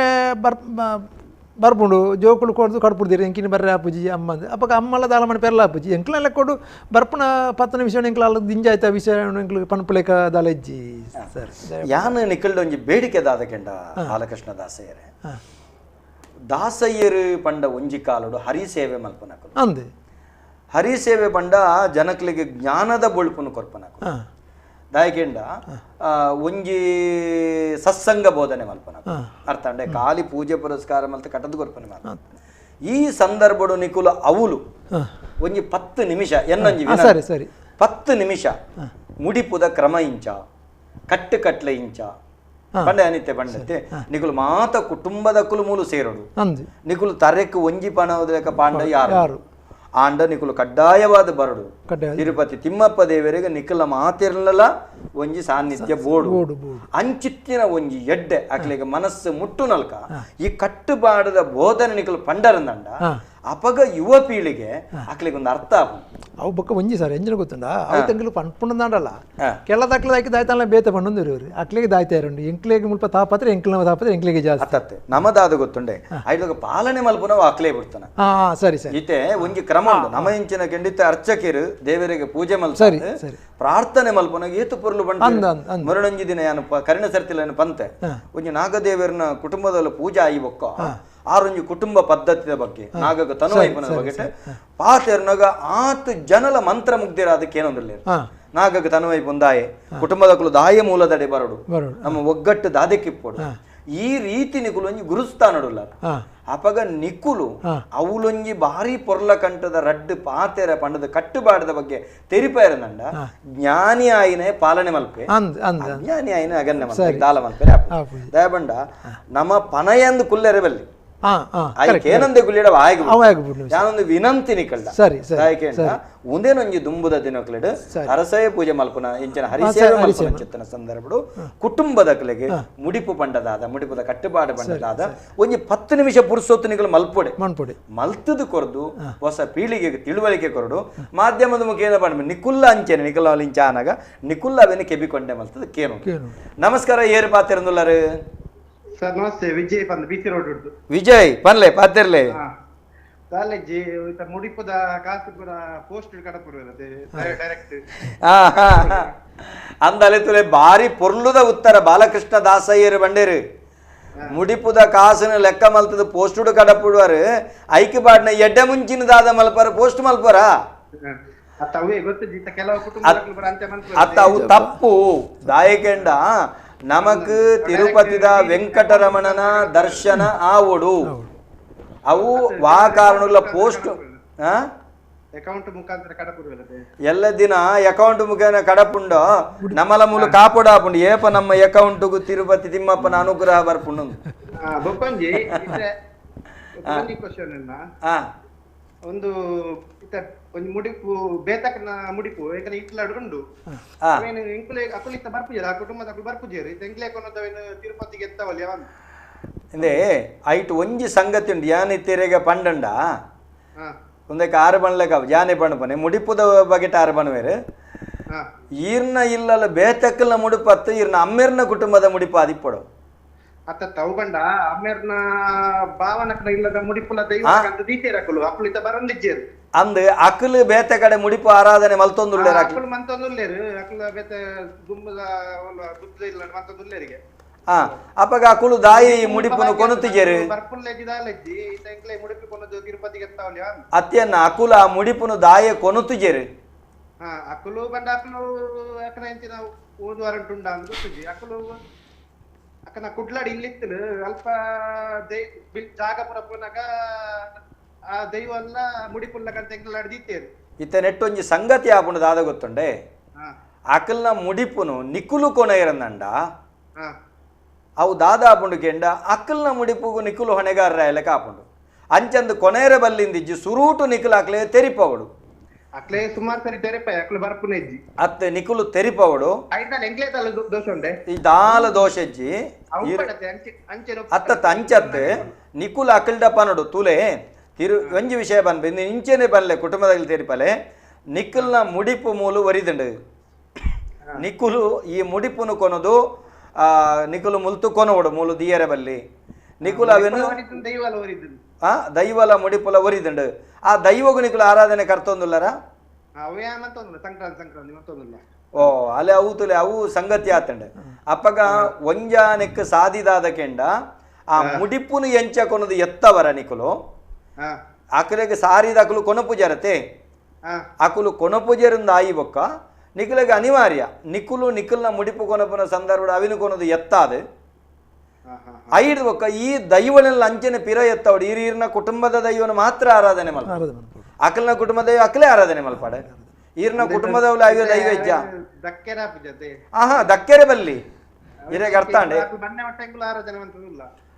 ಬರ್ಪುಂಡು ಜೋಕುಲು ಕೊಡ್ದು ಕಡ್ಪುಡ್ದಿರಿ ಎಂಕಿನ ಬರ್ರೆ ಆಪುಜಿ ಅಮ್ಮ ಅಂದ್ ಅಪ್ಪಗ ಅಮ್ಮಲ ದಾಲ ಮಣಿ ಪೆರ್ಲ ಆಪುಜಿ ಎಂಕ್ಲೆಲ್ಲ ಕೊಡು ಬರ್ಪುನ 10 ನಿಮಿಷ ಎಂಕ್ಲ ಅಲ್ಲ ದಿಂಜ ಆಯ್ತಾ ವಿಷಯ ಎಂಕ್ಲು ಪಣಪುಲೇಕ ದಾಲ ಇಜ್ಜಿ ಸರ್. ಯಾನ ನಿಕ್ಕಲ್ಡ ಒಂಜಿ ಬೇಡಿಕೆ ದಾದಕೆಂಡ ಬಾಲಕೃಷ್ಣ ದಾಸಯ್ಯರೇ ದಾಸಯ್ಯರು ಪಂಡ ಒಂಜಿ ಕಾಲಡು ಹರಿಸೇವೆ ಮಲ್ಪನಕುಲು ಅಂದೆ ಹರಿಸೇವೆ ಪಂಡ ಜನಕ್ಲಿಗೆ ಜ್ಞಾನದ ಬೊಳ್ಪುನು ಕೊರ್ಪನಕುಲು ದಾಯಕೆಂಡ ಒಂಜಿ ಸತ್ಸಂಗ ಬೋಧನೆ ಮಲ್ಪನ ಅರ್ಥ ಅಂಡೆ ಖಾಲಿ ಪೂಜೆ ಪುರಸ್ಕಾರ ಮಲ್ತ ಕಟದು ಕೊರ್ಪನೆ ಮಾತ್ರ ಈ ಸಂದರ್ಭಡು ನಿಕುಲು ಅವಲು ಒಂಜಿ 10 ನಿಮಿಷ ಎನ್ನೊಂಜಿ ಸರಿ ಸರಿ 10 ನಿಮಿಷ ಮುಡಿಪುದ ಕ್ರಮ ಇಂಚ ಕಟ್ಟು ಕಟ್ಲೆ ಇಂಚ ಪಂಡೆ ಅನಿತೆ ಪಂಡತೆ ನಿಕುಲು ಮಾತ ಕುಟುಂಬದ ಕುಲು ಮೂಲು ಸೇರಡು ನಿಕುಲು ತರೆಕ್ ಒಂಜಿ ಪಣೋದಕ ಪಾಂಡ ಯಾರು ಆಂಡ ನಿಕುಲು ಕಡ್ಡಾಯವಾದ ಬರಡು ತಿರುಪತಿ ತಿಮ್ಮಪ್ಪ ದೇವರಿಗೆ ನಿಕುಲ ಮಾತಿರ್ಲಲ್ಲ ಒಂಜಿ ಸಾನ್ನಿಧ್ಯ ಬೋಡು ಅಂಚಿತ್ತಿನ ಒಂಜಿ ಎಡ್ಡೆ ಅಕ್ಲಿಗೆ ಮನಸ್ಸು ಮುಟ್ಟು ನಲ್ಕ ಈ ಕಟ್ಟುಪಾಡದ ಬೋಧನೆ ನಿಕುಲು ಪಂಡರಂದಂಡ ಅಪಗ ಯುವ ಪೀಳಿಗೆ ಅಕ್ಲಿಗೆ ಒಂದು ಅರ್ಥ ಅವು ಬೊಕ್ಕ ಒಂಜಿ ಸರ್ ಎಂಜಿನ ಗೊತ್ತುಂಡ ಅವು ತಂಗಿಲು ಪನ್ಪುಂಡಾಂಡಲ್ಲ ಕೆಲ ದಾಖಲೆ ದಾಕಿ ದಾಯ್ತಾನ ಬೇತೆ ಪಣ್ಣೊಂದು ಅಕ್ಲಿಗೆ ದಾಯ್ತಾ ಇರಂಡು ಎಂಕ್ಲೆಗೆ ಮುಲ್ಪ ತಾಪತ್ರೆ ಎಂಕ್ಲ ತಾಪತ್ರೆ ಎಂಕ್ಲೆಗೆ ಜಾಸ್ತಿ ಅತ್ತತ್ತೆ ನಮದಾದ ಗೊತ್ತುಂಡೆ ಐಲಗ ಪಾಲನೆ ಮಲ್ಪುನವು ಅಕ್ಲೇ ಬಿಡ್ತಾನ. ಸರಿ ಸರಿ ಇತ್ತೆ ಒಂಜಿ ಕ್ರಮ ಉಂಡು ನಮ್ಮ ಇಂಚಿನ ಕೆಂಡಿತ್ತ ಅರ್ಚಕಿರು ದೇವರಿಗೆ ಪೂಜೆ ಮಲ್ಪ ಪ್ರಾರ್ಥನೆ ಮಲ್ಪುನಾಗ ಏತು ಪೊರ್ಲು ಬಂಡ ಮರುಣಂಜಿ ದಿನ ಯಾನು ಕರಿಣ ಸರ್ತಿಲ ಪಂತೆ ಒಂಜಿ ನಾಗದೇವರನ ಕುಟುಂಬದಲ್ಲಿ ಪೂಜೆ ಆಯಿ ಬೊಕ್ಕ ಆರೊಂಜಿ ಕುಟುಂಬ ಪದ್ಧತಿಯ ಬಗ್ಗೆ ನಾಗಗ ತನುವೈಪನ ಬಗ್ಗೆ ಪಾತೆರ್ನಾಗ ಆತು ಜನಲ ಮಂತ್ರ ಮುಗ್ದಿರ ಅದಕ್ಕೆ ಏನೊಂದಿಲ್ಲ ನಾಗಗ ತನುವೈಪು ದಾಯೆ ಕುಟುಂಬದಕ್ಕಲು ದಾಯ ಮೂಲದಡೆ ಬರಡು ನಮ್ಮ ಒಗ್ಗಟ್ಟು ದಾದೆಕ್ಕಿಪ್ಪಡು ಈ ರೀತಿ ನಿಕುಲು ಒಂಜಿ ಗುರುಸ್ಥಾನಡುಲ್ಲ ಅಪಗ ನಿಕುಲು ಅವಲೊಂಜಿ ಭಾರಿ ಪೊರ್ಲ ಕಂಠದ ರಡ್ಡು ಪಾತೆರ ಪಂಡದ ಕಟ್ಟುಬಾಡದ ಬಗ್ಗೆ ತೆರಿಪಾಯರಂಡ ಜ್ಞಾನಿ ಆಯಿನೇ ಪಾಲನೆ ಮಲ್ಪೆ ಜ್ಞಾನಿ ಆಯಿನ ಅಗನ್ಯ ಮಲ್ಪೆ ದಾಲ ಮಲ್ಪೆ ದಯಬಂಡ ನಮ್ಮ ಪನಯಂದು ಕುಲ್ಲೆರೆ ಬಲ್ಲಿ ಏನಂದೆ ಗುಲ್ಲಿಡ ಯಾನೊಂದು ವಿನಂತಿ ನಿಕಲ್ದ ದಾಯಕೇಂಡ ಒಂದೇನೊಂಜಿ ದುಂಬುದ ದಿನಕ್ಲೆಡ್ ಅರಸಯ ಪೂಜೆ ಮಲ್ಪುನ ಇಂಚಿನ ಹರಿಸೇವೆ ಮಲ್ಪುನ ಚಿತ್ತನ ಸಂದರ್ಭಡು ಕುಟುಂಬದಕ್ಲೆಗೆ ಮುಡಿಪು ಪಂಡದಾದ ಮುಡಿಪುದ ಕಟ್ಟುಪಾಡು ಪಂಡದಾದ ಒಂಜಿ 10 ನಿಮಿಷ ಪುರುಸೊತ್ತು ನಿಕಲು ಮಲ್ಪೊಡೆ ಮಲ್ತದು ಕೊರದು ಹೊಸ ಪೀಳಿಗೆಗೆ ತಿಳುವಳಿಕೆ ಕೊರಡು ಮಾಧ್ಯಮದ ಮುಖೇನ ಪಂಡ ನಿಕುಲ್ಲ ಅಂಚೆನೆ ನಿಕುಲ್ಲ ಇಂಚ ಆನಾಗ ನಿಕುಲ್ಲ ಅವೇನು ಕೆಬಿಕೊಂಡೆ ಮಲ್ತದ ಕೇನು. ನಮಸ್ಕಾರ ಏರು ಪಾತಿರಂದುಲ್ಲಾರು ಸರ್ ನಮಸ್ತೆ ವಿಜಯ್ ಪಂದ್ ಬಿಸಿ ರೋಡ್ ಉಂಟು. ವಿಜಯ್ ಪನ್ಲೆ ಪಾತಿರ್ಲೆ ಕಾಲೇಜ್ ಮುಡಿಪುದ ಕಾಸು ಪೂರ ಪೋಸ್ಟ್ ಕಡಪುರ ಡೈರೆಕ್ಟ್ ಅಂದಲೆ ತುಲೆ ಬಾರಿ ಪೊರ್ಲುದ ಉತ್ತರ ಬಾಲಕೃಷ್ಣ ದಾಸಯ್ಯರು ಬಂಡೇರು ಮುಡಿಪುದ ಕಾಸುನ ಲೆಕ್ಕ ಮಲ್ತದ ಪೋಸ್ಟುಡು ಕಡಪುಡುವರು ಐಕೆ ಬಾಡ್ನ ಎಡ್ಡೆ ಮುಂಚಿನ ದಾದ ಮಲ್ಪರ ಪೋಸ್ಟ್ ಮಲ್ಪರ ಅತ್ತ ಅವು ತಪ್ಪು ದಾಯಕೆಂಡ ನಮಕ್ ತಿರುಪತಿದ ವೆಂಕಟರಮಣನ ದರ್ಶನ ಆವಡು ಅವು ವಾ ಕಾರಣಗಳ ಪೋಸ್ಟ್ ಅಕೌಂಟ್ ಮುಖಾಂತರ ಎಲ್ಲ ದಿನ ಅಕೌಂಟ್ ಮುಖೇನ ಕಡಪುಂಡ ನಮ್ಮಲ ಮೂಲ ಕಾಪುಡಾಪುಂಡು ಏಪ ನಮ್ಮ ಅಕೌಂಟ್ಗೂ ತಿರುಪತಿ ತಿಮ್ಮಪ್ಪನ ಅನುಗ್ರಹ ಬರ್ಪುಂಡು. ಬೊಕ್ಕಂಜಿ ಒಂದು ಒಂಜಿ ಮುಡಿಪು ಬೇತಕನ ಮುಡಿಪು ಯಾಕಂದ್ರೆ ಇಟ್ಲಾಡು ಉಂಡು ಅವೇನು ಎಂಕುಲೆ ಅಕುಲಿತ್ತ ಬರ್ಪುಜೇರು ಆ ಕುಟುಂಬದ ಅಕುಲು ಬರ್ಪುಜೇರು ಎಂಕ್ಲೆ ಕೊನದವೇನು ತಿರುಪತಿಗೆ ಎತ್ತವಲ್ಲಿ ಅವನ್ ಇಂದೇ ಐಟ್ ಒಂಜಿ ಸಂಗತಿ ಉಂಡು ಯಾನ್ ಇತ್ತೆರೆಗ ಪಂಡಂಡ ಒಂದಕ್ಕೆ ಆರು ಬಣ್ಲೆಕ ಯಾನೆ ಪಣ್ಣಪನೆ ಮುಡಿಪುದ ಬಗೆಟ್ ಆರು ಬಣವೇರು ಈರ್ನ ಇಲ್ಲಲ್ಲ ಬೇತಕ್ಕಲ್ನ ಮುಡಿಪತ್ತು ಈರ್ನ ಅಮ್ಮೇರ್ನ ಕುಟುಂಬದ ಮುಡಿಪು ಆದಿಪ್ಪಡು ಅತ್ತ ತವು ಬಂಡ ಅಮ್ಮೇರ್ನ ಭಾವನಕನ ಇಲ್ಲದ ಮುಡಿಪುಲ ದೈವ ಅಂತ ದೀತೇರು ಅಕುಲು ಅಕುಲಿತ ಬರಂದಿಜ್ಜೇರು ಅಂದ್ ಅಕಲು ಬೇತೆ ಕಡೆ ಮುಡಿಪು ಆರಾಧನೆ ಮಲ್ತೊಂದುಲ್ಲೇರು ಅಕುಲು ಮಂತೊಂದುಲ್ಲೇರು ಅಕುಲ ಬೇತೆ ಗುಂಬದ ಗುದ್ದ ಇಲ್ಲ ಮಂತೊಂದುಲ್ಲೇರಿಗೆ ಅಪಗ ಅಕುಲು ದಾಯಿ ಮುಡಿಪುನು ಕೊನುತಿಜೇರು ಅತ್ಯನ್ನ ಅಕುಲ ಆ ಮುಡಿಪುನು ದಾಯ ಕೊನುತಿಜೇರು ಅಕುಲು ಬಂಡ ಅಕುಲು ಯಾಕಂದ್ರೆ ಎಂಚಿನ ಓದುವಾರಂಟುಂಡ ಅಂದ್ ಗೊತ್ತಿಜಿ ಅಕುಲು ಅಕನ ಕುಡ್ಲಾಡಿ ಇಲ್ಲಿತ್ತು ಅಲ್ಪ ಜಾಗ ಪುರ ಪೋನಾಗ ಆ ದೈವ ಎಲ್ಲ ಮುಡಿಪುಲ್ಲಕಂತ ಎಂಕ್ಲಾಡಿ ದೀತೇರು ಇತ್ತ ನೆಟ್ಟೊಂಜಿ ಸಂಗತಿ ಆಪುಂಡು ದಾದ ಗೊತ್ತುಂಡೆ ಅಕಲ್ನ ಮುಡಿಪುನು ನಿಕುಲು ಕೊನೆಯರಂದಂಡ ಅವು ದಾದ ಆಪುಂಡು ಕೆಂಡ ಅಕ್ಕಲ್ನ ಮುಡಿಪುಗು ನಿಕುಲು ಹೊಣೆಗಾರರ ಎಲೆಕ ಆಪುಂಡು ಅಂಚಂದು ಕೊನೆಯರ ಬಲ್ಲಿಂದಿಜ್ಜಿ ಸುರೂಟು ನಿಕುಲು ಅಕ್ಲೆ ತೆರಿಪವಡು ಅಕ್ಲೆ ಸುಮಾರು ಸರಿ ತೆರಿಪಾಯ ಅಕ್ಲೆ ಬರ್ಪುನ ಇಜ್ಜಿ ಅತ್ತೆ ನಿಕುಲು ತೆರಿಪವಡು ದೋಷ ಉಂಡೆ ಈ ದಾಲ ದೋಷ ಇಜ್ಜಿ ಅತ್ತ ಅಂಚತ್ತೆ ನಿಕುಲು ಅಕಲ್ಡ ಪನಡು ತುಲೆ ತಿರು ಒಂಜಿ ವಿಷಯ ಬನ್ಪೆ ಇಂಚೆನೆ ಬನ್ಲೆ ಕುಟುಂಬದಲ್ಲಿ ತೆರಿಪಲೆ ನಿಕುಲ್ನ ಮುಡಿಪು ಮೂಲು ಒರಿದಂಡು ನಿಕುಲು ಈ ಮುಡಿಪುನು ಕೊನದು ನಿಕುಲು ಮುಲ್ತು ಕೊನೋಡು ಮೂಲು ದಿಯರೆ ಬಲ್ಲಿ ನಿಕುಲು ಅವೇನು ದೈವಲ ಮುಡಿಪುಲ ಒರಿದಂಡು ಆ ದೈವಗು ನಿಕುಲು ಆರಾಧನೆ ಕರ್ತೊಂದುಲ್ಲರ ಓ ಅಲೆ ಅವು ತುಲೆ ಅವು ಸಂಗತಿ ಆತಂಡು ಅಪ್ಪಗ ಒಂಜಾನೆಕ್ ಸಾದಿದಾದ ಕೆಂಡ ಆ ಮುಡಿಪುನು ಎಂಚ ಕೊನದು ಎತ್ತವರ ನಿಕುಲು ಅಕಲೆಗೆ ಸಾರಿದ ಅಕಲು ಕೊನಪುಜರತೆ ಅಕುಲು ಕೊನಪುಜರಿಂದ ಆಯಿ ಬೊಕ್ಕ ನಿಕುಲೆಗೆ ಅನಿವಾರ್ಯ ನಿಕುಲು ನಿಕುಲ್ನ ಮುಡಿಪು ಕೊನಪುನ ಸಂದರ್ಭ ಅವಿನು ಕೊನದು ಎತ್ತಾದು ಐದು ಬೊಕ್ಕ ಈ ದೈವನೆಲ್ಲ ಅಂಚನೆ ಪಿರ ಎತ್ತವಡು ಈರ್ನ ಕುಟುಂಬದ ದೈವನ ಮಾತ್ರ ಆರಾಧನೆ ಮಲ್ಪ ಅಕಲ್ನ ಕುಟುಂಬದ ದೈವ ಅಕಲೇ ಆರಾಧನೆ ಮಲ್ಪಾಡೆ ಈರ್ನ ಕುಟುಂಬದವಳು ಅಯ್ಯೋ ದೈವ ಇಜ್ಜ ಆಹಾ ದಕ್ಕೆರೆ ಬಲ್ಲಿ ಇರೆಗೆ ಅರ್ಥಾಂಡೆ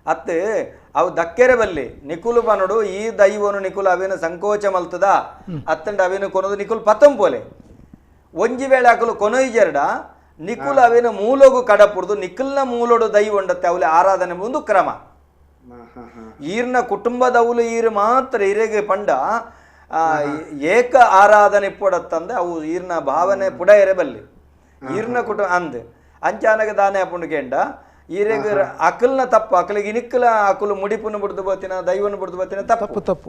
ಅತ್ತೆ ಅವು ದಕ್ಕೆರೆ ಬಲ್ಲಿ ನಿಕುಲು ಬನಡು ಈ ದೈವನು ನಿಕುಲು ಅವೇನು ಸಂಕೋಚ ಮಲ್ತದ ಅತ್ತಂಡ ಅವೇನು ಕೊನದು ನಿಕುಲು ಪತಂಪೋಲೆ ಒಂಜಿ ವೇಳೆ ಅಕಲು ಕೊನೊಯ್ಜೆರಡ ನಿಕುಲು ಅವೇನು ಮೂಲೋಗು ಕಡಪುರ್ದು ನಿಕುಲ್ನ ಮೂಲೋಡು ದೈವ ಉಂಡತ್ತೆ ಅವಲೆ ಆರಾಧನೆ ಒಂದು ಕ್ರಮ. ಈರ್ನ ಕುಟುಂಬದವುಲು ಈರು ಮಾತ್ರ ಇರೆಗೆ ಪಂಡ ಏಕ ಆರಾಧನೆ ಪೊಡತ್ತಂದೆ ಅವು ಈರ್ನ ಭಾವನೆ ಪುಡ ಎರೆ ಬಲ್ಲಿ ಈರ್ನ ಕುಟುಂಬ ಅಂದ್ ಅಂಚಾನಗ ದಾನೆ ಅಪುಂಡು ಕೇಂಡ ಈರೆಗ್ ಅಕಲ್ನ ತಪ್ಪು ಅಕಲಿಗೆ ಇನಿಕ್ಕಲ ಅಕಲು ಮುಡಿಪುನ ಬುಡ್ದು ಬತ್ತಿನ ದೈವನ ಬುಡ್ದು ಬತ್ತಿನ ತಪ್ಪು ತಪ್ಪು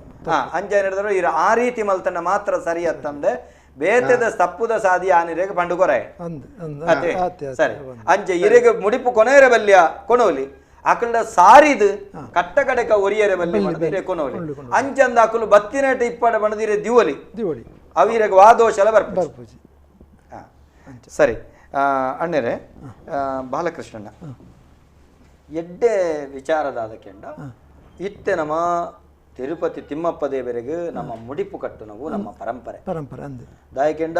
ಅಂಚ ಹಿಡಿದ್ರು ಈರ ಆ ರೀತಿ ಮಲ್ತನ ಮಾತ್ರ ಸರಿ ಅತ್ತಂದೆ ಬೇತೆದ ತಪ್ಪುದ ಸಾದಿ ಆನಿರೆಗ್ ಪಂಡು ಕೊರೆ ಸರಿ ಅಂಚೆ ಇರೆಗ್ ಮುಡಿಪು ಕೊನೆಯರೆ ಬಲ್ಯ ಕೊನೋಲಿ ಅಕಲ್ಡ ಸಾರಿದು ಕಟ್ಟ ಕಡೆಕ ಒರಿಯರೆ ಬಲ್ಲಿ ಮಣದಿರೆ ಕೊನೋಲಿ ಅಂಚಂದ ಅಕಲು ಬತ್ತಿನಟ ಇಪ್ಪಡ ಬಣದಿರೆ ದಿವಲಿ ದಿವಳಿ ಅವಿರೆಗ್ ವಾದೋಶಲ ಬರ್ಪುಜಿ. ಸರಿ ಅಣ್ಣರೇ ಬಾಲಕೃಷ್ಣಣ್ಣ ಎಡ್ಡೆ ವಿಚಾರದಾದ ಕೆಂಡ ಇತ್ತೆ ನಮ್ಮ ತಿರುಪತಿ ತಿಮ್ಮಪ್ಪ ದೇವರಿಗೆ ನಮ್ಮ ಮುಡಿಪು ಕಟ್ಟು ನಾವು ನಮ್ಮ ಪರಂಪರೆ ಪರಂಪರೆ ಅಂದೆ ದಾಯಕೆಂಡ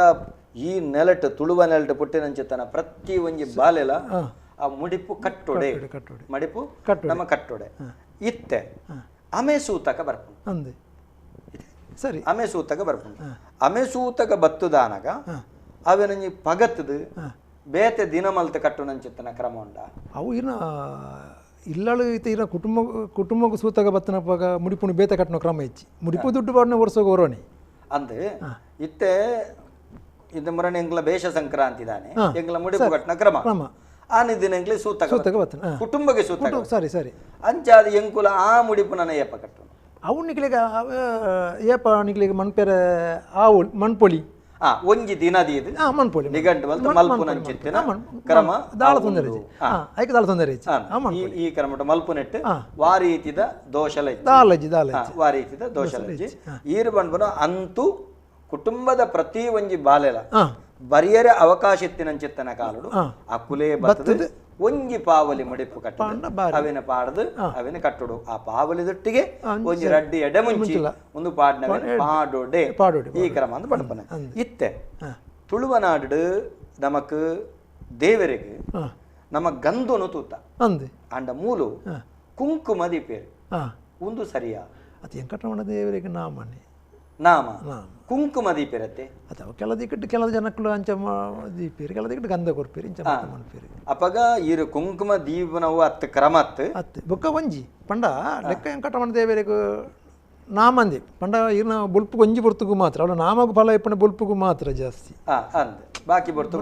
ಈ ನೆಲಟು ತುಳುವ ನೆಲಟು ಪುಟ್ಟಿನಂಚಿತನ ಪ್ರತಿ ಒಂಜಿ ಬಾಲೆಲ ಆ ಮುಡಿಪು ಕಟ್ಟೊಡೆ ಮಡಿಪು ನಮ್ಮ ಕಟ್ಟೊಡೆ ಇತ್ತೆ ಅಮೆ ಸೂತಕ ಬರ್ಪುಂಡು ಅಂದೆ ಸರಿ ಅಮೆ ಸೂತಕ ಬರ್ಪುಂಡು ಅಮೆ ಸೂತಕ ಬತ್ತುದಾನಗ ಅವೆನಂಜಿ ಪಗತ್ತದು ಬೇತೆ ದಿನಮಲ್ತ ಕಟ್ಟುನಂಚಿತ್ತನ ಕ್ರಮ ಉಂಡ ಅವು ಇನ್ನ ಇಲ್ಲಳು ಇತ್ತ ಇನ್ನ ಕುಟುಂಬ ಕುಟುಂಬಕ್ಕೂ ಸೂತಕ ಬತ್ತನ ಪಗ ಮುಡಿಪುಣಿ ಬೇತೆ ಕಟ್ಟನ ಕ್ರಮ ಹೆಚ್ಚಿ ಮುಡಿಪು ದುಡ್ಡು ಪಾಡನೆ ವರ್ಷಕ್ಕೆ ಹೊರೋಣಿ ಅಂದೆ ಇತ್ತೆ ಇದು ಮುರಣೆ ಎಂಗ್ಲ ಬೇಷ ಸಂಕ್ರಾಂತಿ ದಾನೆ ಎಂಗ್ಲ ಮುಡಿಪು ಕಟ್ಟನ ಕ್ರಮ ಆನಿ ದಿನ ಎಂಗ್ಲಿ ಸೂತಕ ಸೂತಕ ಬತ್ತನ ಕುಟುಂಬಕ್ಕೆ ಸೂತಕ ಸರಿ ಸರಿ ಅಂಚಾದ ಎಂಕುಲ ಆ ಮುಡಿಪು ನನ್ನ ಏಪ ಕಟ್ಟುನು ಅವು ನಿಕ್ಲಿಗೆ ಏಪ ನಿಕ್ಲಿಗೆ ಮಣ್ಪೆರೆ ಆವು ಮಣ್ಪೊಲಿ ಒಂಜಿ ದಿನ ದೀದು ಮಣ್ಪೊಲಿ ನಿಘಂಟು ಮಲ್ತ ಮಲ್ಪುನಂಚಿತ್ತಿನ ಕ್ರಮ ದಾಳ ತೊಂದರೆ ಐಕೆ ದಾಳ ತೊಂದರೆ ಈ ಕ್ರಮಟ ಮಲ್ಪುನೆಟ್ಟು ವಾರೀತಿದ ದೋಷಲ ದಾಲಜ್ಜಿ ದಾಲಜ್ಜಿ ವಾರೀತಿದ ದೋಷಲಜ್ಜಿ ಈರು ಬಂಡ್ಬನ ಅಂತೂ ಕುಟುಂಬದ ಪ್ರತಿ ಒಂಜಿ ಬಾಲೆಲ ಬರಿಯರೆ ಅವಕಾಶ ಇತ್ತಿನಂಚಿತ್ತನ ಕಾಲುಡು ಆ ಕುಲೇ ಬತ್ತದ ಒಂಜಿ ಪಾವಲಿ ಮುಡಿಪು ಕಟ್ಟು ಅವಿನ ಪಾಡದು ಅವಿನ ಕಟ್ಟುಡು ಆ ಪಾವಲಿ ದೊಟ್ಟಿಗೆ ಒಂಜಿ ರಡ್ಡಿ ಎಡೆ ಮುಂಚಿ ಒಂದು ಪಾಡ್ನವಿನ ಪಾಡೋಡೆ ಈ ಕ್ರಮ ಅಂದ್ ಪಡ್ಪನೆ ಇತ್ತೆ ತುಳುವನಾಡು ನಮಕ್ ದೇವರಿಗೆ ನಮ್ಮ ಗಂಧನು ತೂತ ಅಂಡ ಮೂಲು ಕುಂಕುಮ ದೀಪೇರು ಒಂದು ಸರಿಯಾ ಅದು ವೆಂಕಟರಮಣ ದೇವರಿಗೆ ನಾಮನೆ ನಾಮ ಕುಂಕುಮ ದೀಪಿರತ್ತೆ ಅಥವಾ ಕೆಲ ದಿಕ್ಕಿಟ್ಟು ಕೆಲ ಜನಕ್ಕಳು ಅಂಚ ದೀಪಿರಿ ಕೆಲ ದಿಕ್ಕಿಟ್ಟು ಗಂಧ ಕೊರ್ಪಿರಿ ಇಂಚ ಮನ್ಪಿರಿ ಅಪಗ ಈರು ಕುಂಕುಮ ದೀಪನವು ಅತ್ತು ಕ್ರಮ ಅತ್ತು ಅತ್ತು ಬೊಕ್ಕ ಒಂಜಿ ಪಂಡ ಲೆಕ್ಕ ವೆಂಕಟರಮಣ ದೇವರಿಗೆ ನಾಮಂದಿ ಪಂಡ ಈರ್ನ ಬೊಲ್ಪು ಒಂಜಿ ಬೊರ್ತುಗು ಮಾತ್ರ ಅವಳು ನಾಮಗು ಫಲ ಇಪ್ಪಣ ಬೊಲ್ಪುಗು ಮಾತ್ರ ಜಾಸ್ತಿ ಅಂದ್ ಬಾಕಿ ಬೊರ್ತು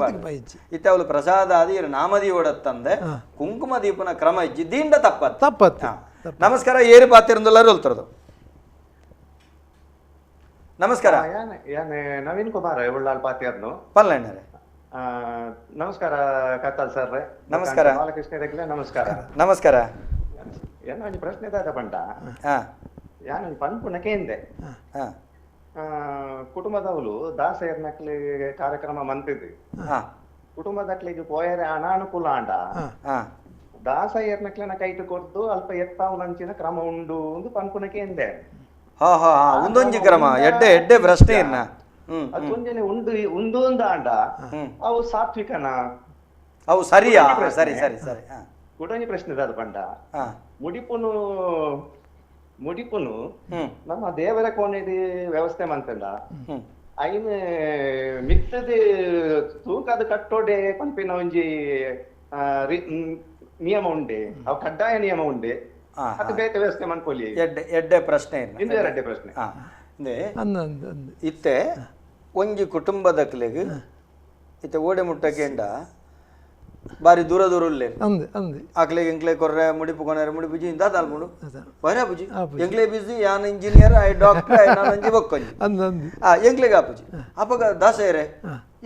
ಇತ್ತೆ ಅವಳು ಪ್ರಸಾದ ಆದಿ ಇರು ನಾಮದಿ ಓಡತ್ತಂದೆ ಕುಂಕುಮ ದೀಪನ ಕ್ರಮ ಇಜ್ಜಿ ದಿಂಡ ತಪ್ಪತ್ತು ತಪ್ಪತ್ತು. ನಮಸ್ಕಾರ ಏರು ಪಾತಿರಂದುಲ್ಲಾರು ಹೇಳ್ತಿರೋದು. ನಮಸ್ಕಾರ ನವೀನ್ ಕುಮಾರ್ ಉಳ್ಳಾಲ್ ಪಾತಿಯರ್ನು ಪಲ್ಲಣ್ಣರೇ ನಮಸ್ಕಾರ ಕತ್ತಲ್ ಸರ್. ನಮಸ್ಕಾರ ಬಾಲಕೃಷ್ಣ ನಮಸ್ಕಾರ. ನಮಸ್ಕಾರ. ಏನೋ ಒಂಜಿ ಪ್ರಶ್ನೆ ದಾದ ಪಂಡ ಯಾನ್ ಪನ್ಪುನ ಕೇಂದೆ ಕುಟುಂಬದವಳು ದಾಸೆಯರ್ನಕ್ಲಿ ಕಾರ್ಯಕ್ರಮ ಮಂತಿದ್ದು ಕುಟುಂಬದಕ್ಲಿಗೆ ಪೋಯರೆ ಅನಾನುಕೂಲ ಆಂಡ ದಾಸಯ್ಯರ್ನಕ್ಲೆನ ಕೈಟು ಕೊರ್ದು ಅಲ್ಪ ಎತ್ತಾವು ನಂಚಿನ ಕ್ರಮ ಉಂಡು ಒಂದು ಪನ್ಪುನ ಕೇಂದೆ. ಹಾ ಹಾ ಒಂದೊಂಜಿ ಕ್ರಮ ಎಡ್ಡೆ ಎಡ್ಡೆ ಪ್ರಶ್ನೆ ಇನ್ನ ಅದೊಂಜನೆ ಉಂಡು ಉಂಡು ಒಂದು ಆಂಡ ಅವು ಸಾತ್ವಿಕನ ಅವು ಸರಿಯಾ? ಸರಿ ಸರಿ ಸರಿ. ಕುಟೊಂಜಿ ಪ್ರಶ್ನೆ ಅದು ಪಂಡ ಮುಡಿಪುನು ಮುಡಿಪುನು ನಮ್ಮ ದೇವರ ಕೋಣೆದು ವ್ಯವಸ್ಥೆ ಮಂತಲ್ಲ ಐನ್ ಮಿತ್ತದ ತೂಕದ ಕಟ್ಟೋಡೆ ಪಂಪಿನ ಒಂಜಿ ನಿಯಮ ಉಂಡೆ ಅವು ಕಡ್ಡಾಯ ನಿಯಮ ಉಂಡೆ ಅದು ಬೇತೆ ವ್ಯವಸ್ಥೆ ಮನ್ಪೊಲಿ. ಎಡ್ಡೆ ಎಡ್ಡೆ ಪ್ರಶ್ನೆ ಎರಡ್ಡೆ ಪ್ರಶ್ನೆ ಇತ್ತೆ ಒಂಜಿ ಕುಟುಂಬದಕ್ಲೆಗ್ ಇತ್ತೆ ಓಡೆ ಮುಟ್ಟಕೇಂಡ ಬಾರಿ ದೂರ ದೂರ ಉಲ್ಲೆ ಆಕ್ಲೆಗ್ ಎಂಕ್ಲೆ ಕೊರ್ರೆ ಮುಡಿಪು ಕೊನೆರೆ ಮುಡಿಪು ಜಿ ಇಂದ ತಾಲ್ಪುಂಡು ಬರ ಪುಜಿ ಎಂಕ್ಲೆ ಬಿಸಿ ಯಾನ್ engineer I doctor I ನಾನು ಅಂಜಿ ಬೊಕ್ಕೊಂಜಿ ಎಂಕ್ಲೆಗ್ ಆಪುಜಿ ಅಪಗ ದಾಸೆಯರೆ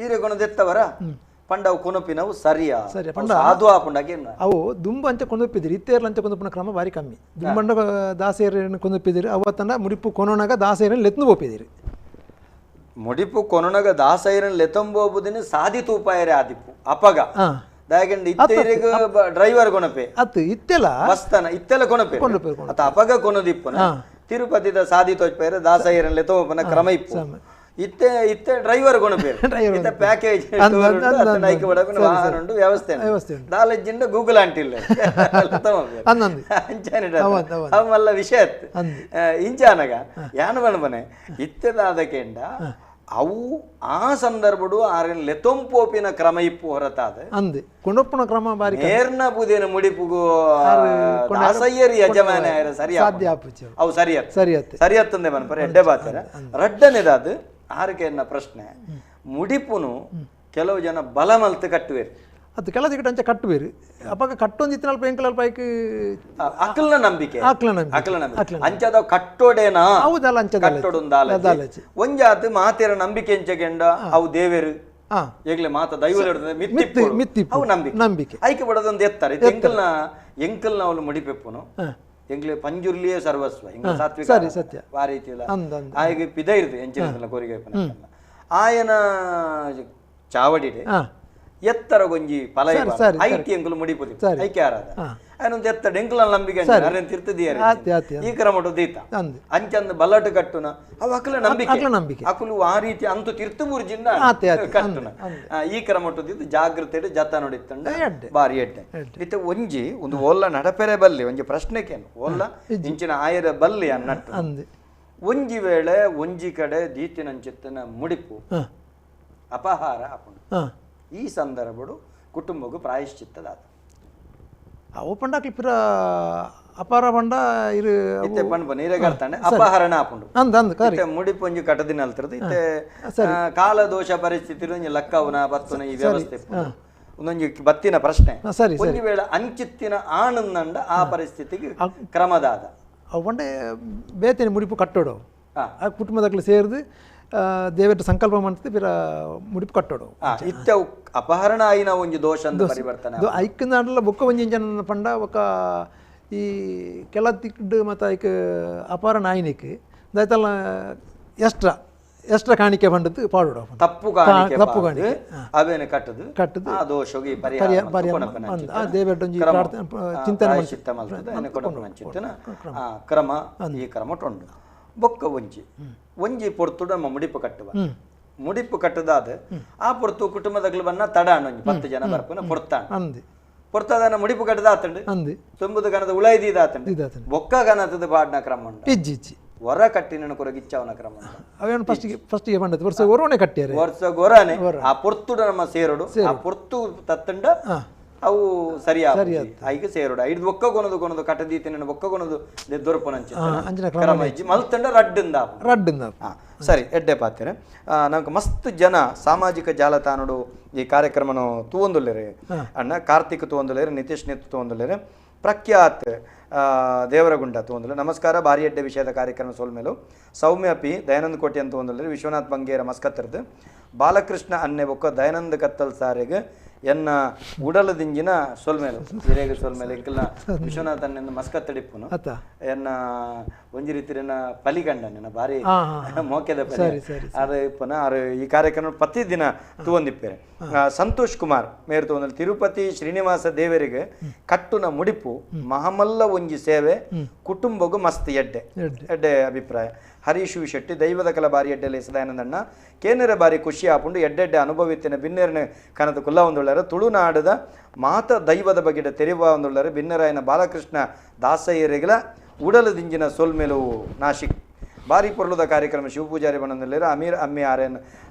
ಈರೆ ಕೊನ ದೆತ್ತವರ ಪಂಡವು ಕೊನಪಿನವು ಸರಿಯಾ ಸಾಧು ಆಪುಂಡಾಗೆ ಅವು ದುಂಬು ಅಂಚೆ ಕೊಂದೊಪ್ಪಿದಿರಿ ಇತ್ತೇರ್ಲ ಅಂಚೆ ಕೊಂದೊಪ್ಪುನ ಕ್ರಮ ಬಾರಿ ಕಮ್ಮಿ. ದುಂಬಂಡ ದಾಸೆಯರನ್ನು ಕೊಂದೊಪ್ಪಿದಿರಿ ಅವತ್ತಂಡ ಮುಡಿಪು ಕೊನೊಣಗ ದಾಸೆಯರನ್ನು ಲೆತ್ನು ಪೋಪಿದಿರಿ. ಮುಡಿಪು ಕೊನೊಣಗ ದಾಸೆಯರನ್ನು ಲೆತ್ತಂಬೋಬುದಿನ ಸಾಧಿ ತೂಪಾಯರೆ ಆದಿಪ್ಪು ಅಪಗ ದಾಯಕಂಡ ಇತ್ತೇರಿಗ ಡ್ರೈವರ್ ಕೊನಪೆ ಅತ್ತು ಇತ್ತೆಲ ಬಸ್ತನ ಇತ್ತೆಲ ಕೊನಪೆ ಅತ ಅಪಗ ಕೊನದಿಪ್ಪುನ ತಿರುಪತಿದ ಸಾಧಿ ತೋಚ್ಪೇರೆ ದಾಸೆಯರನ್ನು ಲೆತ್ತಂಬೋಪನ ಕ್ರಮ ಇಪ್ಪು. ಇತ್ತೆ ಇತ್ತೆ ಡ್ರೈವರ್ ಕೊನಪೇರು ಇತ್ತೆ ಪ್ಯಾಕೇಜ್ ವಾಹನ ಉಂಡು ವ್ಯವಸ್ಥೆ ದಾಲಜ್ಜಿಂದ ಗೂಗಲ್ ಅಂಟಿಲ್ಲ ಅವು ಮಲ್ಲ ವಿಷಯ ಇಂಚಾನಗ ಯಾನು ಬಣಬನೆ ಇತ್ತೆದಾದಕೇಂಡ ಅವು ಆ ಸಂದರ್ಭಡು ಆರೆನ್ ಲೆತೊಂಪೋಪಿನ ಕ್ರಮ ಇಪ್ಪು ಹೊರತಾದ ಅಂದೆ ಕೊಂಡೊಪ್ಪುನ ಕ್ರಮ ಬಾರಿ ನೇರ್ನ ಪುದೇನ ಮುಡಿಪುಗು ದಾಸಯ್ಯರು ಯಜಮಾನ ಸರಿ ಸಾಧ್ಯ ಆಪುಜಿ ಅವು ಸರಿಯತ್ ಸರಿಯತ್ತೆ ಸರಿಯತ್ತಂದೆ ಮನ್ಪರೆ ಎಡ್ಡೆ ಬಾತರ ರಡ್ಡನೇದಾದ ಆರಕೆಯನ್ನ ಪ್ರಶ್ನೆ ಮುಡಿಪುನು ಕೆಲವು ಜನ ಬಲ ಮಲ್ತು ಕಟ್ಟುವೇರು ಅದು ಕೆಲ ದಿಕ್ಕಟ್ ಅಂಚ ಕಟ್ಟುವೇರು ಅಪಗ ಕಟ್ಟೊಂದು ಇತ್ತಿನಲ್ಪ ಎಂಕಲಲ್ಪ ಐಕ್ ಅಕಲ್ನ ನಂಬಿಕೆ ಅಕ್ಲ ನಂಬಿಕೆ ಅಂಚದ ಕಟ್ಟೋಡೇನಾ ಹೌದಲ್ಲ ಅಂಚ ಕಟ್ಟೋಡೊಂದಾಲಜಿ ಒಂಜಾತ್ ಮಾತೆರ ನಂಬಿಕೆ ಎಂಚಗೆಂಡ ಅವು ದೇವೇರು ಈಗಲೇ ಮಾತ ದೈವ ಮಿತ್ತಿ ಮಿತ್ತಿ ಅವು ನಂಬಿಕೆ ನಂಬಿಕೆ ಐಕೆ ಬಡದೊಂದು ಎತ್ತಾರೆ ಎಂಕಲ್ನ ಎಂಕಲ್ನ ಅವಳು ಮುಡಿಪೆಪ್ಪುನು ಎಂಗ್ಲೆ ಪಂಜುರ್ಲಿಯೇ ಸರ್ವಸ್ವ ಎಂಗ್ಲ ಸಾತ್ವಿಕ ಸರಿ ಸತ್ಯ ಆ ರೀತಿ ಆಯಗೆ ಪಿದ ಇರುದು ಎಂಚಿನ ಕೋರಿಗೆ ಆಯನ ಚಾವಡಿಡೆ ಎತ್ತರ ಗೊಂಜಿ ಫಲ ಐಟಿ ಎಂಕುಲು ಮುಡಿಪುದಿ ಐಕೆ ಆರಾದ ಆಯನೊಂದು ಎತ್ತರ ಎಂಕುಲ ನಂಬಿಕೆ ಅರೇನ್ ತಿರ್ತದಿಯಾರೆ ಈ ಕ್ರಮಟು ದೀತ ಅಂಚಂದ ಬಲಟು ಕಟ್ಟುನ ಅವು ಅಕಲ ನಂಬಿಕೆ ನಂಬಿಕೆ ಅಕುಲು ಆ ರೀತಿ ಅಂತು ತಿರ್ತು ಬುರ್ಜಿಂದ ಕಟ್ಟುನ ಈ ಕ್ರಮಟು ದೀತ ಜಾಗೃತೆ ಜತ ನೋಡಿತ್ತಂಡ ಬಾರಿ ಎಡ್ಡೆ ಇತ್ತೆ ಒಂಜಿ ಒಂದು ಓಲ್ಲ ನಡಪೆರೆ ಬಲ್ಲಿ ಒಂಜಿ ಪ್ರಶ್ನೆಕೇನು ಓಲ್ಲ ಇಂಚಿನ ಆಯರ ಬಲ್ಲಿ ಅನ್ನಟ್ಟು ಒಂಜಿ ವೇಳೆ ಒಂಜಿ ಕಡೆ ದೀತಿನಂಚಿತ್ತನ ಮುಡಿಪು ಅಪಹಾರ ಆಪುಂಡು ಈ ಸಂದರ್ಭಡು ಕುಟುಂಬಕ್ಕೂ ಪ್ರಾಯಶ್ಚಿತ್ತದಾದ ಅವು ಪಂಡಾಕ್ಲಿ ಪಿರ ಅಪಾರ ಪಂಡ ಇರು ಇತ್ತೆ ಪಂಡ ಪಂಡ ಇರೆಗಾರ್ತಾನೆ ಅಪಹರಣ ಆಪುಂಡು ಅಂದ ಅಂದ ಕರಿ ಮುಡಿಪು ಒಂಜಿ ಕಟದಿನ ಅಲ್ತಿರದು ಇತ್ತೆ ಕಾಲ ದೋಷ ಪರಿಸ್ಥಿತಿ ಒಂಜಿ ಲಕ್ಕವನ ಬತ್ತುನ ಈ ವ್ಯವಸ್ಥೆ ಒಂದೊಂಜಿ ಬತ್ತಿನ ಪ್ರಶ್ನೆ ಸರಿ ಒಂಜಿ ವೇಳೆ ಅಂಚಿತ್ತಿನ ಆನಂದಂಡ ಆ ಪರಿಸ್ಥಿತಿಗೆ ಕ್ರಮದಾದ ಅವು ಪಂಡೆ ಬೇತೇನೆ ಮುಡಿಪು ಕಟ್ಟೋಡು ಆ ಕುಟುಂಬದಾಗಲಿ ಸೇರಿದು ದೇವರ ಸಂಕಲ್ಪ ಮಾಡ್ತದೆ ಪಿರ ಮುಡಿಪು ಕಟ್ಟೋಡು ಇತ್ತೆ ಅಪಹರಣ ಆಯಿನ ಒಂಜಿ ದೋಷ ಅಂತ ಪರಿವರ್ತನೆ ಐಕ್ ನಾಡಲ ಬೊಕ್ಕ ಒಂಜಿ ಜನ ಪಂಡ ಒಕ್ಕ ಈ ಕೆಲ ತಿಕ್ಡ್ ಮತ್ತು ಐಕ್ ಅಪಹರಣ ಆಯ್ನಿಕ್ ದಯತಲ್ಲ ಎಕ್ಸ್ಟ್ರಾ ಎಕ್ಸ್ಟ್ರಾ ಕಾಣಿಕೆ ಬಂಡದ್ದು ಪಾಡೋಡು ತಪ್ಪು ಕಾಣಿಕೆ ತಪ್ಪು ಕಾಣಿಕೆ ಅವೇನು ಕಟ್ಟದು ಕಟ್ಟದು ಆ ದೋಷಗೆ ಪರಿಹಾರ ದೇವರ ಒಂಜಿ ಚಿಂತನೆ ಕ್ರಮ ಈ ಕ್ರಮ ಉಂಡು ಬೊಕ್ಕ ಒಂಜಿ ಒಂಜಿ ಪೊರ್ತು ನಮ್ಮ ಮುಡಿಪು ಕಟ್ಟುವ ಮುಡಿಪು ಕಟ್ಟದಾದ ಆ ಪೊರ್ತು ಕುಟುಂಬದಗ್ಲು ಬನ್ನ ತಡ ಒಂಜಿ 10 ಜನ ಬರ್ಪುನ ಪೊರ್ತಾಣ ಪೊರ್ತದಾನ ಮುಡಿಪು ಕಟ್ಟದ ಆತಂಡು ತುಂಬುದು ಗನದ ಉಳೈದಿದಾತಂಡು ಬೊಕ್ಕ ಗನತದ ಬಾಡ್ನ ಕ್ರಮ ಉಂಟು ಇಜ್ಜಿ ಇಜ್ಜಿ ಹೊರ ಕಟ್ಟಿನ ಕೊರಗಿಚ್ಚವನ ಕ್ರಮ ಅವೇನು ಫಸ್ಟಿಗೆ ಫಸ್ಟಿಗೆ ಬಂದದ್ದು ವರ್ಷ ಒರವನೆ ಕಟ್ಟಿಯಾರೆ ವರ್ಷ ಗೊರನೆ ಆ ಪೊರ್ತುಡ ನಮ್ಮ ಸೇರೋಡು ಆ ಪೊರ್ತು ತತ್ತಂಡ ಅವು ಸರಿಯಾದ ಐಗೆ ಸೇರೋಡು ಐದು ಬೊಕ್ಕ ಕೊನದು ಕೊನದು ಕಟ್ಟದೀತಿನ ಬೊಕ್ಕ ಕೊನದು ದೊರಪುನಂಚ ಕ್ರಮ ಇಜ್ಜಿ ಮಲ್ತಂಡ ರಡ್ಡಿಂದ ರಡ್ಡಿಂದ ಸರಿ ಎಡ್ಡೆ ಪಾತ್ರೆ ನಮ್ಗೆ ಮಸ್ತ್ ಜನ ಸಾಮಾಜಿಕ ಜಾಲತಾಣಡು ಈ ಕಾರ್ಯಕ್ರಮನ ತೂವೊಂದುಲ್ಲೇರಿ ಅಣ್ಣ ಕಾರ್ತಿಕ್ ತೂವೊಂದುಲ್ಲೇರಿ ನಿತೀಶ್ ನೆತ್ತು ತೂವೊಂದುಲ್ಲೇರಿ ಪ್ರಖ್ಯಾತ್ ದೇವರಗುಂಡ ತೂವೊಂದುಲ್ಲೆ ನಮಸ್ಕಾರ ಭಾರಿ ಎಡ್ಡೆ ವಿಷಯದ ಕಾರ್ಯಕ್ರಮ ಸೋಲ್ಮೇಲು ಸೌಮ್ಯ ಪಿ ದಯಾನಂದ ಕೋಟಿ ಅಂತ ಒಂದುಲ್ಲೇರಿ ವಿಶ್ವನಾಥ್ ಬಂಗೇರ ಮಸ್ಕತ್ತರ್ದು ಬಾಲಕೃಷ್ಣ ಅನ್ನೆ ಬೊಕ್ಕ ದಯಾನಂದ ಕತ್ತಲ್ ಸಾರೆಗೆ ಎನ್ನ ಉಡಲದಿಂಜಿನ ಸೊಲ್ಮೇಲು ಹಿರೇಗ ಸೊಲ್ಮೇಲೆ ಎಂಕಲ್ನ ವಿಶ್ವನಾಥ್ ಅನ್ನೆಂದು ಮಸ್ಕತ್ತಡಿಪ್ಪುನು ಎನ್ನ ಒಂಜಿ ರೀತಿನ ಪಲಿಗಂಡ ನನ್ನ ಭಾರಿ ಮೋಕೆದ ಪಲಿ ಅದು ಇಪ್ಪನ ಆರು ಈ ಕಾರ್ಯಕ್ರಮ ಪ್ರತಿದಿನ ತೂವೊಂದಿಪ್ಪೇರೆ ಸಂತೋಷ್ ಕುಮಾರ್ ಮೇರು ತೂವೊಂದಲ್ಲಿ ತಿರುಪತಿ ಶ್ರೀನಿವಾಸ ದೇವರಿಗೆ ಕಟ್ಟುನ ಮುಡಿಪು ಮಹಮಲ್ಲ ಒಂಜಿ ಸೇವೆ ಕುಟುಂಬಗೂ ಮಸ್ತ್ ಎಡ್ಡೆ ಎಡ್ಡೆ ಅಭಿಪ್ರಾಯ ಹರೀಶು ಶೆಟ್ಟಿ ದೈವದ ಕಲ ಬಾರಿ ಎಡ್ಡೆಲೆ ಸದಾನಂದಣ್ಣ ಕೇನರ ಬಾರಿ ಖುಷಿ ಆಪುಂಡು ಎಡ್ಡೆಡ್ಡೆ ಅನುಭವಿತ್ತಿನ ಬಿನ್ನೆರನ ಕನದ ಕುಲ್ಲ ಒಂದುಳ್ಳಾರ ತುಳುನಾಡದ ಮಾತ ದೈವದ ಬಗೆಡ ತೆರಿವ ಒಂದುಳ್ಳಾರ ಬಿನ್ನರಾಯನ ಬಾಲಕೃಷ್ಣ ದಾಸಯ್ಯರಿಗಲ ಉಡಲದಿಂಜಿನ ಸೊಲ್ಮೇಲು ನಾಶಿಕ್ ಬಾರಿ ಪೊರ್ಲುದ ಕಾರ್ಯಕ್ರಮ ಶಿವಪೂಜಾರಿ ಬಣ್ಣದಲ್ಲಿರ ಅಮೀರ್ ಅಮ್ಮಿ ಆರೇನ್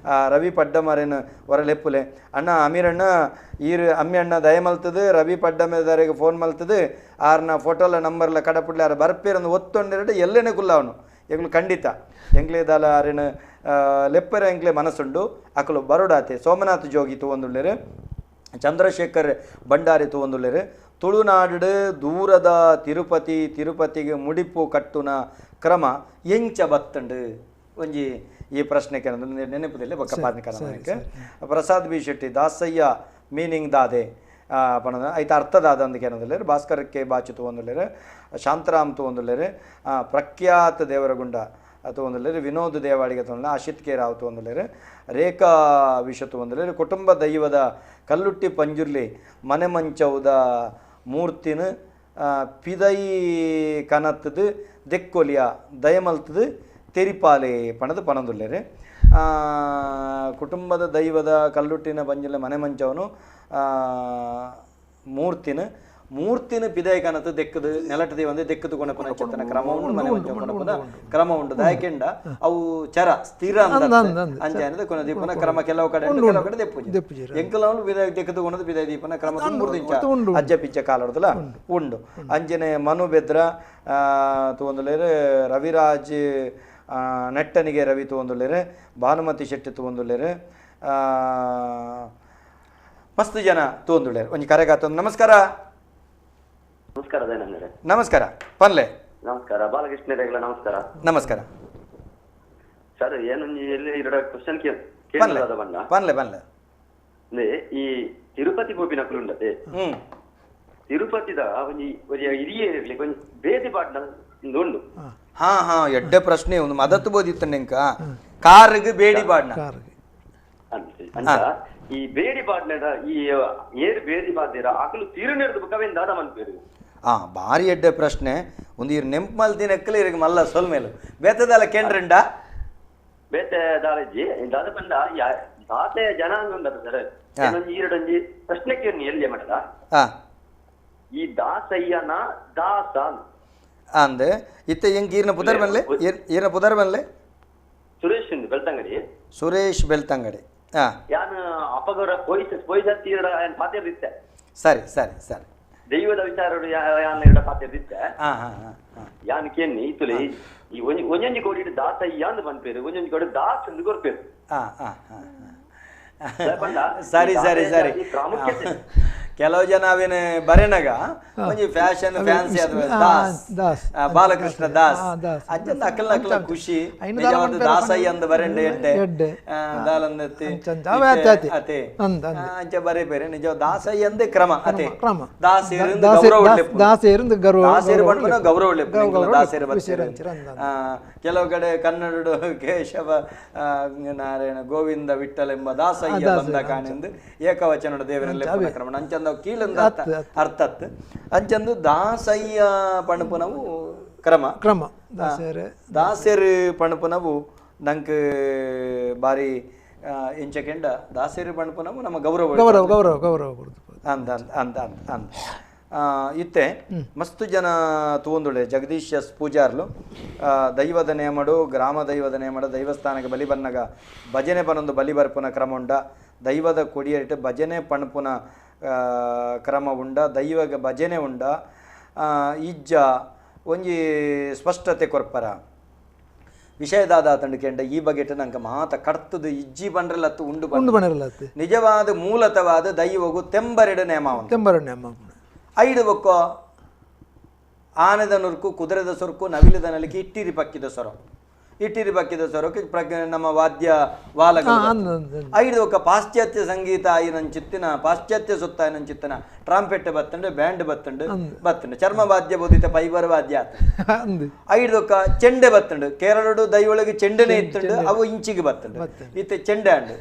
ರವಿ ಪಡ್ಡಮರೇನ್ ಹೊರಲೆಪ್ಪುಲೆ ಅಣ್ಣ ಅಮೀರಣ್ಣ ಈರು ಅಮ್ಮಿ ಅಣ್ಣ ದಯ ಮಲ್ತದು ರವಿ ಪಡ್ಡಮೇದಾರಿಗೆ ಫೋನ್ ಮಲ್ತದು ಆರ್ನ ಫೋಟೋಲ ನಂಬರ್ಲ ಕಡಪುಡ್ಲೆ ಆರ ಬರ್ಪೇರನ್ನು ಒತ್ತೊಂಡೆರಡು ಎಲ್ಲೇನೆ ಕುಲ್ಲವನು ಎಂಗ್ಲು ಖಂಡಿತ ಎಂಗ್ಲೇದಾಲ ಆರೇನ ಲೆಪ್ಪರ ಎಂಗ್ಲೆ ಮನಸ್ಸುಂಡು ಅಕಲು ಬರೋಡಾತೆ ಸೋಮನಾಥ್ ಜೋಗಿ ತೂವೊಂದುಲ್ಲೇರು ಚಂದ್ರಶೇಖರ್ ಭಂಡಾರಿ ತೂವೊಂದುಲ್ಲೇರು ತುಳುನಾಡು ದೂರದ ತಿರುಪತಿ ತಿರುಪತಿಗೆ ಮುಡಿಪು ಕಟ್ಟುನ ಕ್ರಮ ಎಂಚ ಬತ್ತಂಡು ಒಂಜಿ ಈ ಪ್ರಶ್ನೆ ನೆನಪುದಿಲ್ಲ ಬೊಕ್ಕ ಪಾದಕ್ಕೆ ಪ್ರಸಾದ್ ಬಿ ಶೆಟ್ಟಿ ದಾಸಯ್ಯ ಮೀನಿಂಗ್ ದಾದೆ ಪಣದ ಐತ ಅರ್ಥದಾದ ಅಂದಕ್ಕೆ ಏನಂದ್ರೆ ಭಾಸ್ಕರ್ ಕೆ ಬಾಚು ತೂವೊಂದುಲ್ಲೇರು ಶಾಂತರಾಮ್ ತೂವೊಂದುಲ್ಲೇರು ಪ್ರಖ್ಯಾತ ದೇವರಗುಂಡ ತೂವೊಂದುಲ್ಲೇರು ವಿನೋದ್ ದೇವಾಡಿಗೆ ತೂವೊಂದುಲ್ಲೆ ಆಶಿತ್ ಕೆ ರಾವ್ ತೂವೊಂದುಲ್ಲೇರು ರೇಖಾ ವಿಶ್ವ ತೂವೊಂದುಲ್ಲೇರು ಕುಟುಂಬ ದೈವದ ಕಲ್ಲುಟ್ಟಿ ಪಂಜುರ್ಲಿ ಮನೆ ಮಂಚೌದ ಮೂರ್ತಿನ ಪಿದೈ ಕನತ್ತದು ದೆಕ್ಕೊಲಿಯ ದಯಮಲ್ತದು ತೆರಿಪಾಲೆ ಪಣದು ಪಣದುಲ್ಲೇರು ಕುಟುಂಬದ ದೈವದ ಕಲ್ಲುಟ್ಟಿನ ಪಂಜುರ್ಲಿ ಮನೆ ಮಂಚವನು ಮೂರ್ತಿನ ಮೂರ್ತಿನ ಪಿದಾಯಿ ಕನತು ದೆಕ್ಕದು ನೆಲಟದಿ ಒಂದೇ ದೆಕ್ಕದು ಕೊಣಪುನ ಚಿತ್ತನ ಕ್ರಮ ಉಂಡು ಮನೆ ಮಂಚ ಕೊಣಪುನ ಕ್ರಮ ಉಂಡು ದಾಯಕೆಂಡ ಅವು ಚರ ಸ್ಥಿರ ಅಂಚ ಕೊನ ದೀಪನ ಕ್ರಮ ಕೆಲವು ಕಡೆ ಕೆಲವು ಕಡೆ ದೆಪ್ಪುಜಿ ಎಂಕಲವನು ಪಿದಾಯಿ ದೆಕ್ಕದು ಕೊಣದು ಪಿದಾಯಿ ದೀಪನ ಕ್ರಮ ಮೂರು ಅಜ್ಜ ಪಿಚ್ಚ ಕಾಲಡ್ದಲ ಉಂಡು ಅಂಚನೆ ಮನು ಬೆದ್ರ ತೂವೊಂದುಲ್ಲೆರ್ ರವಿರಾಜ್ ನೆಟ್ಟನಿಗೆ ರವಿ ತೂವೊಂದುಲ್ಲೆರ್ ಭಾನುಮತಿ ಶೆಟ್ಟಿ ತೂವೊಂದುಲ್ಲೆರ್ ಮಸ್ತ್ ಜನ ತೂವೊಂದುಲ್ಲೆರ್ ಒಂಜಿ ಕರೆಗಾತ. ನಮಸ್ಕಾರ. ನಮಸ್ಕಾರ ದಯಾನಂದರೆ. ನಮಸ್ಕಾರ ಪನ್ಲೆ. ನಮಸ್ಕಾರ ಬಾಲಕೃಷ್ಣ ರೇಗ್ಲ. ನಮಸ್ಕಾರ. ನಮಸ್ಕಾರ ಸರ್. ಏನೊಂಜಿ ಎಲ್ಲಿ ಇರಡ ಕ್ವಶನ್ ಕೇಳದ ಬಣ್ಣ ಪನ್ಲೆ ಪನ್ಲೆ. ಈ ತಿರುಪತಿ ಪೋಪಿನಕುಲು ಉಂಡತೆ ತಿರುಪತಿದ ಒಂಜಿ ಒಂಜಿ ಹಿರಿಯ ಒಂಜಿ ಬೇತೆ ಪಾಟ್ನ ಉಂಡು. ಹಾ ಹಾ ಎಡ್ಡೆ ಪ್ರಶ್ನೆ ಒಂದು ಮದತ್ತು ಬೋದಿತ್ತು ನಿಂಕ ಕಾರಿಗೆ ಬೇಡಿ ಪಾಡ್ನ ಅಂತ ಈ ಬೇಡಿ ಪಾಡ್ನದ ಈ ಏರು ಬೇಡಿ ಪಾಡ್ದಿರ ಅಕಲು ತಿರುನೆರ್ದು ಬುಕ್ಕವೇನ್ ದಾದ ಮನ್ಪೇರು. ಆ ಭಾರಿ ಎಡ್ಡೆ ಪ್ರಶ್ನೆ ಒಂದು ಇರ್ ನೆಂಪು ಮಲ್ದಿನಕ್ಕಲು ಇರಿಗೆ ಮಲ್ಲ ಸೊಲ್ಮೇಲು ಬೇತದಲ್ಲ ಕೇಂದ್ರಂಡ ಬೇತೆ ದಾಲಜ್ಜಿ ದಾದ ಪಂಡ ದಾತೆ ಜನ ಉಂಡದ ಸರ್ ಒಂಜಿ ಈರಡೊಂಜಿ ಪ್ರಶ್ನೆ ಕೇಳಿ ಎಲ್ಲಿ ಮಠದ ಈ ದಾಸಯ್ಯನ ದಾಸ ಅಂದೆ ಇತ್ತೆ ಹೆಂಗ್ ಈರ್ನ ಪುದರ್ ಬನ್ಲೆ ಈರ್ನ ಪುದರ್ ಬನ್ಲೆ ಸುರೇಶ್ ಬೆಳ್ತಂಗಡಿ. ಸುರೇಶ್ ಬೆಳ್ತಂಗಡಿ. ಯಾನ್ ಅಪಗರ ಪೊಯ್ಸ ಪೊಯ್ಸ ತೀರಡ ಪಾತಿರ್ದಿತ್ತೆ. ಸರಿ ಸರಿ ಸರಿ. ದೈವದ ವಿಚಾರ ಯಾನ್ ಇಡ ಪಾತಿರ್ದಿತ್ತೆ. ಯಾನ್ ಕೇನ್ನಿ ಇತ್ತುಲೆ ಈ ಒಂಜೊಂಜಿ ಕೋಡಿ ದಾಸಯ್ಯ ಅಂದ್ ಪನ್ಪೇರು ಒಂಜೊಂಜಿ ಕೋಡಿ ದಾಸ್ ಅಂದ್ ಕೊರ್ಪೇರು. ಸರಿ ಸರಿ ಸರಿ. ಕೆಲವು ಜನ ಅವೇನು ಬರೆನಗ ಒಂಜಿ ಫ್ಯಾಷನ್ ಫ್ಯಾನ್ಸಿ ಅದು ದಾಸ್ ಬಾಲಕೃಷ್ಣ ದಾಸ್ ಅಂಚಂದ ಅಕಲ್ನ ಅಕಲ ಖುಷಿ ದಾಸಯ್ಯ ಅಂದ ಬರೆಂಡೆ ಎಡ್ಡೆ ದಾಲಂದತ್ತಿ ಅತೆ ಅಂಚ ಬರೆ ಬೇರೆ ನಿಜ ದಾಸಯ್ಯ ಅಂದೇ ಕ್ರಮ ಅತೆ ದಾಸೇರು ಗೌರವ ದಾಸೇರು ಪನ್ಪುನ ಗೌರವ ದಾಸೇರು ಬರ್ತಾರೆ. ಕೆಲವು ಕಡೆ ಕನ್ನಡ ಕೇಶವ ನಾರಾಯಣ ಗೋವಿಂದ ವಿಠ್ಠಲ ಎಂಬ ದಾಸಯ್ಯ ಬಂದ ಕಾಣೆಂದು ಏಕವಚನ ದೇವರಲ್ಲಿ ಕ್ರಮ ಅಂಚಂದ ಕೀಳಂದ ಅರ್ಥತ್ ಅಂಚಂದು ದಾಸಯ್ಯ ಪಣಪುನವು ಕ್ರಮ ಕ್ರಮ ದಾಸರು ಪಣಪುನವು ನಂಗೆ ಬಾರಿ ಎಂಚಕೆಂಡ ದಾಸರು ಪಣಪುನವು ನಮ್ಮ ಗೌರವ ಗೌರವ ಗೌರವ ಗೌರವ ಅಂದ ಅಂದ ಅಂದ ಅಂದ ಅಂದ ಇತ್ತೆ ಮಸ್ತು ಜನ ತೂಂದುಳೆ ಜಗದೀಶ್ ಎಸ್ ಪೂಜಾರ್ಲು ದೈವದ ನೇಮಡು ಗ್ರಾಮ ದೈವದ ನೇಮಡು ದೈವಸ್ಥಾನಕ್ಕೆ ಬಲಿ ಬನ್ನಗ ಭಜನೆ ಪನೊಂದು ಬಲಿ ಬರ್ಪುನ ಕ್ರಮ ಉಂಡ ದೈವದ ಕೊಡಿಯರಿಟ್ಟು ಭಜನೆ ಪಣಪುನ ಕ್ರಮ ಉಂಡ ದೈವಗ ಭಜನೆ ಉಂಡ ಇಜ್ಜ ಒಂಜಿ ಸ್ಪಷ್ಟತೆ ಕೊರ್ಪರ ವಿಷಯದಾದ ತಂಡುಕೆಂಡ ಈ ಬಗೆಟ್ ನಂಗೆ ಮಾತ ಕಡ್ತದ ಇಜ್ಜಿ ಬಂಡ್ರಲತ್ತು ಉಂಡು ಬಂಡ್ರಲತ್ತು ನಿಜವಾದ ಮೂಲತವಾದ ದೈವಗು ತೆಂಬರೆಡು ನೇಮ ತೆಂಬರೆಡು ನೇಮ ಐಡು ಬೊಕ್ಕೋ ಆನೆದ ನುರ್ಕು ಕುದುರೆದ ಸೊರ್ಕು ನವಿಲದ ನಲಿಕೆ ಇಟ್ಟಿರಿ ಪಕ್ಕಿದ ಸೊರ ಇಟ್ಟಿರಿ ಪಕ್ಕಿದ ಸೊರಕ್ಕೆ ನಮ್ಮ ವಾದ್ಯ ವಾಲಗಳು ಐದು ಒಕ್ಕ ಪಾಶ್ಚಾತ್ಯ ಸಂಗೀತ ಆಯಿನಂಚಿತ್ತಿನ ಪಾಶ್ಚಾತ್ಯ ಸುತ್ತ ಆಯಿನಂಚಿತ್ತಿನ ಟ್ರಾಂಪೆಟ್ ಬತ್ತಂಡು ಬ್ಯಾಂಡ್ ಬತ್ತಂಡು ಬತ್ತಂಡು ಚರ್ಮ ವಾದ್ಯ ಬೋದಿತ ಪೈಬರ್ ವಾದ್ಯ ಐದು ಒಕ್ಕ ಚೆಂಡೆ ಬತ್ತಂಡು ಕೇರಳಡು ದೈವೊಳಗೆ ಚೆಂಡೆನೇ ಇತ್ತಂಡು ಅವು ಇಂಚಿಗೆ ಬತ್ತಂಡು ಇತ್ತೆ ಚೆಂಡೆ ಅಂಡು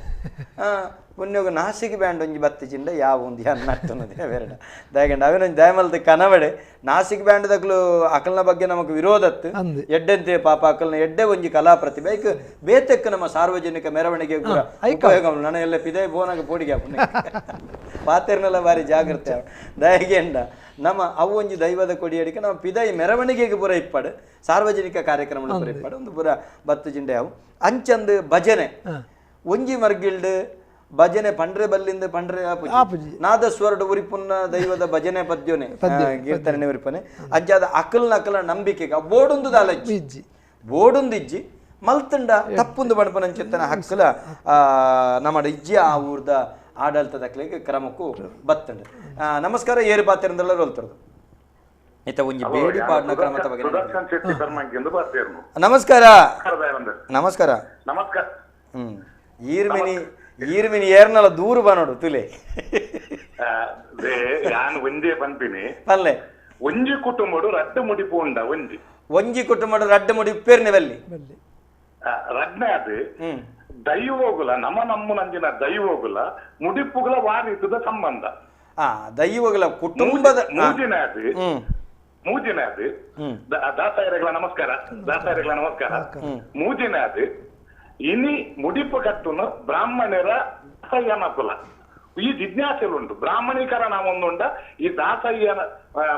ಪುಣ್ಯೋಗ ನಾಸಿಗೆ ಬ್ಯಾಂಡ್ ಒಂಜಿ ಬತ್ತಿ ಚಿಂಡ ಯಾವ ಒಂದು ಅನ್ನಟ್ಟುನ್ನದೇ ಬೇರೆ ದಯಗಂಡ ಅವೇನೊಂಜಿ ದಯಮಲ್ದ ಕನವಡೆ ನಾಸಿಕ್ ಬ್ಯಾಂಡ್ ದಕ್ಲು ಅಕಲ್ನ ಬಗ್ಗೆ ನಮಕ್ ವಿರೋಧತ್ತು ಎಡ್ಡೆಂತೆ ಪಾಪ ಅಕಲ್ನ ಎಡ್ಡೆ ಒಂಜಿ ಕಲಾ ಪ್ರತಿಭೆ ಐಕ್ ಬೇತೆಕ್ಕ ನಮ್ಮ ಸಾರ್ವಜನಿಕ ಮೆರವಣಿಗೆ ಕೂಡ ಉಪಯೋಗ ನನ್ನ ಎಲ್ಲ ಪಿದೆ ಬೋನಾಗ ಪೋಡಿಗೆ ಪಾತೆರ್ನೆಲ್ಲ ಭಾರಿ ಜಾಗ್ರತೆ ದಯಗೆಂಡ ನಮ್ಮ ಅವು ಒಂಜಿ ದೈವದ ಕೊಡಿಯಡಿಕೆ ನಮ್ಮ ಪಿದೈ ಮೆರವಣಿಗೆಗೆ ಪೂರ ಇಪ್ಪಾಡು ಸಾರ್ವಜನಿಕ ಕಾರ್ಯಕ್ರಮ ಪೂರ ಇಪ್ಪಾಡು ಒಂದು ಪೂರ ಬತ್ತು ಜಿಂಡೆ ಅವು ಅಂಚಂದು ಭಜನೆ ಒಂಜಿ ಮರ್ಗಿಲ್ಡ್ ಭಜನೆ ಪಂಡ್ರೆ ಬಲ್ಲಿಂದ ಪಂಡ್ರೆ ಆಪುಜಿ ನಾದಸ್ವರಡು ಉರಿಪುನ್ನ ದೈವದ ಭಜನೆ ಪದ್ಯೋನೆ ಕೀರ್ತನೆ ಉರಿಪನೆ ಅಂಚಾದ ಅಕಲ್ನ ಅಕಲ ನಂಬಿಕೆಗೆ ಬೋಡೊಂದು ದಾಲಜ್ಜಿ ಬೋಡೊಂದು ಇಜ್ಜಿ ಮಲ್ತಂಡ ತಪ್ಪುಂದು ಬಣಪನಂಚಿತ್ತನ ಹಕ್ಕಲ ನಮ್ಮ ಇಜ್ಜಿ ಆ ಊರ್ದ ಆಡಳಿತದ ಅಕ್ಲಿಗೆ ಕ್ರಮಕ್ಕೂ ಬತ್ತಂಡು. ನಮಸ್ಕಾರ ಏರು ಪಾತ್ರೆಂದೆಲ್ಲ ರೋಲ್ತರದು ಇತ್ತ ಒಂಜಿ ಬೇಡಿ ಪಾಡ್ನ ಕ್ರಮದ ಬಗ್ಗೆ. ನಮಸ್ಕಾರ ನಮಸ್ಕಾರ ನಮಸ್ಕಾರ. ಈರ್ಮಿನಿ ಈರ್ಮಿನಿ ಏರ್ನಲ್ಲ ದೂರ ಬಾ ನೋಡು ತುಲೆ ಒಂಜೇ ಪನ್ಪಿನಿ ಪಲ್ಲೆ ಒಂಜಿ ಕುಟುಂಬಡು ರಡ್ಡು ಮುಡಿಪು ಉಂಡ ಒಂಜಿ ಒಂಜಿ ಕುಟುಂಬಡು ರಡ್ಡು ಮುಡಿಪು ಪೇರ್ನೆ ಬಲ್ಲಿ ರಡ್ನೆ ಅದು ದೈವೋಗುಲ ನಮ ನಮ್ಮನಂಜಿನ ದೈವೋಗುಲ ಮುಡಿಪುಗಳ ವಾರಿತದ ಸಂಬಂಧ ಆ ದೈವಗಳ ಕುಟುಂಬದ ಮೂಜಿನದು ಮೂಜಿನದು ದಾಸಾಯರಗಳ ನಮಸ್ಕಾರ ದಾಸಾಯರಗಳ ನಮಸ್ಕಾರ ಮೂಜಿನದು ಇನಿ ಮುಡಿಪು ಕಟ್ಟುನು ಬ್ರಾಹ್ಮಣರ ದಾಸಯ್ಯನ ಕುಲ ಈ ಜಿಜ್ಞಾಸೆಲುಂಟು ಬ್ರಾಹ್ಮಣೀಕರಣ ಒಂದುಂಡ ಈ ದಾಸಯ್ಯನ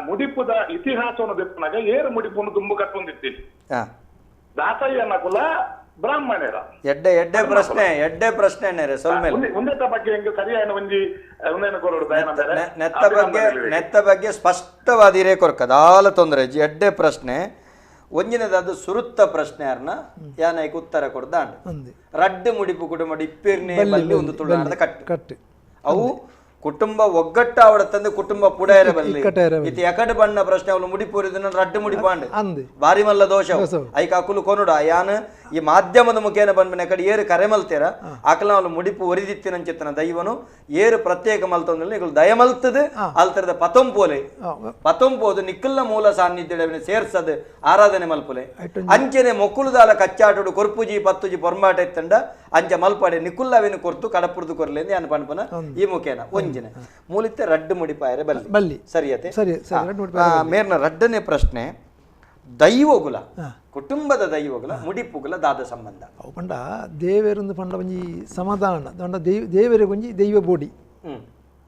ಮುಡಿಪುದ ಇತಿಹಾಸವನ್ನು ದೆಪ್ಪುನಾಗ ಏರು ಮುಡಿಪುನು ತುಂಬು ಕಟ್ಟೊಂದಿತ್ತೀನಿ ದಾಸಯ್ಯನ ಕುಲ ಬ್ರಾಹ್ಮಣರ ಎಡ್ಡೆ ಎಡ್ಡೆ ಪ್ರಶ್ನೆ ಎಡ್ಡೆ ಪ್ರಶ್ನೆ ಉನ್ನತ ಬಗ್ಗೆ ಹೆಂಗೆ ಸರಿಯಾದ ಒಂಜಿ ಒಂದೇನು ಕೊರಡು ನೆತ್ತ ಬಗ್ಗೆ ನೆತ್ತ ಬಗ್ಗೆ ಸ್ಪಷ್ಟವಾದ ಹಿರೇ ಕೊರ್ಕದಾಲ ತೊಂದರೆ ಎಡ್ಡೆ ಪ್ರಶ್ನೆ ಒಂಜಿನದಾದ ಸುರುತ್ತ ಪ್ರಶ್ನೆ ಅರ್ನ ಯಾನೈಕ್ ಉತ್ತರ ಕೊಡ್ದಾಂಡ್ ರಡ್ಡು ಮುಡಿಪು ಕುಟುಂಬ ಇಪ್ಪಿರ್ನೆ ಬಲ್ಲಿ ಒಂದು ತುಳುನಾಡದ ಕಟ್ಟು ಕಟ್ಟು ಅವು ಕುಟುಂಬ ಒಗ್ಗಟ್ಟ ಅವಡ ತಂದು ಕುಟುಂಬ ಪುಡೇರ ಬಲ್ಲಿ ಇತಿ ಎಕಡೆ ಬಣ್ಣ ಪ್ರಶ್ನೆ ಅವಳು ಮುಡಿಪೂರಿದ ರಡ್ಡು ಮುಡಿಪಾಂಡ್ ಬಾರಿ ಮಲ್ಲ ದೋಷ ಐಕ ಅಕುಲು ಕೊನುಡ ಯಾನ್ ಈ ಮಾಧ್ಯಮದ ಮುಖೇನ ಬಂದ್ಮೇಲೆ ಕಡೆ ಏರು ಕರೆ ಮಲ್ತೀರ ಆಕಲ ಅವಳು ಮುಡಿಪು ಒರಿದಿತ್ತಿನಂಚಿತ್ತನ ದೈವನು ಏರು ಪ್ರತ್ಯೇಕ ಮಲ್ತೊಂದ್ರೆ ನಿಕುಲು ದಯ ಮಲ್ತದ ಅಲ್ತರದ ಪತೊಂಪೋಲೆ ಪತೊಂಪೋದು ನಿಕ್ಕಲ್ನ ಮೂಲ ಸಾನ್ನಿಧ್ಯ ಸೇರ್ಸದ್ ಆರಾಧನೆ ಮಲ್ಪುಲೆ ಅಂಚನೆ ಮೊಕ್ಕುಲುದಾಲ ಕಚ್ಚಾಟುಡು ಕೊರ್ಪುಜಿ ಪತ್ತುಜಿ ಪೊರ್ಮಾಟ ಇತ್ತಂಡ ಅಂಚ ಮಲ್ಪಾಡೆ ನಿಕ್ಕುಲ್ಲವೇನು ಕೊರ್ತು ಕಡಪುರ್ದು ಕೊರ್ಲೆ ಯಾನ್ ಪನ್ಪನ ಈ ಮುಖೇನ ಒಂಜಿನ ಮೂಲಿತ್ತೆ ರಡ್ಡು ಮುಡಿಪಾಯರೆ ಬಲ್ಲಿ ಬಲ್ಲಿ ಸರಿಯತೆ ಸರಿ ಮೇರ್ನ ರಡ್ಡನೇ ಪ್ರಶ್ನೆ ದೈವಗುಲ ಕುಟುಂಬದ ದೈವಗುಲ ಮುಡಿಪುಗುಲ ದಾದ ಸಂಬಂಧ ಅವು ಪಂಡ ದೇವರೊಂದು ಪಂಡ ಒಂಜಿ ಸಮಾಧಾನ ದಂಡ ದೇವರ ಒಂಜಿ ದೈವ ಬೋಡಿ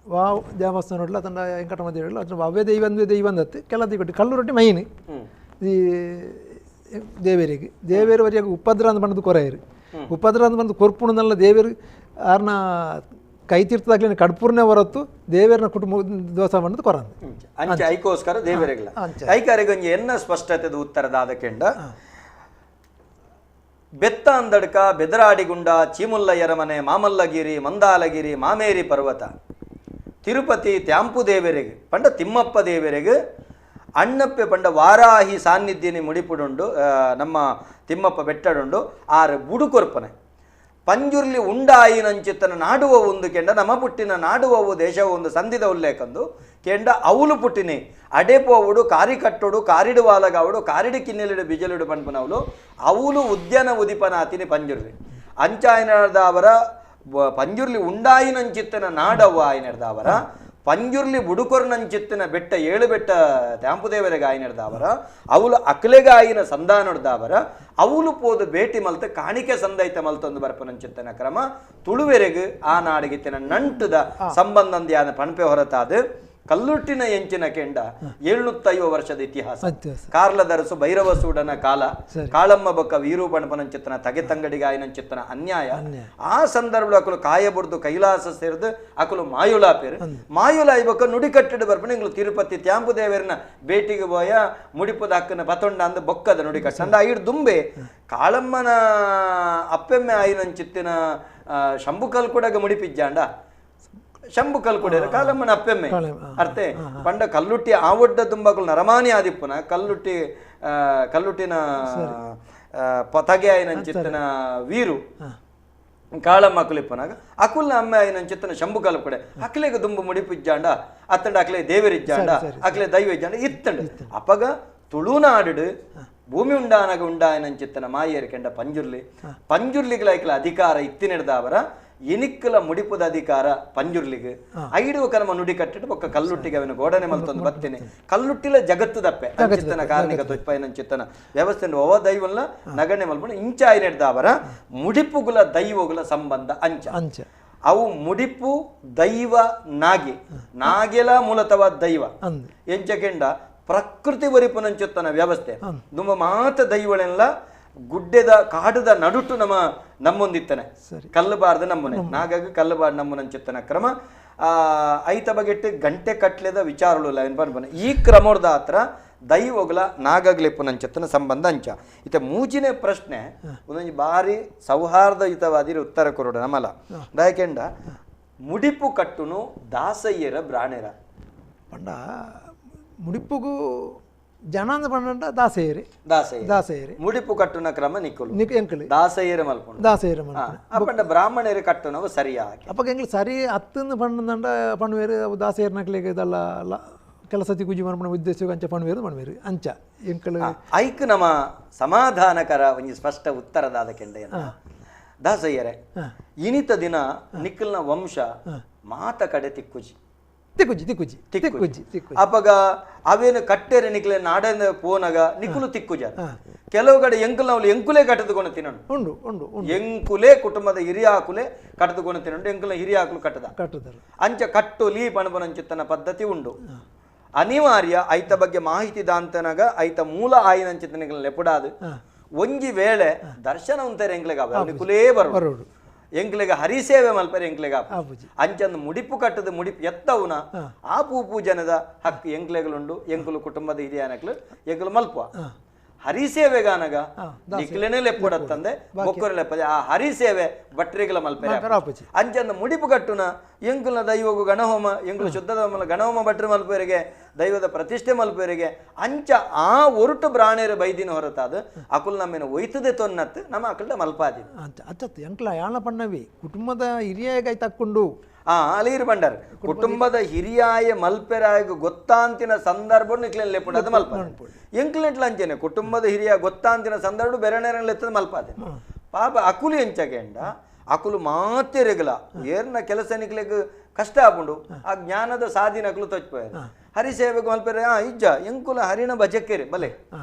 ವಾ ದೇವಸ್ಥಾನ ಉಡ್ಲ ತಂಡ ವೆಂಕಟರಮಣ ದೇವರುಡ್ಲ ಅದ್ರ ಅವೇ ದೈವ ಅಂದ್ರೆ ದೈವ ಅಂದತ್ತು ಕೆಲ ದೈವ ಕಲ್ಲು ರೊಟ್ಟಿ ಮೈನ್ ಈ ದೇವರಿಗೆ ದೇವೇರು ವರಿಯಾಗ ಉಪದ್ರ ಅಂದ್ ಬಂದದ್ದು ಕೊರೆಯರು ಉಪದ್ರ ಅಂದ್ ಬಂದು ಕೊರ್ಪುಣದಲ್ಲ ದೇವರು ಆರ್ನ ಕೈ ತೀರ್ಥದಾಗ್ಲಿ ಕಡ್ಪೂರ್ನೆ ಹೊರತು ದೇವೇರ್ನ ಕುಟುಂಬ ದೋಸ ಬಂದದ್ದು ಕೊರಂದು ಅಂಚೆ ಐಕೋಸ್ಕರ ದೇವರಿಗಳ ಐಕಾರಿಗೆ ಒಂಜಿ ಎನ್ನ ಸ್ಪಷ್ಟತೆದ ಉತ್ತರದಾದ ಕೆಂಡ ಬೆತ್ತ ಅಂದಡ್ಕ ಬೆದರಾಡಿಗುಂಡ ಚೀಮುಲ್ಲಯ್ಯರ ಮನೆ ಮಾಮಲ್ಲಗಿರಿ ಮಂದಾಲಗಿರಿ ಮಾಮೇರಿ ಪರ್ವತ ತಿರುಪತಿ ತ್ಯಾಂಪು ದೇವರಿಗೆ ಪಂಡ ತಿಮ್ಮಪ್ಪ ದೇವರಿಗೆ ಅಣ್ಣಪ್ಪೆ ಪಂಡ ವಾರಾಹಿ ಸಾನ್ನಿಧ್ಯನಿ ಮುಡಿಪುಡುಂಡು ನಮ್ಮ ತಿಮ್ಮಪ್ಪ ಬೆಟ್ಟಡುಂಡು ಆರು ಬುಡುಕೊರ್ಪನೆ ಪಂಜುರ್ಲಿ ಉಂಡಾಯಿನಂಚಿತ್ತನ ನಾಡುವ ಒಂದು ಕೆಂಡ ನಮ್ಮ ಪುಟ್ಟಿನ ನಾಡುವವು ದೇಶವು ಒಂದು ಸಂಧಿದ ಉಲ್ಲೇಖಂದು ಕೆಂಡ ಅವಲು ಪುಟ್ಟಿನಿ ಅಡೆಪೋವುಡು ಕಾರಿ ಕಟ್ಟೋಡು ಕಾರಿಡುವಾಲಗಾವಡು ಕಾರಿಡಿ ಕಿನ್ನೆಲಿಡು ಬಿಜಲಿಡು ಪನ್ಪನವಲು ಅವಲು ಉದ್ಯಾನ ಉದಿಪನಾತಿನಿ ಪಂಜುರ್ಲಿ ಅಂಚಾಯನದವರ ಪಂಜುರ್ಲಿ ಉಂಡಾಯಿನಂಚಿತ್ತನ ನಾಡವ್ವ ಆಯನದವರ ಪಂಜುರ್ಲಿ ಬುಡುಕೊರ್ನಂಚಿತ್ತಿನ ಬೆಟ್ಟ ಏಳು ಬೆಟ್ಟ ತ್ಯಾಂಪುದೇವರಿಗೆ ಆಯನಡ್ದಾವರ ಅವಲು ಅಕ್ಲೆಗಾಯಿನ ಸಂಧಾನಡ್ದಾವರ ಅವಲು ಪೋದು ಭೇಟಿ ಮಲ್ತ ಕಾಣಿಕೆ ಸಂದೈತ ಮಲ್ತೊಂದು ಬರ್ಪನಂಚಿತ್ತನ ಕ್ರಮ ತುಳುವೆರೆಗ್ ಆ ನಾಡಿಗಿತ್ತಿನ ನಂಟುದ ಸಂಬಂಧಂದ್ಯಾನ ಪಣಪೆ ಹೊರತಾದ ಕಲ್ಲುಟ್ಟಿನ ಎಂಚಿನ ಕೆಂಡ 750 ವರ್ಷದ ಇತಿಹಾಸ ಕಾರ್ಲದರಸು ಭೈರವ ಸೂಡನ ಕಾಲ ಕಾಳಮ್ಮ ಬೊಕ್ಕ ವೀರು ಪಣಪನಂಚಿತ್ತನ ತಗೆ ತಂಗಡಿಗಾಯನಂಚಿತ್ತನ ಅನ್ಯಾಯ ಆ ಸಂದರ್ಭ ಅಕಲು ಕಾಯ ಬುಡ್ದು ಕೈಲಾಸ ಸೇರಿದು ಅಕಲು ಮಾಯುಲಾಪೇರು ಮಾಯುಲಾಯಿ ಬೊಕ್ಕ ನುಡಿ ಕಟ್ಟಿಡು ಬರ್ಪಣ ಇಂಗ್ಲು ತಿರುಪತಿ ತ್ಯಾಂಪುದೇವರನ ಬೇಟಿಗೆ ಬೋಯ ಮುಡಿಪುದ ಅಕ್ಕನ ಪತೊಂಡ ಅಂದ ಬೊಕ್ಕದ ನುಡಿ ಕಟ್ಟ ಅಂದ ಐಡು ದುಂಬೆ ಕಾಳಮ್ಮನ ಅಪ್ಪೆಮ್ಮೆ ಆಯಿನಂಚಿತ್ತಿನ ಶಂಭುಕಲ್ ಕೂಡ ಮುಡಿಪಿಜ್ಜಾಂಡ ಶಂಭು ಕಲ್ಕುಡೇರು ಕಾಲಮ್ಮನ ಅಪ್ಪೆಮ್ಮೆ ಅರ್ಥ ಪಂಡ ಕಲ್ಲುಟ್ಟಿ ಆ ಒಡ್ಡ ತುಂಬಕಲು ನರಮಾನಿ ಆದಿಪ್ಪನ ಕಲ್ಲುಟ್ಟಿ ಕಲ್ಲುಟ್ಟಿನ ಪತಗೆ ಆಯಿನಂಚಿತ್ತನ ವೀರು ಕಾಳಮ್ಮ ಅಕುಲಿಪ್ಪನಾಗ ಅಕುಲ್ನ ಅಮ್ಮೆ ಆಯಿನಂಚಿತ್ತನ ಶಂಭು ಕಲ್ಕುಡೆ ಅಕ್ಲೆಗೆ ದುಂಬು ಮುಡಿಪಿಜ್ಜಾಂಡ ಅತ್ತಂಡ ಅಕ್ಲೆ ದೇವರಿಜ್ಜಾಂಡ ಅಕ್ಲೆ ದೈವ ಇಜ್ಜಾಂಡ ಇತ್ತಂಡ ಅಪಗ ತುಳುನಾಡು ಭೂಮಿ ಉಂಡಾನಗ ಉಂಡಾಯನಂಚಿತ್ತನ ಮಾಯೇರು ಕೆಂಡ ಪಂಜುರ್ಲಿ ಪಂಜುರ್ಲಿಗಳ ಅಧಿಕಾರ ಇತ್ತಿನೆಡ್ದಾವರ ಎನಿಕ್ಕಲ ಮುಡಿಪುದ ಅಧಿಕಾರ ಪಂಜುರ್ಲಿಗೆ ಐಡುವ ಕರ್ಮ ನುಡಿ ಕಟ್ಟಿಟ್ಟು ಒಕ್ಕ ಕಲ್ಲುಟ್ಟಿಗೆ ಅವನ ಗೋಡನೆ ಮಲ್ತೊಂದು ಬತ್ತೇನೆ ಕಲ್ಲುಟ್ಟಿಲ ಜಗತ್ತು ದಪ್ಪೆ ಅಂಚಿತ್ತನ ಕಾರ್ಣಿಕ ತೊಚ್ಪಾಯನಂಚಿತ್ತನ ವ್ಯವಸ್ಥೆ ಓ ದೈವಲ್ಲ ನಗಣೆ ಮಲ್ಪಣ ಇಂಚಾಯಿನೆಡ್ದಾವರ ಮುಡಿಪುಗುಲ ದೈವಗುಲ ಸಂಬಂಧ ಅಂಚ ಅಂಚ ಅವು ಮುಡಿಪು ದೈವ ನಾಗಿ ನಾಗೆಲ ಮೂಲತವಾದ ದೈವ ಎಂಚಕೆಂಡ ಪ್ರಕೃತಿ ವರಿಪುನಂಚುತ್ತನ ವ್ಯವಸ್ಥೆ ದುಂಬ ಮಾತ ದೈವಳೆಲ್ಲ ಗುಡ್ಡೆದ ಕಾಡದ ನಡುಟು ನಮ್ಮ ನಮ್ಮೊಂದಿತ್ತನೆ ಕಲ್ಲುಬಾರ್ದು ನಮ್ಮನೆ ನಾಗಾಗ ಕಲ್ಲುಬಾರ್ದು ನಮ್ಮನಂಚಿತ್ತನ ಕ್ರಮ ಐತ ಬಗೆಟ್ಟು ಗಂಟೆ ಕಟ್ಲೆದ ವಿಚಾರಗಳು ಪನ್ಪನ ಈ ಕ್ರಮದ ಹತ್ರ ದೈವಗಳ ನಾಗಗ್ಲಿಪ್ಪುನಂಚಿತ್ತನ ಸಂಬಂಧ ಅಂಚ ಇತ ಮೂಜಿನೇ ಪ್ರಶ್ನೆ ಒಂದೊಂದು ಬಾರಿ ಸೌಹಾರ್ದಯುತವಾದಿರ ಉತ್ತರ ಕೊರಡು ನಮ್ಮಲ್ಲ ದಾಯಕೆಂಡ ಮುಡಿಪು ಕಟ್ಟುನು ದಾಸಯ್ಯರ ಬ್ರಾಣೆರ ಪಂಡ ಮುಡಿಪುಗು ಜನಾಂದ ಪಂಡ ದಾಸೆಯರಿ ದಾಸೆಯರಿ ದಾಸೆಯರಿ ಮುಡಿಪು ಕಟ್ಟುನ ಕ್ರಮ ನಿಕ್ಕಲು ಎಂಕಲು ದಾಸೆಯರ ಮಲ್ಪುಂಡು ದಾಸೆಯರ ಮಲ್ಪುಂಡು ಅಪ್ಪಂಡ ಬ್ರಾಹ್ಮಣರು ಕಟ್ಟುನವು ಸರಿಯಾಗಿ ಅಪ್ಪಗ ಎಂಗ್ಲು ಸರಿ ಅತ್ತಂದು ಪಂಡಂಡ ಪಣುವೇರು ಅವು ದಾಸೆಯರ ನಕ್ಲಿಗೆ ಇದೆಲ್ಲ ಕೆಲಸತಿ ಕುಜಿ ಮನ್ಪುಣ ಉದ್ದೇಶ ಅಂಚ ಪಣುವೇರು ಪಣುವೇರು ಅಂಚ ಎಂಕಲು ಐಕ್ ನಮ್ಮ ಸಮಾಧಾನಕರ ಒಂಜಿ ಸ್ಪಷ್ಟ ಉತ್ತರದಾದ ಕೆಂಡ ದಾಸಯ್ಯರೇ ಇನಿತ ದಿನ ನಿಕ್ಕಲ್ನ ವಂಶ ಮಾತ ಕಡೆ ತಿಕ್ಕುಜಿ. ತಿಕ್ಕುಜಿ ತಿಕ್ಕುಜಿ ತಿಕ್ಕುಜಿ ತಿಕ್ಕುಜಿ. ಅಪಗ ಅವೇನು ಕಟ್ಟೆರೆ ನಿಕ್ಲೆ ನಾಡಂದ ಪೋನಗ ನಿಕುಲು ತಿಕ್ಕುಜ. ಕೆಲವು ಕಡೆ ಎಂಕುಲ್ ನಾವು ಎಂಕುಲೇ ಕಟ್ಟದುಕೊಂಡು ತಿನ್ನೋಣ ಉಂಡು ಉಂಡು ಎಂಕುಲೇ ಕುಟುಂಬದ ಹಿರಿಯಾಕುಲೇ ಕಟ್ಟದುಕೊಂಡು ತಿನ್ನೋಣ, ಎಂಕುಲ ಹಿರಿಯಾಕುಲು ಕಟ್ಟದ ಕಟ್ಟುದರು ಅಂಚ ಕಟ್ಟು ಲೀ ಪಣಪನಂಚಿತ್ತನ ಪದ್ಧತಿ ಉಂಡು. ಅನಿವಾರ್ಯ ಐತ ಬಗ್ಗೆ ಮಾಹಿತಿ ದಾಂತನಗ ಐತ ಮೂಲ ಆಯಿನಂಚಿತ್ತನಿಗಳ ಲೆಪುಡಾದು ಒಂಜಿ ವೇಳೆ ದರ್ಶನ ಉಂತಾರೆ ಎಂಕ್ಲೆಗ ನಿಕುಲೇ ಬರೋಡು ಎಂಕ್ಲೆಗ ಹರಿಸೇವೆ ಮಲ್ಪರೆ ಎಂಕ್ಲೆಗ ಅಂಚಂದು ಮುಡಿಪು ಕಟ್ಟದ ಮುಡಿಪು ಎತ್ತವುನ ಆ ಪೂ ಪೂಜನದ ಹಕ್ಕು ಎಂಕ್ಲೆಗಲುಂಡು, ಎಂಕುಲು ಕುಟುಂಬದ ಹಿರಿಯನಕ್ಲು ಎಂಕುಲು ಮಲ್ಪ ಹರಿಸೇವೆಗಾನಗ ನಿಕ್ಲೆನೇ ಲೆಪ್ಪುಡತ್ತಂದೆ ಬೊಕ್ಕರು ಲೆಪ್ಪದೆ ಆ ಹರಿಸೇವೆ ಭಟ್ರಿಗಳ ಮಲ್ಪರೆ. ಅಂಚಂದು ಮುಡಿಪು ಕಟ್ಟುನ ಎಂಕುಲ ದೈವಗು ಗಣಹೋಮ ಎಂಕುಲು ಶುದ್ಧದ ಗಣಹೋಮ ಭಟ್ರು ಮಲ್ಪೇರಿಗೆ ದೈವದ ಪ್ರತಿಷ್ಠೆ ಮಲ್ಪೇರಿಗೆ ಅಂಚ ಆ ಒರುಟು ಬ್ರಾಣೇರು ಬೈದಿನ ಹೊರತಾದ ಅಕುಲ್ ನಮ್ಮೇನ ಒಯ್ತದೆ ತೊನ್ನತ್ತು ನಮ್ಮ ಅಕಲ್ಡ ಮಲ್ಪಾದಿ ಅಚ್ಚತ್ತು ಎಂಕ್ಲ ಯಾಣ ಪಣ್ಣವಿ ಕುಟುಂಬದ ಹಿರಿಯಾಗ ತಕ್ಕೊಂಡು ಅಲೀರ್ ಬಂಡರ್ ಕುಟುಂಬದ ಹಿರಿಯಾಯ ಮಲ್ಪೆರಾಯಗ ಗೊತ್ತಾಂತಿನ ಸಂದರ್ಭ ನಿಕ್ಲೆನ್ ಲೆಪ್ಪುಡದು ಮಲ್ಪ ಎಂಕ್ಲೆಟ್ಲ ಅಂಚೆನೆ ಕುಟುಂಬದ ಹಿರಿಯ ಗೊತ್ತಾಂತಿನ ಸಂದರ್ಭ ಬೆರಣೆರನ್ ಮಲ್ಪಾದೆ. ಪಾಪ ಅಕುಲು ಎಂಚಗೆಂಡ ಅಕುಲು ಮಾತೆರೆಗಲ ಏರ್ನ ಕೆಲಸ ನಿಕ್ಲೆಗ್ ಕಷ್ಟ ಆಪುಂಡು ಆ ಜ್ಞಾನದ ಸಾಧಿನ ಅಕುಲು ತೊಚ್ಪೋಯರು ಹರಿಸೇವೆಗೆ ಮಲ್ಪೆರೆ ಆ ಇಜ್ಜ ಎಂಕುಲ ಹರಿಣ ಬಜಕ್ಕೇರಿ ಬಲೆ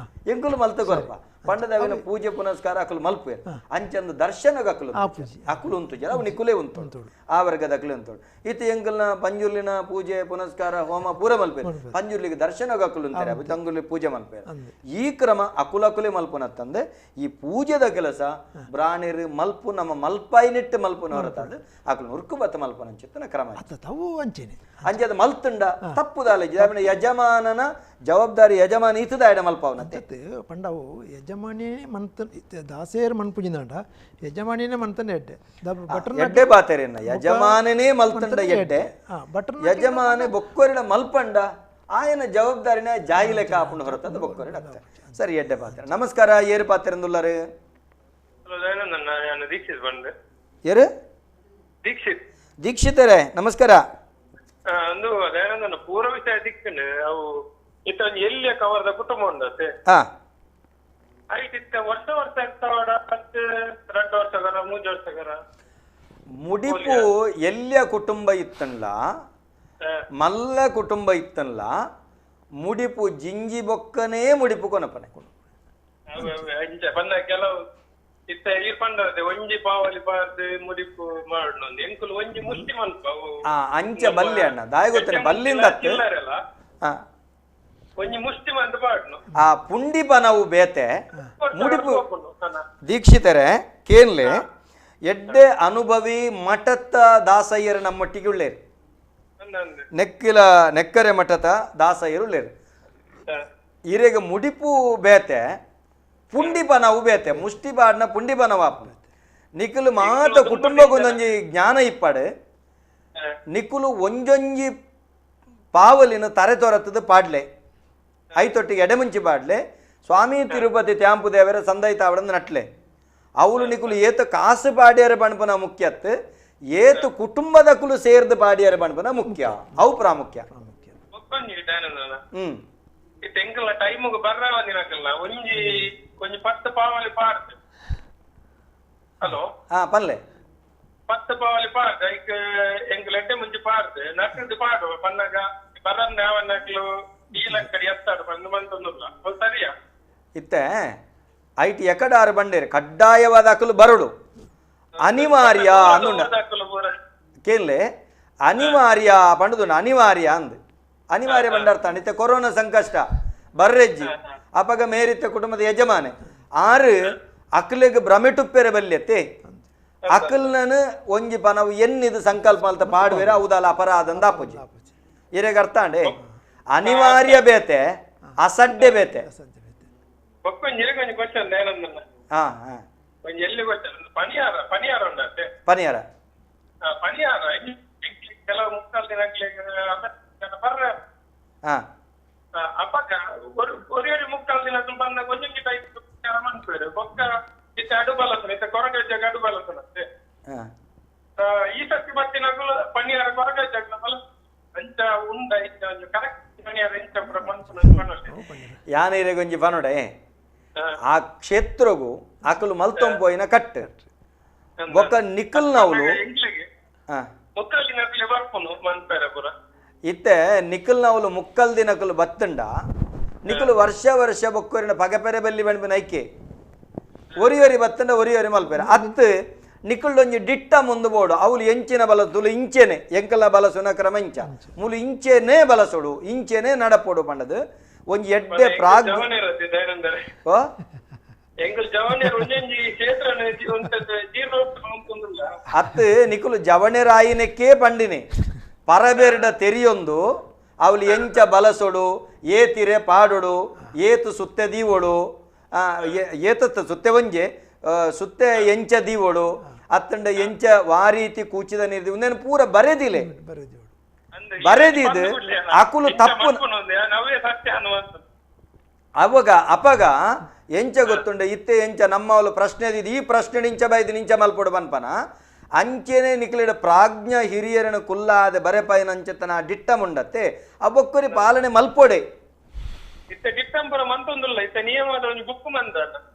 ಎಂಕುಲು ಮಲ್ತ ಕೊರಪ ಪಂಡದವಿನ ಪೂಜೆ ಪುನಸ್ಕಾರ ಅಕುಲು ಮಲ್ಪೇರು ಅಂಚಂದು ದರ್ಶನಗ ಅಕುಲು ಅಕುಲು ಉಂಟು ಜನ ಅವು ನಿಕುಲೇ ಉಂಟು ಆ ವರ್ಗದ ಅಕುಲು ಉಂಟು. ಇತ್ತು ಎಂಕಲ್ನ ಪಂಜುರ್ಲಿನ ಪೂಜೆ ಪುನಸ್ಕಾರ ಹೋಮ ಪೂರ ಮಲ್ಪೇರು ಪಂಜುರ್ಲಿಗೆ ದರ್ಶನಗ ಅಕುಲು ಅಂತಾರೆ ತಂಗುಲಿ ಪೂಜೆ ಮಲ್ಪೇರು. ಈ ಕ್ರಮ ಅಕುಲಕುಲೆ ಮಲ್ಪುನತ್ತಂದೆ ಈ ಪೂಜೆದ ಕೆಲಸ ಬ್ರಾಣಿರು ಮಲ್ಪು ನಮ್ಮ ಮಲ್ಪಾಯಿನಿಟ್ಟು ಮಲ್ಪುನ ಹೊರತಾದ ಅಕುಲು ನುರ್ಕು ಬತ್ತ ಮಲ್ಪನಂಚಿತ್ತನ ಕ್ರಮ ಅಂಚೆ ಅದು ಮಲ್ತುಂಡ ತಪ್ಪುದಾಲೆ ಯಜಮಾನನ ಜವಾಬ್ದಾರಿ ಯಜಮಾನ ಇತದ ಎಡ ಮಲ್ಪವನತ್ತೆ ಪಂಡವು ಯಜಮಾನಿನೇ ಮನ್ತ ದಾಸೇರ್ ಮನ್ಪುಜಿನಾಂಡ ಯಜಮಾನಿನೇ ಮನ್ತಂಡ ಎಡ್ಡೆ ಎಡ್ಡೆ ಬಾತೆರೆನ್ನ ಯಜಮಾನನೇ ಮಲ್ತಂಡ ಎಡ್ಡೆ ಯಜಮಾನ ಬೊಕ್ಕೊರಿಡ ಮಲ್ಪಂಡ ಆಯನ ಜವಾಬ್ದಾರಿನ ಜಾಯಿಲೆ ಕಾಪುಂಡು ಹೊರತದ ಬೊಕ್ಕೊರಿಡ ಅತ್ತೆ ಸರಿ ಎಡ್ಡೆ ಪಾತ್ರೆ. ನಮಸ್ಕಾರ, ಏರು ಪಾತ್ರೆಂದುಲ್ಲಾರು? ದೀಕ್ಷಿತ್ ಬಂದೆ. ಏರು ದೀಕ್ಷಿತ್? ದೀಕ್ಷಿತರೇ ನಮಸ್ಕಾರ. ಒಂದು ದಯಾನಂದನ ಪೂರ್ವ ವಿಷಯ ದಿಕ್ಕಂಡು ಅವು ಇತ್ತ ಒಂಜಿ ಎಲ್ಲಿಯ ಕವರ್ದ ಕುಟುಂಬ ಉಂಡತ್ತೆ ಐಟ್ ಇತ್ತ ವರ್ಷ ವರ್ಷ ಇರ್ತವಾಡ 10 2 ವರ್ಷಗರ 3 ವರ್ಷಗರ ಮುಡಿಪು ಎಲ್ಲಿಯ ಕುಟುಂಬ ಇತ್ತನ್ಲ ಮಲ್ಲ ಕುಟುಂಬ ಇತ್ತನ್ಲ ಮುಡಿಪು ಜಿಂಜಿ ಬೊಕ್ಕನೇ ಮುಡಿಪು ಕೊನಪನೆ ಬಂದ ಕೆಲವು ಇತ್ತ ಈ ಪಂಡದೆ ಒಂಜಿ ಪಾವಲಿ ಬಾರ್ದು ಮುಡಿಪು ಮಾಡೋಣ ಎಂಕುಲು ಒಂಜಿ ಮುಷ್ಟಿ ಮನ್ಪ ಅಂಚ ಬಲ್ಲಿ ಅಣ್ಣ ದಾಯ ಗೊತ್ತನೆ ಬಲ್ಲಿಂದ ಒಂಜಿ ಮುಷ್ಟಿ ಮಂತ ಪಾಡ್ನು ಆ ಪುಂಡಿಪ ನಾವು ಬೇತೆ ಮುಡಿಪು. ದೀಕ್ಷಿತರೆ ಕೇನ್ಲೆ ಎಡ್ಡೆ ಅನುಭವಿ ಮಠತ್ತ ದಾಸಯ್ಯರು ನಮ್ಮೊಟ್ಟಿಗೆ ಉಳ್ಳೇರು, ನೆಕ್ಕಿಲ ನೆಕ್ಕರೆ ಮಠದ ದಾಸಯ್ಯರು ಉಳ್ಳೇರು. ಇರೆಗ ಮುಡಿಪು ಬೇತೆ ಪುಂಡಿಪ ನಾವು ಬೇತೆ ಮುಷ್ಟಿ ಬಾಡ್ನ ಪುಂಡಿಪ ನಾವು ನಿಖಲು ಮಾತ ಕುಟುಂಬಕ್ಕೊಂದೊಂಜಿ ಜ್ಞಾನ ಇಪ್ಪಾಡು ನಿಖಲು ಒಂಜೊಂಜಿ ಪಾವಲಿನ ತರೆ ತೊರತ್ತದ ಪಾಡ್ಲೆ ಐತೊಟ್ಟಿಗೆ ಎಡೆಮುಂಚಿ ಪಾಡ್ಲೆ ಸ್ವಾಮಿ ತಿರುಪತಿ ತ್ಯಾಂಪು ದೇವರ ಸಂದೈತ ಅವಡಂದು ನಟ್ಲೆ ಅವಳು ನಿಕುಲು ಏತ ಕಾಸು ಪಾಡ್ಯಾರ ಪಣಪನ ಮುಖ್ಯತ್ತು ಏತು ಕುಟುಂಬದ ಕುಲು ಸೇರ್ದು ಪಾಡ್ಯಾರ ಪಣಪನ ಮುಖ್ಯ ಅವು ಪ್ರಾಮುಖ್ಯ. ಹ್ಮ್ ಟೈಮುಗು ಬರ್ರ ಒಂದಿನಕಲ್ಲ ಒಂಜಿ ಒಂಜಿ 10 ಪಾವಲಿ ಪಾಡ್ದು ಹಲೋ ಹಾ ಪಲ್ಲೆ 10 ಪಾವಲಿ ಪಾಡ್ದು ಐಕ್ ಎಂಕುಲು ಎಡ್ಡೆ ಮುಂಚೆ ಪಾಡ್ದು ನಟ್ಟದ್ದು ಪಾಡುವ ಪನ್ನಾಗ ಬರಂದೆ ಅವನ್ನಕ್ಲು ಈ ಲಕ್ಕಡಿ ಎತ್ತಾಡು ಬಂದು ಬಂತೊಂದುಲ್ಲ ಸರಿಯಾ ಇತ್ತೆ ಐಟ್ ಎಕಡಾರು ಬಂಡೇರು ಕಡ್ಡಾಯವಾದ ಅಕಲು ಬರಡು ಅನಿವಾರ್ಯ ಅಂದುಂಡ ಕೇಳಲೆ ಅನಿವಾರ್ಯ ಪಂಡುದುಂಡು ಅನಿವಾರ್ಯ ಅಂದು ಅನಿವಾರ್ಯ ಬಂಡಾರ್ತಾಂಡ ಇತ್ತೆ ಕೊರೋನಾ ಸಂಕಷ್ಟ ಬರ್ರೆಜ್ಜಿ ಅಪಗ ಮೇರಿತ್ತ ಕುಟುಂಬದ ಯಜಮಾನೆ ಆರು ಅಕ್ಲೆಗ್ ಭ್ರಮೆಟುಪ್ಪೆರೆ ಬಲ್ಯತ್ತೆ ಅಕಲ್ನನು ಒಂಜಿ ಪನವು ಎನ್ನಿದು ಸಂಕಲ್ಪ ಅಂತ ಪಾಡುವೆರ ಅವುದಾಲ ಅಪರಾಧ ಅಂದ ಅಪ್ಪುಜಿ ಇರೆಗ್ ಅರ್ಥಾಂಡೆ ಅನಿವಾರ್ಯ ಬೇತೆ ಅಸಡ್ಡೆ ಬೇತೆ. ಪನಿಯಾರ ಅಪಗ ಒರಿ ಮುಕ್ಕಾಲ್ ದಿನ ಬಂದಾಗ ಒಂಜೊಂಜಿ ಟೈಪ್ ಮನ್ಪೇರು ಬೊಕ್ಕ ಇತ್ತೆ ಅಡುಬಲಸನ ಇತ್ತೆ ಕೊರಗಜ್ಜಾಗ ಅಡುಬಲಸನತ್ತೆ ಈ ಸರ್ತಿ ಬತ್ತಿನಗುಲು ಪನಿಯಾರ ಕೊರಗಜ್ಜಾಗ್ಲ ಬಲ ಅಂಚ ಉಂಡ ಇತ್ತೆ ಒಂಜಿ ಕರೆಕ್ಟ್ ಪನಿಯಾರ ಇಂಚ ಪೂರ ಮನ್ಪುನ ಯಾನೇರೆಗೊಂಜಿ ಪನೊಡೆ ಆ ಕ್ಷೇತ್ರಗು ಅಕಲು ಮಲ್ತೊಂಪೋಯಿನ ಕಟ್ಟು ಬೊಕ್ಕ ನಿಕಲ್ನವ್ಲು ಇತ್ತೆ ನಿಖಲ್ನವಲು ಮುಕ್ಕಲ್ ದಿನಕುಲು ಬತ್ತಂಡ ನಿಖಲು ವರ್ಷ ವರ್ಷ ಬೊಕ್ಕೋರಿನ ಪಗಪೆರೆ ಬಲ್ಲಿ ಬಣ್ಪಿನ ಐಕೆ ಒರಿಯೊರಿ ಬತ್ತಂಡ ಒರಿಯೊರಿ ಮಲ್ಪೆರೆ ಅತ್ತು ನಿಖಲ್ಡೊಂಜಿ ದಿಟ್ಟ ಮುಂದು ಬೋಡು ಅವಳು ಎಂಚಿನ ಬಲಸುಲು ಇಂಚೆನೆ ಎಂಕಲ ಬಲಸುನ ಕ್ರಮ ಇಂಚ ಮೂಲು ಇಂಚೆನೆ ಬಲಸೋಡು ಇಂಚೆನೆ ನಡಪೋಡು ಪಂಡದು ಒಂಜಿ ಎಡ್ಡೆ ಪ್ರಾಗ್ ಅತ್ತು ನಿಖಲು ಜವಣೆರಾಯಿನಕ್ಕೆ ಪಂಡಿನಿ ಪರಬೇರ್ಡ ತೆರಿಯೊಂದು ಅವಳು ಎಂಚ ಬಲಸೋಡು ಏತಿರೆ ಪಾಡೋಡು ಏತು ಸುತ್ತೆ ದೀವೋಡು ಏತತ್ತ ಸುತ್ತೆ ಒಂಜೆ ಸುತ್ತೆ ಎಂಚ ದೀವೋಡು ಅತ್ತಂಡ ಎಂಚ ವಾರೀತಿ ಕೂಚಿದ ನೀರು ಒಂದೇನು ಪೂರ ಬರೆದಿಲೆ ಬರೆದಿದ್ದು ಅಕುಲು ತಪ್ಪು ಅವಾಗ ಅಪಗ ಎಂಚ ಗೊತ್ತುಂಡೆ ಇತ್ತೆ ಎಂಚ ನಮ್ಮವಳು ಪ್ರಶ್ನೆ ಈ ಪ್ರಶ್ನೆ ನಿಂಚ ಬೈದು ನಿಂಚ ಮಲ್ಪೊಡು ಪನ್ಪನ ಅಂಚೆನೆ ನಿಖಲಿಡ ಪ್ರಾಜ್ಞ ಹಿರಿಯರನ ಕುಲ್ಲಾದ ಬರೆಪಾಯಿನ ಅಂಚತನ ದಿಟ್ಟ ಮುಂಡತ್ತೆ ಅವೊಕ್ಕರಿ ಪಾಲನೆ ಮಲ್ಪೊಡೆ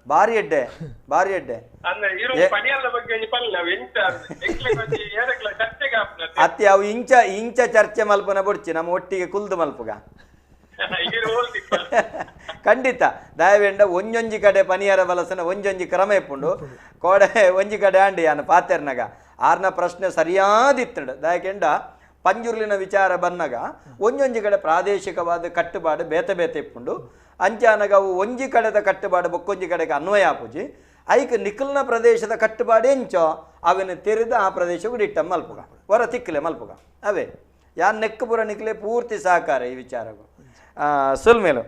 ಬಾರಿ ಎಡ್ಡೆ ಬಾರಿ ಎಡ್ಡೆ ಅತ್ತೆ ಅವು ಇಂಚ ಇಂಚ ಚರ್ಚೆ ಮಲ್ಪನ ಬೊಡ್ಚಿ ನಮ್ಮ ಒಟ್ಟಿಗೆ ಕುಲ್ದು ಮಲ್ಪುಗ ಖಂಡಿತ ದಯವೇಂಡ ಒಂಜೊಂಜಿ ಕಡೆ ಪನಿಯಾರ ಬಲಸನ ಒಂಜೊಂಜಿ ಕ್ರಮ ಇಪ್ಪುಂಡು ಕೋಡೆ ಒಂಜಿ ಕಡೆ ಆಂಡಿ ಯಾನು ಪಾತೆರ್ನಗ ಆರ್ನ ಪ್ರಶ್ನೆ ಸರಿಯಾದಿತ್ತಂಡು ದಯಕೆಂಡ ಪಂಜುರ್ಲಿನ ವಿಚಾರ ಬನ್ನಗ ಒಂಜೊಂಜಿ ಕಡೆ ಪ್ರಾದೇಶಿಕವಾದ ಕಟ್ಟುಪಾಡು ಬೇತೆ ಬೇತೆ ಇಪ್ಪುಂಡು ಅಂಚಾನಗ ಅವು ಒಂಜಿ ಕಡೆದ ಕಟ್ಟುಪಾಡು ಬೊಕ್ಕೊಂಜಿ ಕಡೆಗೆ ಅನ್ವಯ ಆಪುಜಿ ಐಕ್ ನಿಖಲ್ನ ಪ್ರದೇಶದ ಕಟ್ಟುಪಾಡು ಎಂಚೋ ಅವನ ತೆರೆದು ಆ ಪ್ರದೇಶಕ್ಕೆ ಇಟ್ಟ ಮಲ್ಪುಗ ಹೊರ ತಿಕ್ಕಲೆ ಮಲ್ಪುಗ ಅವೇ ಯಾನ್ ನೆಕ್ಕು ಪೂರ ನಿಕ್ಲೆ ಪೂರ್ತಿ ಸಹಕಾರ ಈ ವಿಚಾರಗೂ ಸೊಲ್ಮೇಲು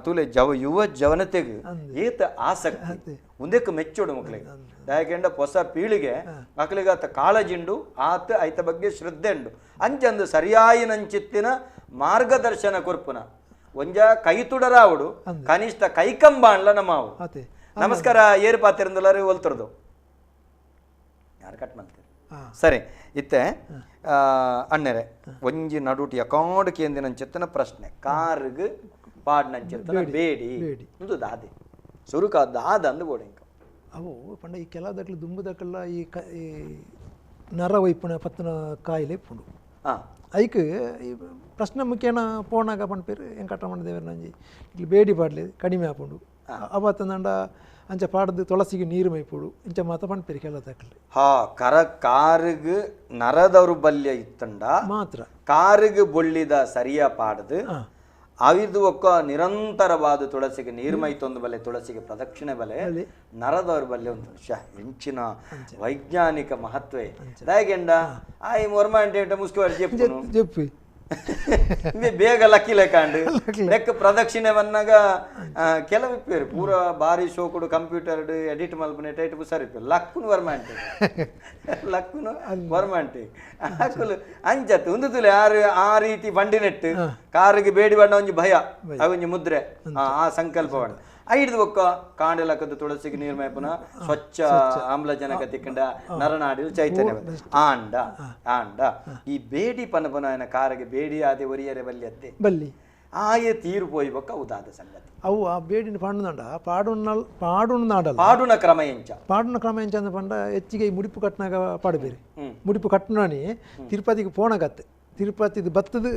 ತೂಲೆ ಜವ ಯುವ ಜವನತೆಗೆ ಏತ ಆಸಕ್ತಿ ಒಂದಕ್ಕೆ ಮೆಚ್ಚೋಡು ಮಕ್ಕಳಿಗೆ ಯಾಕೆಂಡ ಹೊಸ ಪೀಳಿಗೆ ಮಕ್ಕಳಿಗೆ ಆತ ಕಾಳಜಿಂಡು ಆತ ಐತ ಬಗ್ಗೆ ಶ್ರದ್ಧೆ ಉಂಡು ಅಂಚಂದು ಸರಿಯಾಯಿನಂಚಿತ್ತಿನ ಮಾರ್ಗದರ್ಶನ ಕೊರ್ಪುನ ಒಂಜ ಕೈತುಡರಾವುಡು ಕನಿಷ್ಠ ಕೈಕಂಬಾಣ್ಲ ನಮ್ಮಾವು. ನಮಸ್ಕಾರ ಏರು ಪಾತಿರಂದುಲಾರು ಒಲ್ತರದು ಯಾರು ಕಟ್ ಮಾಡ್ತೀರಿ ಸರಿ ಇತ್ತೆ ಅಣ್ಣರೆ ಒಂಜಿ ನಡುಟಿ ಅಕೌಂಟ್ ಕೇಂದಿನಂಚಿತ್ತನ ಪ್ರಶ್ನೆ ಕಾರ್ಗ್ ಪಾಡ್ನಂಚಿತ್ತನ ಬೇಡಿ ಒಂದು ದಾದೆ ಸುರುಕ ದಾದ ಅಂದು ಬೋಡಿ ಅವು ಪಂಡ ಈ ಕೆಲದಕ್ಲು ದುಂಬುದಕ್ಕೆಲ್ಲ ಈ ಈ ನರ ವೈಪುಣ ಪತ್ತನ ಕಾಯಿಲೆ ಇಪ್ಪುಂಡು ಐಕ್ ಈ ಪ್ರಶ್ನೆ ಮುಖ್ಯನ ಪೋಣಾಗ ಪನ್ಪೇರು ವೆಂಕಟರಮಣ ದೇವರನಂಜಿ ಇಲ್ಲಿ ಬೇಡಿ ಪಾಡ್ಲಿ ಕಡಿಮೆ ಆಪುಂಡು ಅವತ್ತಂದಂಡ ಅಂಚ ಪಾಡ್ದು ತುಳಸಿಗೆ ನೀರು ಮೈಪುಡು ಇಂಚ ಮಾತ ಪನ್ಪೇರು ಕೆಲದಕ್ಲು ಹಾ ಕರ ಕಾರುಗ್ ನರದೌರ್ಬಲ್ಯ ಇತ್ತಂಡ ಮಾತ್ರ ಕಾರುಗ್ ಬೊಳ್ಳಿದ ಸರಿಯ ಪಾಡ್ದು ಅವಿದು ಒಕ್ಕ ನಿರಂತರವಾದ ತುಳಸಿಗೆ ನೀರ್ಮೈತೊಂದು ಬಲೆ ತುಳಸಿಗೆ ಪ್ರದಕ್ಷಿಣೆ ಬಲೆ ನರದೌರ್ಬಲ್ಯ ಒಂದು ಹೆಂಚಿನ ವೈಜ್ಞಾನಿಕ ಮಹತ್ವ ದಾಯಗೆಂಡ ಆಯ್ ಮೊರ್ಮಾಂಟೆ ಮುಸ್ಕುವಾರಿ ಜೆಪ್ಪು ಬೇಗ ಲಕ್ಕಿಲೆ ಕಾಂಡು ನೆಕ್ ಪ್ರದಕ್ಷಿಣೆ ಬಂದಾಗ ಕೆಲವು ಇಪ್ಪೇರು ಪೂರ ಬಾರಿ ಶೋಕುಡು ಕಂಪ್ಯೂಟರ್ ಎಡಿಟ್ ಮಲ್ಪನೆ ಟೈಟ್ ಸರಿ ಲಕ್ಕುನು ವರ್ಮಾಂಟೆ ಲಕ್ಕುನು ವರ್ಮಾಂಟೆ ಅಕುಲು ಅಂಚತ್ತು ಒಂದು ತುಲೆ ಆರು ಆ ರೀತಿ ಬಂಡಿನೆಟ್ಟು ಕಾರಿಗೆ ಬೇಡಿ ಬಣ್ಣ ಒಂಜಿ ಭಯ ಅವೊಂಜಿ ಮುದ್ರೆ ಆ ಸಂಕಲ್ಪ ಬಣ್ಣ ಐದು ಬೊಕ್ಕ ಕಾಂಡಲಕ್ಕದ್ದು ತುಳಸಿಗೆ ನೀರ್ಮೈಪುನ ಸ್ವಚ್ಛ ಆಮ್ಲಜನಕ ತಿಕ್ಕಂಡ ನರನಾಡಿ ಚೈತನ್ಯ ಆಂಡ ಆಂಡ ಈ ಬೇಡಿ ಪನಪನ ಕಾರಿಗೆ ಬೇಡಿ ಆದೆ ಒರಿಯರೆ ಬಲ್ಯತ್ತೆ ಬಲ್ಲಿ ಆಯೆ ತೀರು ಪೋಯಿ ಬೊಕ್ಕ ಉದಾದ ಸಂಗತಿ ಅವು ಆ ಬೇಡಿನ ಪಾಂಡುನಂಡ ಪಾಡುನ ಪಾಡುನ ಪಾಡುನ ಕ್ರಮ ಎಂಚ ಪಾಡುನ ಕ್ರಮ ಎಂಚ ಅಂದ ಪಂಡ ಹೆಚ್ಚಿಗೆ ಈ ಮುಡಿಪು ಕಟ್ಟನಾಗ ಪಾಡಬೇರಿ ಮುಡಿಪು ಕಟ್ಟನಾನಿ ತಿರುಪತಿಗೆ ಪೋಣಗತ್ತೆ ತಿರುಪತಿದು ಬತ್ತದ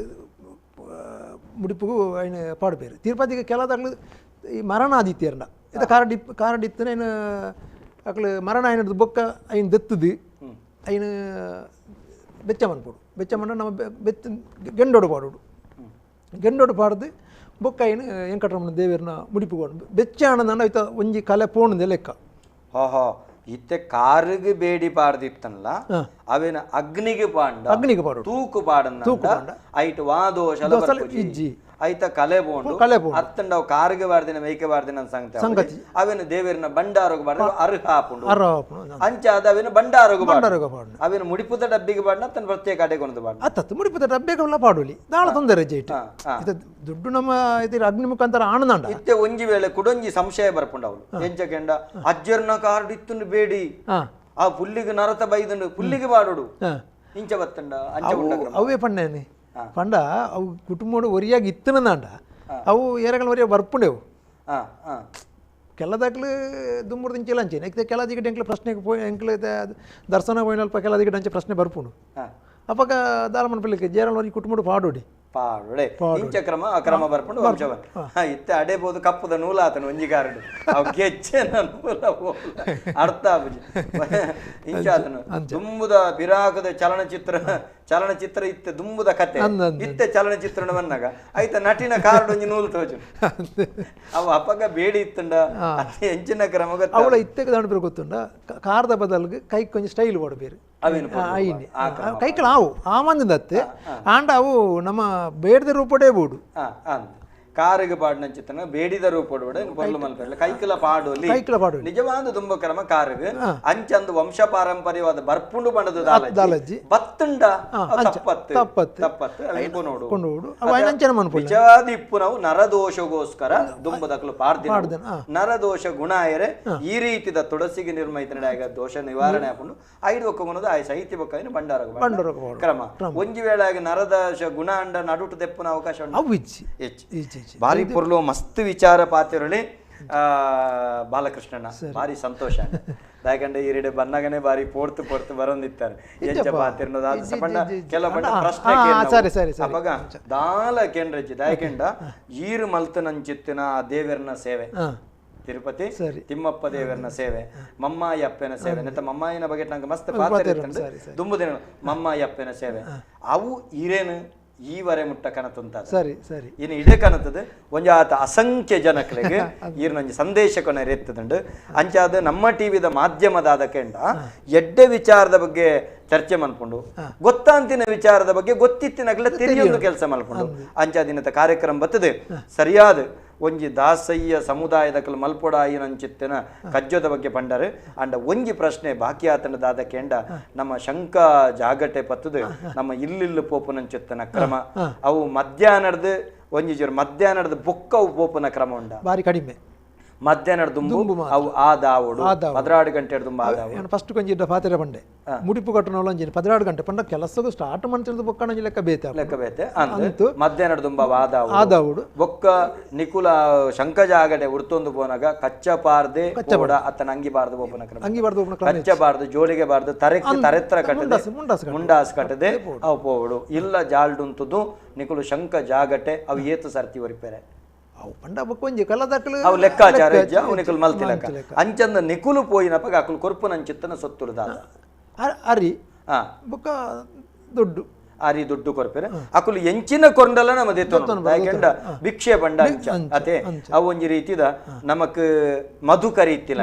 ಮುಡಿಪುಗೂ ಐನ ಪಾಡಬೇರು ತಿರುಪತಿಗೆ ಕೆಲದಾಗ್ಲು ಈ ಮರಣ ಆದಿತ್ಯರ್ನ ಇದು ಕಾರಡಿ ಕಾರಡಿತ್ತನ ಏನು ಅಕ್ಲು ಮರಣ ಐನದ್ದು ಬೊಕ್ಕ ಐನ್ ದತ್ತದು ಐನ ಬೆಚ್ಚ ಮನ್ಪೋಡು ಬೆಚ್ಚ ಮಣ್ಣ ನಮ್ಮ ಬೆತ್ತ ಗೆಂಡೋಡು ಪಾಡೋಡು ಗೆಂಡೋಡು ಪಾಡ್ದು ಬೊಕ್ಕ ಐನು ವೆಂಕಟರಮಣ ದೇವರನ್ನ ಮುಡಿಪು ಬೆಚ್ಚ ಆನಂದ ಐತ ಒಂಜಿ ಕಲೆ ಪೋಣದೆ ಲೆಕ್ಕ ಹೋ ಇತ್ತೆ ಕಾರಿಗೆ ಬೇಡಿ ಪಾಡ್ದಿತ್ತಲ್ಲ ಅವೇನ ಅಗ್ನಿಗೆ ಪಾಂಡ ಅಗ್ನಿಗೆ ಪಾಡು ತೂಕು ಪಾಡನ್ನ ಐಟ್ ವಾ ದೋಷ ಇಜ್ಜಿ ಐತ ಕಲೆ ಬೋಂಡು ಅತ್ತಂಡ ಅವು ಕಾರಿಗೆ ಬಾರ್ದಿನ ಮೇಕೆ ಬಾರ್ದಿನ ಸಂಗತಿ ಅವೇನು ದೇವರಿನ ಬಂಡಾರೋಗ ಬಾರ್ದ ಅರ್ಹ ಆಪುಂಡು ಅಂಚಾದ ಅವೇನು ಬಂಡಾರೋಗ ಬಾರ್ದು ಅವೇನು ಮುಡಿಪುದ ಡಬ್ಬಿಗೆ ಬಾಡ್ನ ತನ್ನ ಪ್ರತ್ಯೇಕ ಅಡೆಗೊಂದು ಬಾಡ್ನ ಅತ್ತತ್ತು ಮುಡಿಪುದ ಡಬ್ಬಿಗೆಲ್ಲ ಪಾಡುಲಿ ದಾಳ ತೊಂದರೆ ಜೈಟ್ ದುಡ್ಡು ನಮ್ಮ ಇದು ಅಗ್ನಿ ಮುಖಾಂತರ ಆನಂದ ಇತ್ತೆ ಒಂಜಿ ವೇಳೆ ಕುಡೊಂಜಿ ಸಂಶಯ ಬರ್ಪುಂಡು ಅವಳು ಎಂಚಕೆಂಡ ಅಜ್ಜರ್ನ ಕಾರ್ಡ್ ಇತ್ತುಂಡು ಬೇಡಿ ಆ ಪುಲ್ಲಿಗೆ ನರತ ಬೈದುಂಡು ಪುಲ್ಲಿಗೆ ಬಾಡೋಡು ಇಂಚ ಬತ್ತಂಡ ಅಂಚ ಅವೇ ಪಣ್ಣೇನೆ ಪಂಡ ಅವು ಕುಟುಂಬ ಒರಿಯಾಗಿ ಇತ್ತನದಾಂಡ ಅವು ಏರಗಳ ಒರಿಯ ಬರ್ಪುಂಡೆವು ಕೆಲದಾಗ್ಲು ದುಮ್ಮುರ್ದು ಇಂಚೆಲ್ಲ ಅಂಚೆ ಯಾಕೆ ಕೆಲದಿಗೆ ಎಂಕ್ಲ ಪ್ರಶ್ನೆಗೆ ಪೋಯ್ ಎಂಕ್ಲ ದರ್ಶನ ಪೋಯಿನಲ್ಪ ಕೆಲದಿಗೆ ಅಂಚೆ ಪ್ರಶ್ನೆ ಬರ್ಪುಂಡು ಅಪಗ ದಾಲ ಮನ್ಪಲಿಕ್ಕೆ ಜೇರಳ ಒರಿ ಕುಟುಂಬ ಪಾಡೋಡಿ ಪಾಡುಡೆ ಇಂಚ ಕ್ರಮ ಅಕ್ರಮ ಬರ್ಪುಂಡು ವಂಶವನ್ ಇತ್ತೆ ಅಡೇಬೋದು ಕಪ್ಪುದ ನೂಲ ಆತನ ಒಂಜಿ ಕಾರಡು ಅವು ಗೆಚ್ಚೆನ ನೂಲ ಅರ್ಥ ಆಪುಜಿ ಇಂಚ ಆತನು ದುಂಬುದ ಪಿರಾಕದ ಚಲನಚಿತ್ರ ಚಲನಚಿತ್ರ ಇತ್ತೆ ದುಂಬುದ ಕತೆ ಇತ್ತೆ ಚಲನಚಿತ್ರನ ಬಂದಾಗ ಐತ ನಟಿನ ಕಾರ್ಡ್ ಒಂಜಿ ನೂಲು ತೋಜು ಅವು ಅಪಗ ಬೇಡಿ ಇತ್ತಂಡ ಅತ್ತೆ ಎಂಚಿನ ಕ್ರಮ ಗೊತ್ತ ಅವಳ ಇತ್ತೆ ದಾಣು ಗೊತ್ತುಂಡ ಕಾರದ ಬದಲ್ಗೆ ಕೈ ಕೊಂಚ ಸ್ಟೈಲ್ ಓಡಬೇರು ಕೈಕಳ ಆವು ಆಮಂದತ್ತೆ ಆಂಡ ಅವು ನಮ್ಮ ಬೇಡದ ರೂಪಡೇ ಬೋಡು ಕಾರಿಗೆ ಪಾಡಿನಂಚಿತ್ತನ ಬೇಡಿದ ರೂಪಡು ಪೊರ್ಲು ಮಲ್ಪೆರ್ಲ ಕೈಕಲ ಪಾಡೋಲಿ ಕೈಕಲ ಪಾಡೋಲಿ ನಿಜವಾದ ತುಂಬ ಕ್ರಮ ಕಾರಿಗೆ ಅಂಚಂದು ವಂಶ ಪಾರಂಪರ್ಯವಾದ ಬರ್ಪುಂಡು ಬಣ್ಣದ ದಾಲಜ್ಜಿ ಬತ್ತುಂಡ ತಪ್ಪತ್ತು ತಪ್ಪತ್ತು ಅವು ನೋಡು ನಿಜವಾದ ಇಪ್ಪು ನಾವು ನರದೋಷಗೋಸ್ಕರ ದುಂಬದಕ್ಲು ಪಾಡ್ದಿನ ನರದೋಷ ಗುಣ ಆಯರೆ ಈ ರೀತಿದ ತುಳಸಿಗೆ ನಿರ್ಮಯಿತನ ದೋಷ ನಿವಾರಣೆ ಹಾಕೊಂಡು ಐದು ಒಕ್ಕಗುಣದ ಆಯ್ ಸಾಹಿತ್ಯ ಬೊಕ್ಕ ಬಂಡಾರ ಕ್ರಮ ಒಂಜಿ ವೇಳೆಯಾಗಿ ನರದೋಷ ಗುಣ ಅಂಡ ನಡುಟು ದೆಪ್ಪುನ ಅವಕಾಶ ಹೆಚ್ಚು ಭಾರಿ ಪೊರ್ಲು ಮಸ್ತ್ ವಿಚಾರ ಪಾತಿರಲಿ ಬಾಲಕೃಷ್ಣಣ್ಣ ಭಾರಿ ಸಂತೋಷ ಯಾಕಂದ್ರೆ ಈ ರೀಡೆ ಬನ್ನಗನೆ ಭಾರಿ ಪೋರ್ತು ಪೋರ್ತು ಬರೋಂದಿತ್ತಾರೆ ಎಂಚ ಪಾತಿರ್ನದ ಪಂಡ ಕೆಲವು ಪಂಡ ಪ್ರಶ್ನೆ ಅಪಗ ದಾಲ ಕೇಂದ್ರಜ್ಜಿ ದಾಯಕೆಂಡ ಈರು ಮಲ್ತನಂಚಿತ್ತಿನ ಆ ದೇವರನ ಸೇವೆ ತಿರುಪತಿ ತಿಮ್ಮಪ್ಪ ದೇವರನ ಸೇವೆ ಮಮ್ಮಾಯಿ ಅಪ್ಪನ ಸೇವೆ ನೆತ್ತ ಮಮ್ಮಾಯಿನ ಬಗ್ಗೆ ನಂಗೆ ಮಸ್ತ್ ಪಾತ್ರ ದುಂಬುದಿನ ಮಮ್ಮಾಯಿ ಅಪ್ಪನ ಸೇವೆ ಅವು ಈರೇನು ಈವರೆ ಮುಟ್ಟ ಕನತುಂತ ಸರಿ ಸರಿ ಇನ್ನು ಇಡೇ ಕನತದ ಒಂಜಾತ ಅಸಂಖ್ಯ ಜನಗಳಿಗೆ ಈರ್ನೊಂಜಿ ಸಂದೇಶ ಕೊನೆರೆತ್ತದುಂಡು ಅಂಚಾದ ನಮ್ಮ ಟಿವಿದ ಮಾಧ್ಯಮದಾದ ಕೆಂಡ ಎಡ್ಡೆ ವಿಚಾರದ ಬಗ್ಗೆ ಚರ್ಚೆ ಮಲ್ಪುಂಡು ಗೊತ್ತಾಂತಿನ ವಿಚಾರದ ಬಗ್ಗೆ ಗೊತ್ತಿತ್ತಿನಗಲ ತೆರಿಯೊಂದು ಕೆಲಸ ಮಲ್ಪುಂಡು ಅಂಚಾದಿನತ ಕಾರ್ಯಕ್ರಮ ಬರ್ತದೆ ಸರಿಯಾದ ಒಂಜಿ ದಾಸಯ್ಯ ಸಮುದಾಯದ ಕಲ್ ಮಲ್ಪೊಡಾಯಿನಂಚಿತ್ತಿನ ಕಜ್ಜದ ಬಗ್ಗೆ ಪಂಡರು ಅಂಡ ಒಂಜಿ ಪ್ರಶ್ನೆ ಬಾಕಿ ಆತನ ದಾದ ಕೇಂಡ ನಮ್ಮ ಶಂಕ ಜಾಗಟೆ ಪತ್ತದು ನಮ್ಮ ಇಲ್ಲಿಲ್ಲು ಪೋಪುನಂಚಿತ್ತನ ಕ್ರಮ ಅವು ಮಧ್ಯಾಹ್ನದ ಒಂಜಿ ಜೋರು ಮಧ್ಯಾಹ್ನದ ಬೊಕ್ಕ ಅವು ಪೋಪುನ ಕ್ರಮ ಉಂಡ ಬಾರಿ ಕಡಿಮೆ ಮಧ್ಯಾಹ್ನದ ದುಂಬು ಅವು ಆದಾವಡು 12 ಗಂಟೆ ದುಂಬು ಆದಾವಡು ಫಸ್ಟ್ ಕೊಂಚ ಪಾತ್ರೆ ಪಂಡೆ ಮುಡಿಪು ಕಟ್ಟಣ ಒಂಜಿ 12 ಗಂಟೆ ಪಂಡ ಕೆಲಸಗೂ ಸ್ಟಾರ್ಟ್ ಮಾಡ್ತಿರೋದು ಬೊಕ್ಕಣ ಲೆಕ್ಕ ಬೇತೆ ಲೆಕ್ಕ ಬೇತೆ ಅಂದು ಮಧ್ಯಾಹ್ನದ ದುಂಬ ಆದಾವಡು ಆದಾವಡು ಬೊಕ್ಕ ನಿಕುಲ ಶಂಕ ಜಾಗಡೆ ಉಡ್ತೊಂದು ಪೋನಾಗ ಕಚ್ಚ ಪಾರ್ದೆ ಪೋಡ ಅತ್ತನ ಅಂಗಿ ಬಾರ್ದು ಪೋಪುನ ಕ್ರಮ ಅಂಗಿ ಬಾರ್ದು ಪೋಪುನ ಕ್ರಮ ಕಚ್ಚ ಬಾರ್ದು ಜೋಳಿಗೆ ಬಾರ್ದು ತರೆಕ್ ತರೆತ್ರ ಕಟ್ಟದೆ ಮುಂಡಾಸ್ ಕಟ್ಟದೆ ಅವು ಪೋವಡು ಇಲ್ಲ ಜಾಲ್ಡುಂತುದು ನಿಕುಲು ಶಂಕ ಜಾಗಟೆ ಅವು ಏತು ಸರ್ತಿ ಒರಿಪೆರೆ ಅವು ಪಂಡ ಬೊಕ್ಕ ಕಲ್ಲದಕ್ಕಲು ಅವು ಲೆಕ್ಕಾಚಾರ ಇಜ್ಜ ಅವು ನಿಕುಲು ಮಲ್ತಿಲಕ್ಕ ಅಂಚಂದ ನಿಕುಲು ಪೋಯಿನಪಗ ಅಕುಲು ಕೊರ್ಪುನಂಚಿತ್ತನ ಸೊತ್ತುಲು ದಾದ ಅರಿ ಬೊಕ್ಕ ದುಡ್ಡು ಅರಿ ದುಡ್ಡು ಕೊರ್ಪೆರೆ ಅಕುಲು ಎಂಚಿನ ಕೊರಂಡಲ ನಮ್ಮ ದೆತ್ತೊನು ಯಾಕೆಂಡ ಭಿಕ್ಷೆ ಪಂಡ ಅಂಚ ಅತೆ ಅವು ಒಂಜಿ ರೀತಿದ ನಮಕ್ ಮಧು ಕರೀತಿಲ್ಲ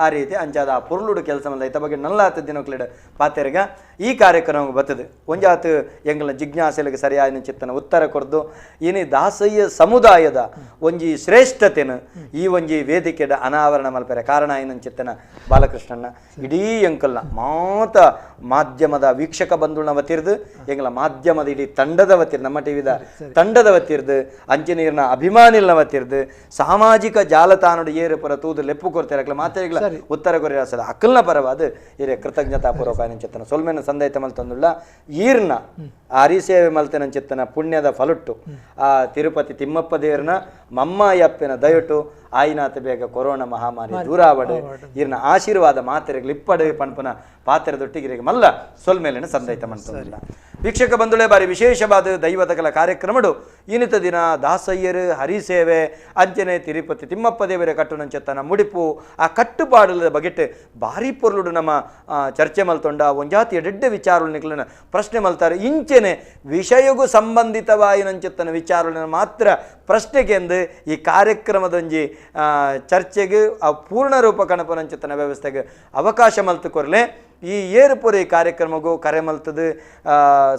ಆ ರೀತಿ ಅಂಚಾದ ಆ ಪೊರ್ಲುಡು ಕೆಲಸ ಮಲ್ಲ ಐತ ಬಗ್ಗೆ ನಲ್ಲಾತ ದಿನಕ್ಲೆಡ ಪಾತೆರ್ಗ ಈ ಕಾರ್ಯಕ್ರಮ ಬರ್ತದೆ ಒಂಜಾತ ಎಂಗಲ ಜಿಜ್ಞಾಸೆಲಿಗೆ ಸರಿಯಾದ ಚಿತ್ತನ ಉತ್ತರ ಕೊರ್ದು ಇನಿ ದಾಸಯ್ಯ ಸಮುದಾಯದ ಒಂಜಿ ಶ್ರೇಷ್ಠತೆನ ಈ ಒಂಜಿ ವೇದಿಕೆದ ಅನಾವರಣ ಮಲ್ಪೆರೆ ಕಾರಣ ಏನಂಚಿತ್ತನ ಬಾಲಕೃಷ್ಣಣ್ಣ ಇಡೀ ಎಂಕಲ್ನ ಮಾತ ಮಾಧ್ಯಮದ ವೀಕ್ಷಕ ಬಂಧುಳ್ನ ವತಿರ್ದು ಎಂಗಲ ಮಾಧ್ಯಮದ ಇಡೀ ತಂಡದ ವತಿರ್ ನಮ್ಮ ಟಿವಿದ ತಂಡದ ವತಿರ್ದು ಅಂಚನೀರ್ನ ಅಭಿಮಾನಿಲ್ನ ವತಿರ್ದು ಸಾಮಾಜಿಕ ಜಾಲತಾಣಡು ಏರು ಪರ ತೂದು ಲೆಪ್ಪು ಕೊರ್ತಾರೆ ಅಕ್ಲ ಮಾತೆಗಳ ಉತ್ತರ ಕೊರಿಯ ಸದ ಅಕ್ಕಲ್ನ ಪರವಾದ ಹಿರಿಯ ಕೃತಜ್ಞತಾ ಪೂರ್ವಕ ಚಿತ್ತನ ಸೊಲ್ಮೆನ ಸಂದೈತ ಮಲ್ತಂದುಳ್ಳ ಈರ್ನ ಆರಿ ಸೇವೆ ಮಲ್ತನ ಚಿತ್ತನ ಪುಣ್ಯದ ಫಲುಟ್ಟು ಆ ತಿರುಪತಿ ತಿಮ್ಮಪ್ಪ ದೇವರನ ಮಮ್ಮಾಯಪ್ಪನ ದಯಟು ಆಯಿನಾತ ಬೇಗ ಕೊರೋನಾ ಮಹಾಮಾರಿ ದೂರಾವಡು ಈರ್ನ ಆಶೀರ್ವಾದ ಮಾತೆರೆಗಳು ಇಪ್ಪಡು ಪಣ್ಪನ ಪಾತ್ರೆದೊಟ್ಟಿಗೆ ಮಲ್ಲ ಸೊಲ್ಮೇಲಿನ ಸಂದೈತ ಮಂತಂದುಳ್ಳ ವೀಕ್ಷಕ ಬಂಧುಳೆ ಬಾರಿ ವಿಶೇಷವಾದ ದೈವದ ಕಲ ಕಾರ್ಯಕ್ರಮಡು ಇನ್ನಿತ ದಿನ ದಾಸಯ್ಯರು ಹರಿಸೇವೆ ಅಂಚನೆ ತಿರುಪತಿ ತಿಮ್ಮಪ್ಪ ದೇವರ ಕಟ್ಟುನಂಚೆತ್ತನ ಮುಡಿಪು ಆ ಕಟ್ಟುಪಾಡಲದ ಬಗೆಟ್ ಭಾರಿ ಪೊರ್ಲುಡು ನಮ್ಮ ಚರ್ಚೆ ಮಲ್ತೊಂಡ ಒಂಜಾತಿ ಎಡೆಡ್ಡೆ ವಿಚಾರಗಳು ಪ್ರಶ್ನೆ ಮಲ್ತಾರೆ ಇಂಚೆನೆ ವಿಷಯಗೂ ಸಂಬಂಧಿತವಾಯಿನಂಚೆತ್ತನ ವಿಚಾರಗಳನ್ನ ಮಾತ್ರ ಪ್ರಶ್ನೆಗೆಂದು ಈ ಕಾರ್ಯಕ್ರಮದೊಂಜಿ ಚರ್ಚೆಗೆ ಆ ಪೂರ್ಣ ರೂಪ ಕಣಪನಂಚೆತ್ತನ ವ್ಯವಸ್ಥೆಗೆ ಅವಕಾಶ ಮಲ್ತುಕೊರ್ಲೆ ಈ ಏರುಪುರಿ ಕಾರ್ಯಕ್ರಮಗೂ ಕರೆ ಮಲ್ತದು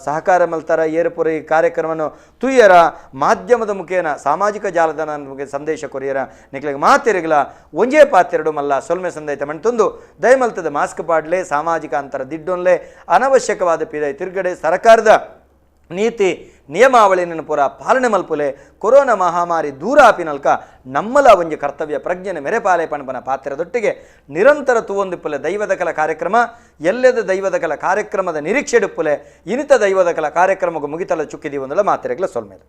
ಸಹಕಾರ ಮಲ್ತಾರ ಏರುಪುರಿ ಕಾರ್ಯಕ್ರಮನು ತುಯ್ಯರ ಮಾಧ್ಯಮದ ಮುಖೇನ ಸಾಮಾಜಿಕ ಜಾಲತಾಣ ಮುಖೇನ ಸಂದೇಶ ಕೊರಿಯರ ನಿಕ್ಲೆಗ್ ಮಾತೆರೆಗ್ಲ ಒಂಜೇ ಪಾತೆರಡು ಮಲ್ಲ ಸೊಲ್ಮೆ ಸಂದೈತ ಮಣ್ತೊಂದು ದಯಮಲ್ತದ ಮಾಸ್ಕ್ ಪಾಡ್ಲೆ ಸಾಮಾಜಿಕ ಅಂತರ ದಿಡ್ಡೊನ್ಲೆ ಅನವಶ್ಯಕವಾದ ಪಿದೈ ತಿರುಗಡೆ ಸರ್ಕಾರದ ನೀತಿ ನಿಯಮಾವಳಿಯನ್ನು ಪೂರ ಪಾಲನೆ ಮಲ್ಪುಲೆ ಕೊರೋನಾ ಮಹಾಮಾರಿ ದೂರ ಆಪಿನಲ್ಕ ನಮ್ಮಲ ಒಂಜಿ ಕರ್ತವ್ಯ ಪ್ರಜ್ಞೆನ ಮೆರೆಪಾಲೆ ಪಣಪನ ಪಾತ್ರದೊಟ್ಟಿಗೆ ನಿರಂತರ ತೂವೊಂದಿಪ್ಪುಲೆ ದೈವದ ಕಲ ಕಾರ್ಯಕ್ರಮ ಎಲ್ಲೆದ ದೈವದ ಕಲ ಕಾರ್ಯಕ್ರಮದ ನಿರೀಕ್ಷೆಡುಪ್ಪುಲೆ ಇನಿತ ದೈವದ ಕಲ ಕಾರ್ಯಕ್ರಮಕ್ಕೆ ಮುಗಿತಲ ಚುಕ್ಕಿದೀವೊಂದಲ ಮಾತೆರೆಗ್ಲ ಸೊಲ್ಮೇಲೆ.